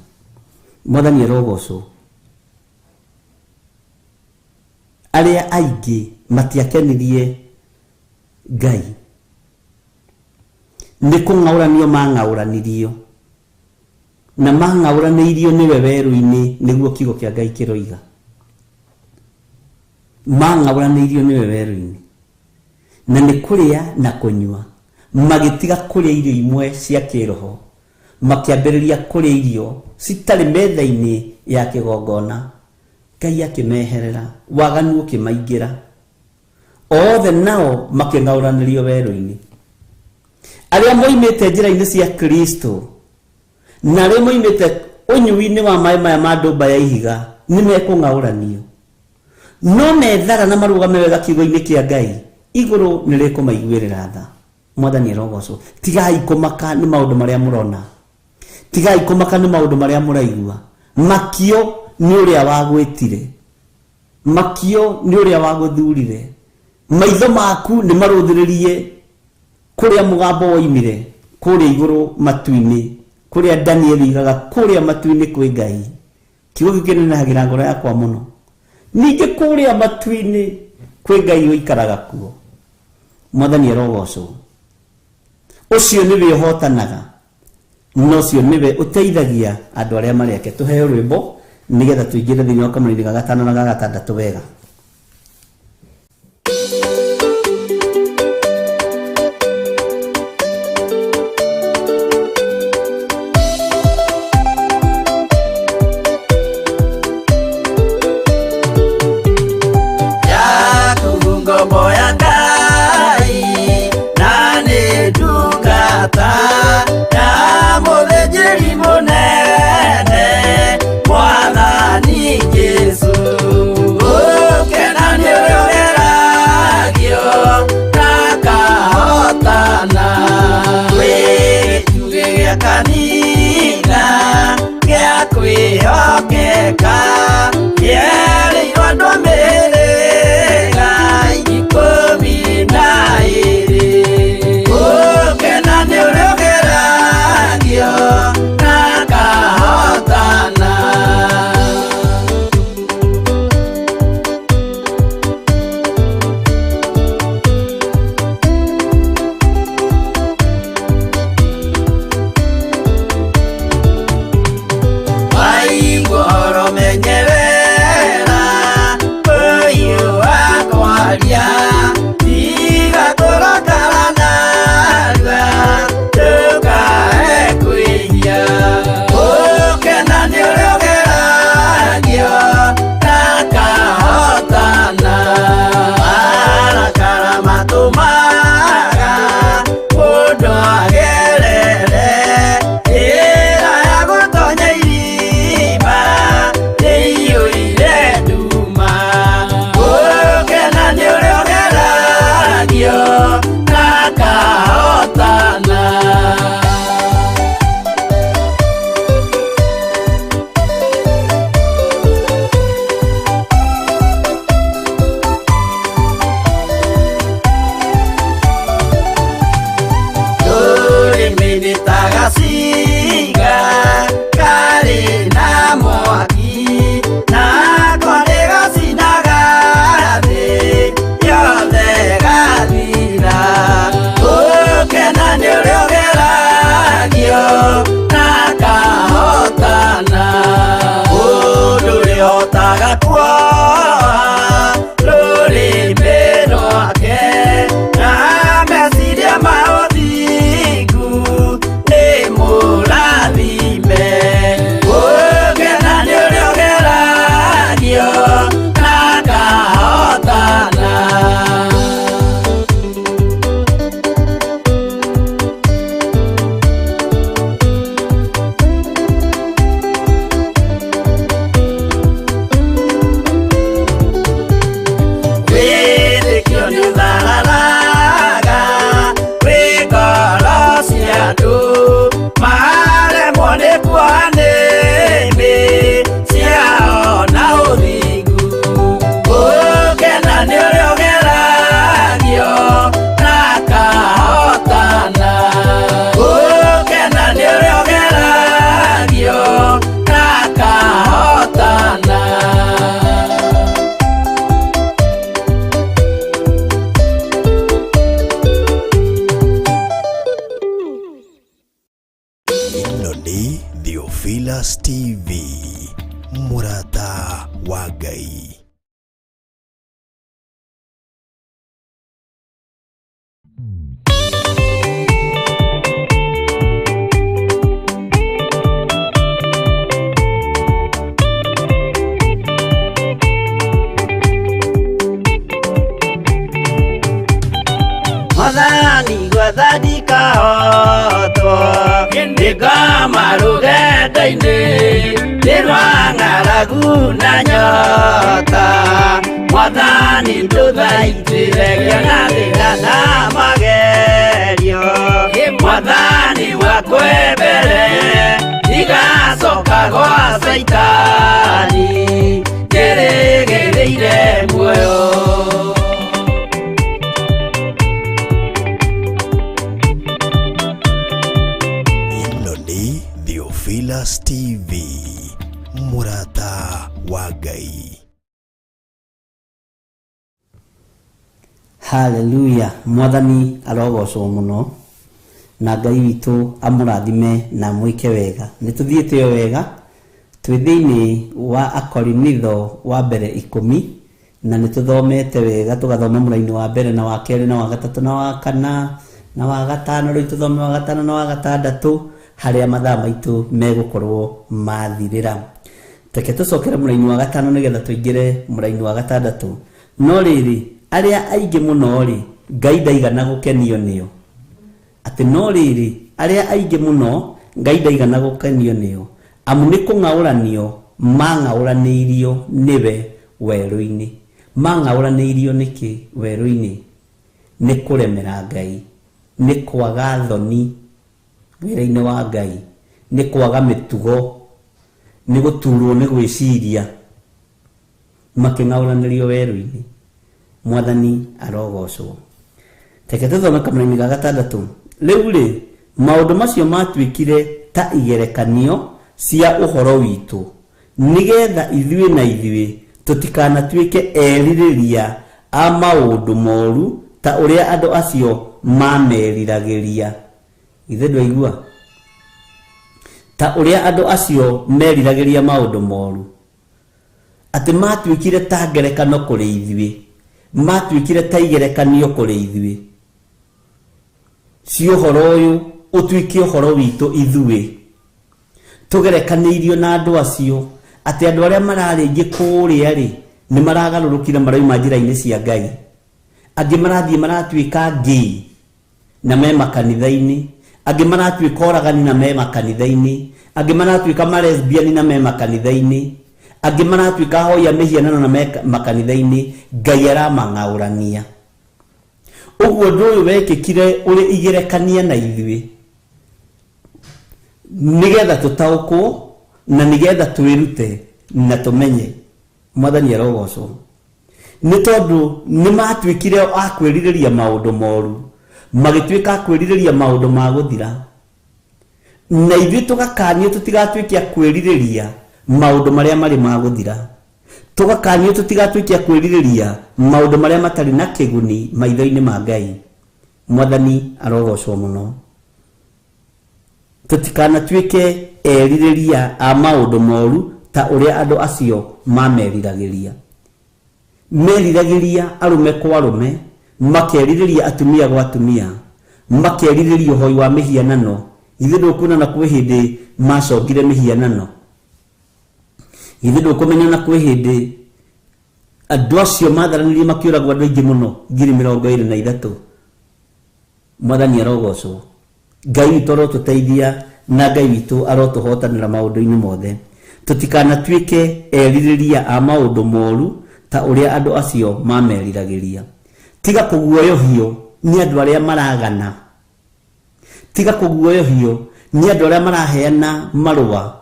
S4: Mwathani arogocwo. Arĩa aingĩ matiakenirie Ngai. Nĩ kũng'aũranio mang'aũranirio. Na mang'aũranĩirio nĩwe werũ-inĩ, nĩguo kiugo kĩa Ngai kĩroiga. Mang'aũranĩirio nĩwe werũ-inĩ. Na nĩ kũrĩa na kũnyua. Magĩtiga kũrĩa irio imwe cia kĩroho. Makĩambĩrĩria kũrĩa irio citarĩ metha-inĩ ya kĩgongona. Ngai akĩmeherera, waganu ũkĩmaingĩra. Othe nao makĩng'aũranĩrio werũ-inĩ. Arĩa moimĩte njĩra-inĩ cia Kristo na arĩa moimĩte ũnyui-inĩ wa maĩ maya ma ndũmba ya ihiga nĩ mekũng'aũranio. No methara na marũgame wega kiugo-inĩ kĩa Ngai, igũrũ nĩ rĩkũmaiguĩrĩra tha. Mwathani arogocwo. Tigai kũmaka nĩ maũndũ marĩa mũrona. Tigai kũmaka nĩ maũndũ marĩa mũraigua. Makio nĩ ũrĩa wagwĩtire. Makio nĩ ũrĩa wagũthurire. Maitho maku nĩ marũthĩrĩrie kũrĩa mũgambo woimire, kũrĩa igũrũ matu-inĩ, kũrĩa Danieli oigaga kũrĩa matu-inĩ kwĩ Ngai. Kiugo kĩu kĩnenehagĩra ngoro yakwa mũno. Ningĩ kũrĩa matu-inĩ kwĩ Ngai ũikaraga kuo. Mwathani arogocwo. Ũcio nĩwe ũhotanaga, na ũcio nĩwe ũteithagia andũ arĩa marĩ ake. Tũheo rwĩmbo nĩgetha tũingĩre thĩinĩ wa kamũraini ga gatano na ga gatandatũ wega.
S2: Yaku ngombo ya Ngai, na nĩ ndungata ya mũthĩnjĩri mũnene, Mwathani Jesũ. Oh. Ndahotaga kuoha rũrĩmĩ rwake na meciria ma ũthingu nĩ mũrathime. Gũkena nĩ ũrĩa ũgeragio na akahotana. Wĩtĩkio nĩũthararaga wĩ ngoro cia andũ maremwo nĩ kuoha nĩmĩ ciao na ũthingu. Gũkena nĩ ũrĩa ũgeragio na akahotana. Gũkena nĩ ũrĩa ũgeragio na akahotana.
S3: Ĩno nĩ Theophilus TV, mũrata wa Ngai.
S2: Mwathani gwetha ndikahotwo ndĩngoma rũgendo-inĩ nĩ rwa ng'aragu na nyota. Mwathani ndũthaitĩre ngĩona thĩna na magerio. Mwathani wakwe mbere ndigacoka gwa Caitani njĩrĩgĩrĩire muoyo.
S3: Ĩno nĩ Theophilus TV, mũrata wa Ngai.
S4: Haleluya, mwathani arogocwo muno na Ngai witũ amũrathime na amwĩke wega. Nĩ tũthiĩte o wega twĩ thĩinĩ wa Akorinitho wa mbere 10 na nĩ tũthomete wega, tũgathoma mũraini wa mbere na wa kerĩ na wa gatatũ na wa kana na wa gatano, rĩu tũthome wa gatano na wa gatandatũ harĩa mathaa maitũ megũkorwo mathirĩra. Reke tũcokere mũraini wa gatano nĩgetha tũingĩre mũraini wa gatandatũ. No rĩrĩ, arĩa aingĩ mũno rĩ, Ngai ndaigana gũkenio nĩo. Atĩ no rĩrĩ, arĩa aingĩ mũno Ngai ndaigana gũkenio nĩo, amu nĩ kũng'aũranio mang'aũranĩirio nĩwe werũ-inĩ. Mang'aũranĩirio nĩkĩ werũ-inĩ? Nĩ kũremera Ngai, nĩ kwaga thoni wĩra-inĩ wa Ngai, nĩ kwaga mĩtugo, nĩ gũturwo nĩ gwĩciria, makĩng'aũranĩrio werũ-inĩ. Mwathani arogocwo. Reke tũthome kamũraini ga gatandatũ. Rĩu rĩ, maũndũ macio matuĩkire ta igerekanio cia ũhoro witũ, nĩgetha ithuĩ na ithuĩ tũtikanatuĩke erirĩria a maũndũ moru ta ũrĩa andũ acio mameriragĩria. Ithe ndwaigua? Ta ũrĩa andũ acio meriragĩria maũndũ moru, atĩ matuĩkire ta ngerekano kũrĩ ithuĩ, matuĩkire ta igerekanio kũrĩ ithuĩ cia ũhoro ũyũ ũtuĩke ũhoro witũ ithuĩ, tũgerekanĩirio na andũ acio, atĩ andũ arĩa mararĩ aingĩ kũrĩa rĩ nĩ maragarũrũkire marauma njĩra-inĩ cia Ngai, angĩ marathiĩ maratuĩka ngĩi na me makanitha-inĩ, angĩ maratuĩka oragani na me makanitha-inĩ, angĩ maratuĩka malesbiani na me makanitha-inĩ, angĩ maratuĩka ahoi a mĩhianano na me makanitha-inĩ. Ngai aramang'aũrania. Ũguo ũndũ ũyũ wekĩkire ũrĩ igerekania na ithuĩ, nĩgetha tũtaũkwo na nĩgetha twĩrute na tũmenye. Mwathani arogocwo. Nĩ tondũ nĩ matuĩkire a kwĩrirĩria maũndũ moru, magĩtuĩka a kwĩrirĩria maũndũ ma gũthira, na ithuĩ tũgakanio tũtigatuĩke a kwĩrirĩria maũndũ marĩa marĩ ma gũthira, tũgakanio tũtigatuĩke a kwĩrirĩria maũndũ marĩa matarĩ na kĩguni maitho-inĩ ma Ngai. Mwathani arogocwo mũno. Tũtikanatuĩke erirĩria a maũndũ moru ta ũrĩa andũ acio mameriragĩria. Meriragĩria arũme kwa arũme, makerirĩria atumia gwa atumia, makerirĩria ũhoi wa mĩhianano. Githĩ ndũkuona na kwĩ hĩndĩ macongire mĩhianano? Githĩ ndũkũmenya na kwĩ hĩndĩ andũ acio matharanirie makĩũragwo andũ aingĩ mũno 23,000? Mwathani arogocwo. Ngai witũ arotũteithia na Ngai witũ arotũhotanĩra maũndũ-inĩ mothe. Tũtikanatuĩke erirĩria a maũndũ moru ta ũrĩa andũ acio mameriragĩria. Tiga kũguoyohio nĩ andũ arĩa maragana. Tiga kũguoyohio nĩ andũ arĩa maraheana marũa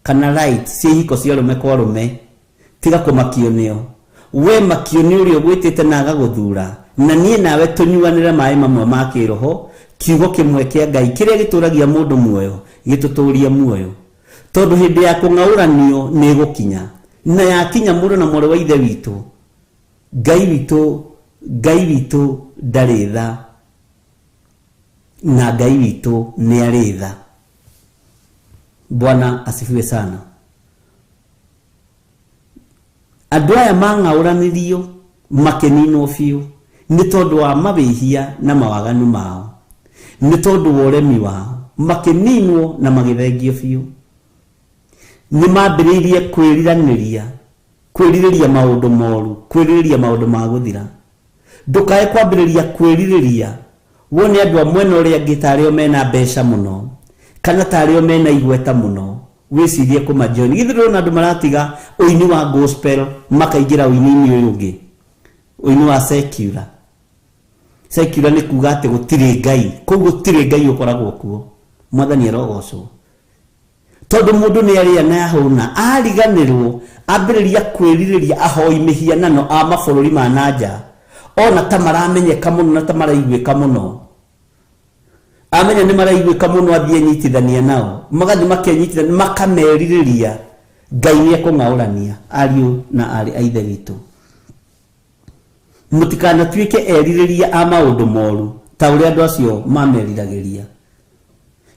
S4: kana rights cia ihiko cia arũme kwa arũme. Tiga kũmakio nĩo. We makio nĩ ũrĩa ũgwĩtĩte na agagũthura, na niĩ nawe tũnyuanĩre maĩ mamwe ma kĩroho, kiugo kĩmwe kĩa Ngai kĩrĩa gĩtũragia mũndũ muoyo gĩtũtũrie muoyo. Tondũ hĩndĩ ya kũng'aũranio nĩ ĩgũkinya, na yakinya mũndũ na mwarĩ wa ithe witũ, Ngai witũ, Ngai witũ ndarĩ tha, na Ngai witũ nĩ arĩ tha. Bwana asifiwe sana. Andũ aya mang'aũranirio makĩninwo biũ nĩ tondũ wa mawĩhia na mawaganu mao, nĩ tondũ wa ũremi wao, makĩninwo na magĩthengio biũ. Nĩ mambĩrĩirie kwĩriranĩria, kwĩrirĩria maũndũ moru, kwĩrirĩria maũndũ ma gũthira. Ndũkae kwambĩrĩria kwĩrirĩria wone andũ a mwena ũrĩa angĩ tarĩo mena mbeca mũno, kana tarĩo mena igweta mũno, wĩcirie kũmajoin. Githĩ ndũrona andũ maratiga ũini wa gospel makaingĩra ũini-inĩ ũyũ ũngĩ, ũini wa secular. Secular nĩ kuga atĩ gũtirĩ Ngai, kũu gũtirĩ Ngai ũkoragwo kuo. Mwathani arogocwo. Tondũ mũndũ nĩ arĩa na ahũna, ariganĩrwo, ambĩrĩria kwĩrirĩria ahoi mĩhianano a mabũrũri ma na nja, ona ta maramenyeka mũno na ta maraiguĩka mũno. Amenya nĩ maraiguĩka mũno, athiĩ enyitithania nao, magathiĩ makenyitithania, makamerirĩria. Ngai nĩ ekũng'aũrania ariũ na aarĩ a ithe witũ. Mũtikanatuĩke erirĩria a maũndũ moru ta ũrĩa andũ acio mameriragĩria.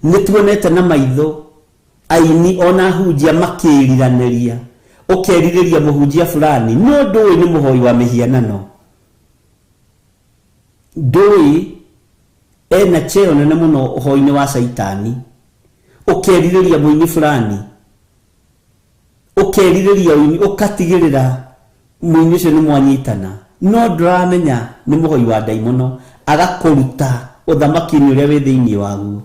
S4: Nĩ tuonete na maitho aini ona ahunjia makĩriranĩria. Ũkerirĩria mũhunjia fulani, no ndũĩ nĩ mũhoi wa mĩhianano, ndũĩ ena cheo nene mũno ũhoi-inĩ wa caitani. Ũkerirĩria mũini fulani, ũkerirĩria ũini, ũkatigĩrĩra mũini ũcio nĩ mwanyitana, no ndũramenya nĩ mũhoi wa ndaimono, agakũruta ũthamaki-inĩ ũrĩa wĩ thĩinĩ waguo.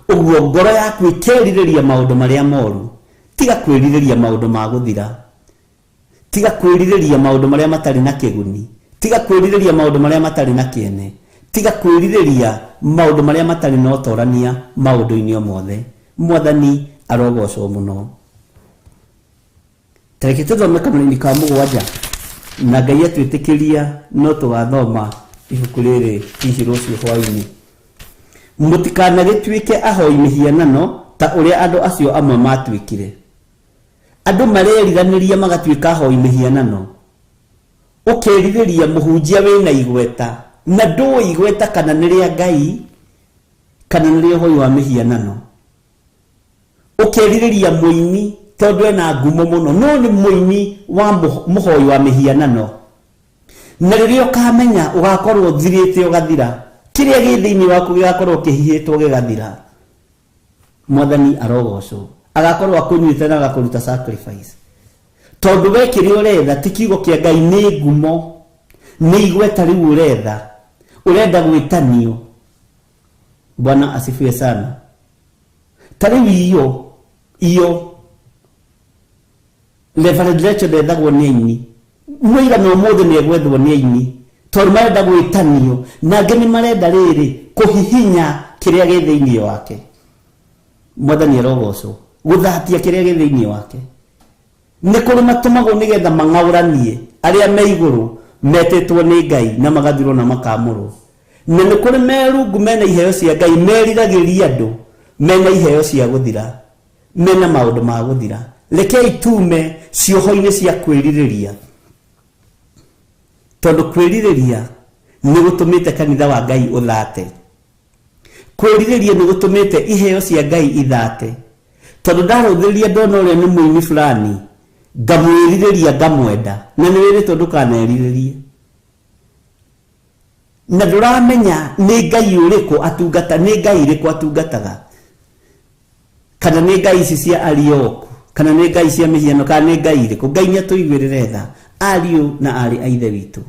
S4: Ũguo ngoro yaku ĩkerirĩria maũndũ marĩa moru. Tiga kwĩrirĩria maũndũ ma gũthira, tiga kwĩrirĩria maũndũ marĩa matarĩ na kĩguni, tiga kwĩrirĩria maũndũ marĩa matarĩ na kĩene, tiga kwĩrirĩria maũndũ marĩa matarĩ na ũtorania maũndũ-inĩ o mothe. Mwathani arogocwo mũno. Tareke tũthome kamũraini ka 7, na Ngai atwĩtĩkĩria no tũgathoma ibuku rĩrĩ hihi rũciũ hwaĩ-inĩ. Mũtikanagĩtuĩke ahoi mĩhianano ta ũrĩa andũ acio amwe matuĩkire. Andũ mareriranĩria magatuĩka ahoi mĩhianano. Ũkerirĩria mũhunjia wĩna igweta, na ndũĩ igweta kana nĩ rĩa Ngai kana nĩ rĩa ũhoi wa mĩhianano. Ũkerirĩria mũini tondũ ena ngumo mũno, no nĩ mũini wa mũhoi wa mĩhianano. Na rĩrĩa ũkamenya ũgakorwo ũthirĩte ũgathira, kĩrĩa gĩ thĩinĩ waku gĩgakorwo kĩhihĩtwo gĩgathira. Mwathani arogocwo. Agakorwo akũnyuĩte na agakũruta sacrifice. Tondũ we kĩrĩa ũretha ti kiugo kĩa Ngai, nĩ ngumo, nĩ igweta rĩu ũretha, ũrenda gwĩtanio. Bwana asifiwe sana. Ta rĩu iyo Reverend Rachel ndethagwo nĩ aini, mũira na ũmũthĩ nĩ egwethwo nĩ aini, tondũ marenda gwĩtanio, na angĩ nĩ marenda rĩrĩ kũhihinya kĩrĩa gĩ thĩinĩ wake. Mwathani arogocwo. Gũthatia kĩrĩa gĩ thĩinĩ wake. Nĩ kũrĩ matũmagwo nĩgetha mang'aũranie arĩa me igũrũ metĩtwo nĩ Ngai na magathirwo na makamũrwo. Na nĩ kũrĩ merungu mena iheo cia Ngai, meriragĩria andũ mena iheo cia gũthira, mena maũndũ ma gũthira. Rekei tume cioho-inĩ cia kwĩrirĩria, tondũ kwĩrirĩria nĩ gũtũmĩte kanitha wa Ngai ũthate. Kwĩrirĩria nĩ gũtũmĩte iheo cia Ngai ithate, tondũ ndarũthĩrĩria ndona ũrĩa nĩ mũini fulani, Ngamwĩrirĩria ngamwenda na nĩ wĩrĩtwo ndũkanerirĩrie na ndũramenya nĩ Ngai ũrĩkũ atungata nĩ Ngai ĩrĩkũ atungataga kana nĩ Ngai ici cia Arioku kana nĩ Ngai cia mĩhiano kana nĩ Ngai ĩrĩkũ. Ngai nĩ atũiguĩrĩre tha ariũ na aarĩ a Ithe witũ.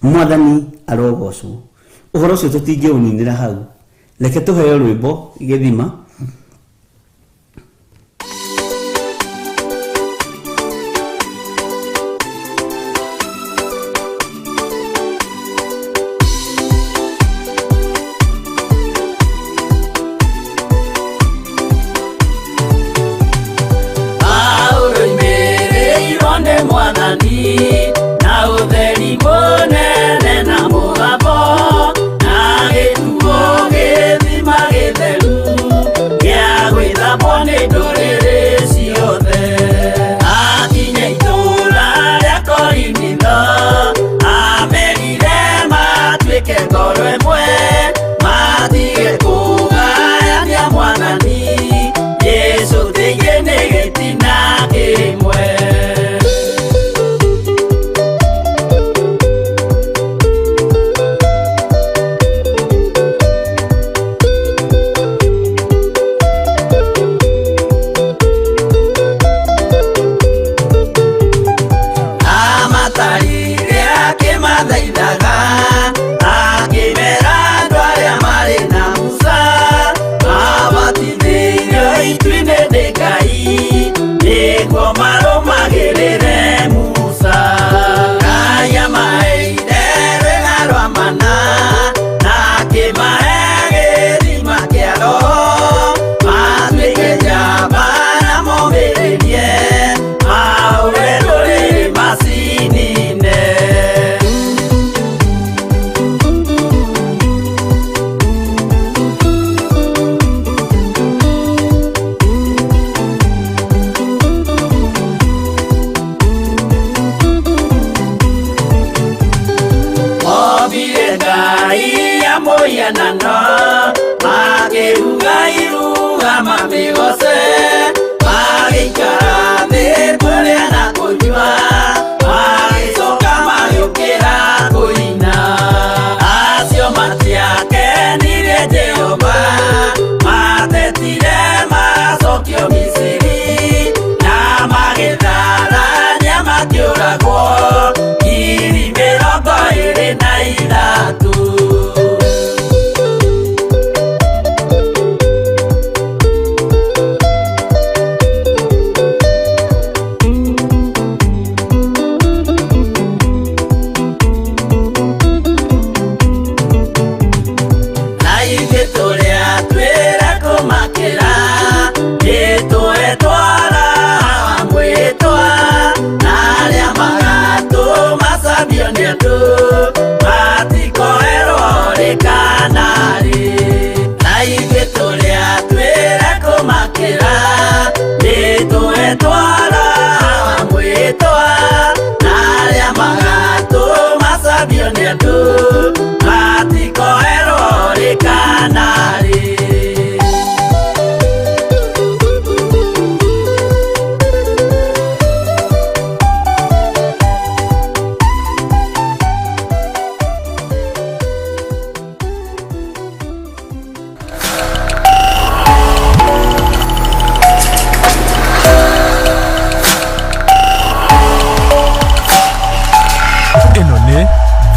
S4: Mwathani arogocwo. Ũhoro ũcio tũtingĩũninĩra hau, reke tũheo rwĩmbo gĩthima.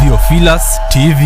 S1: Theophilus TV.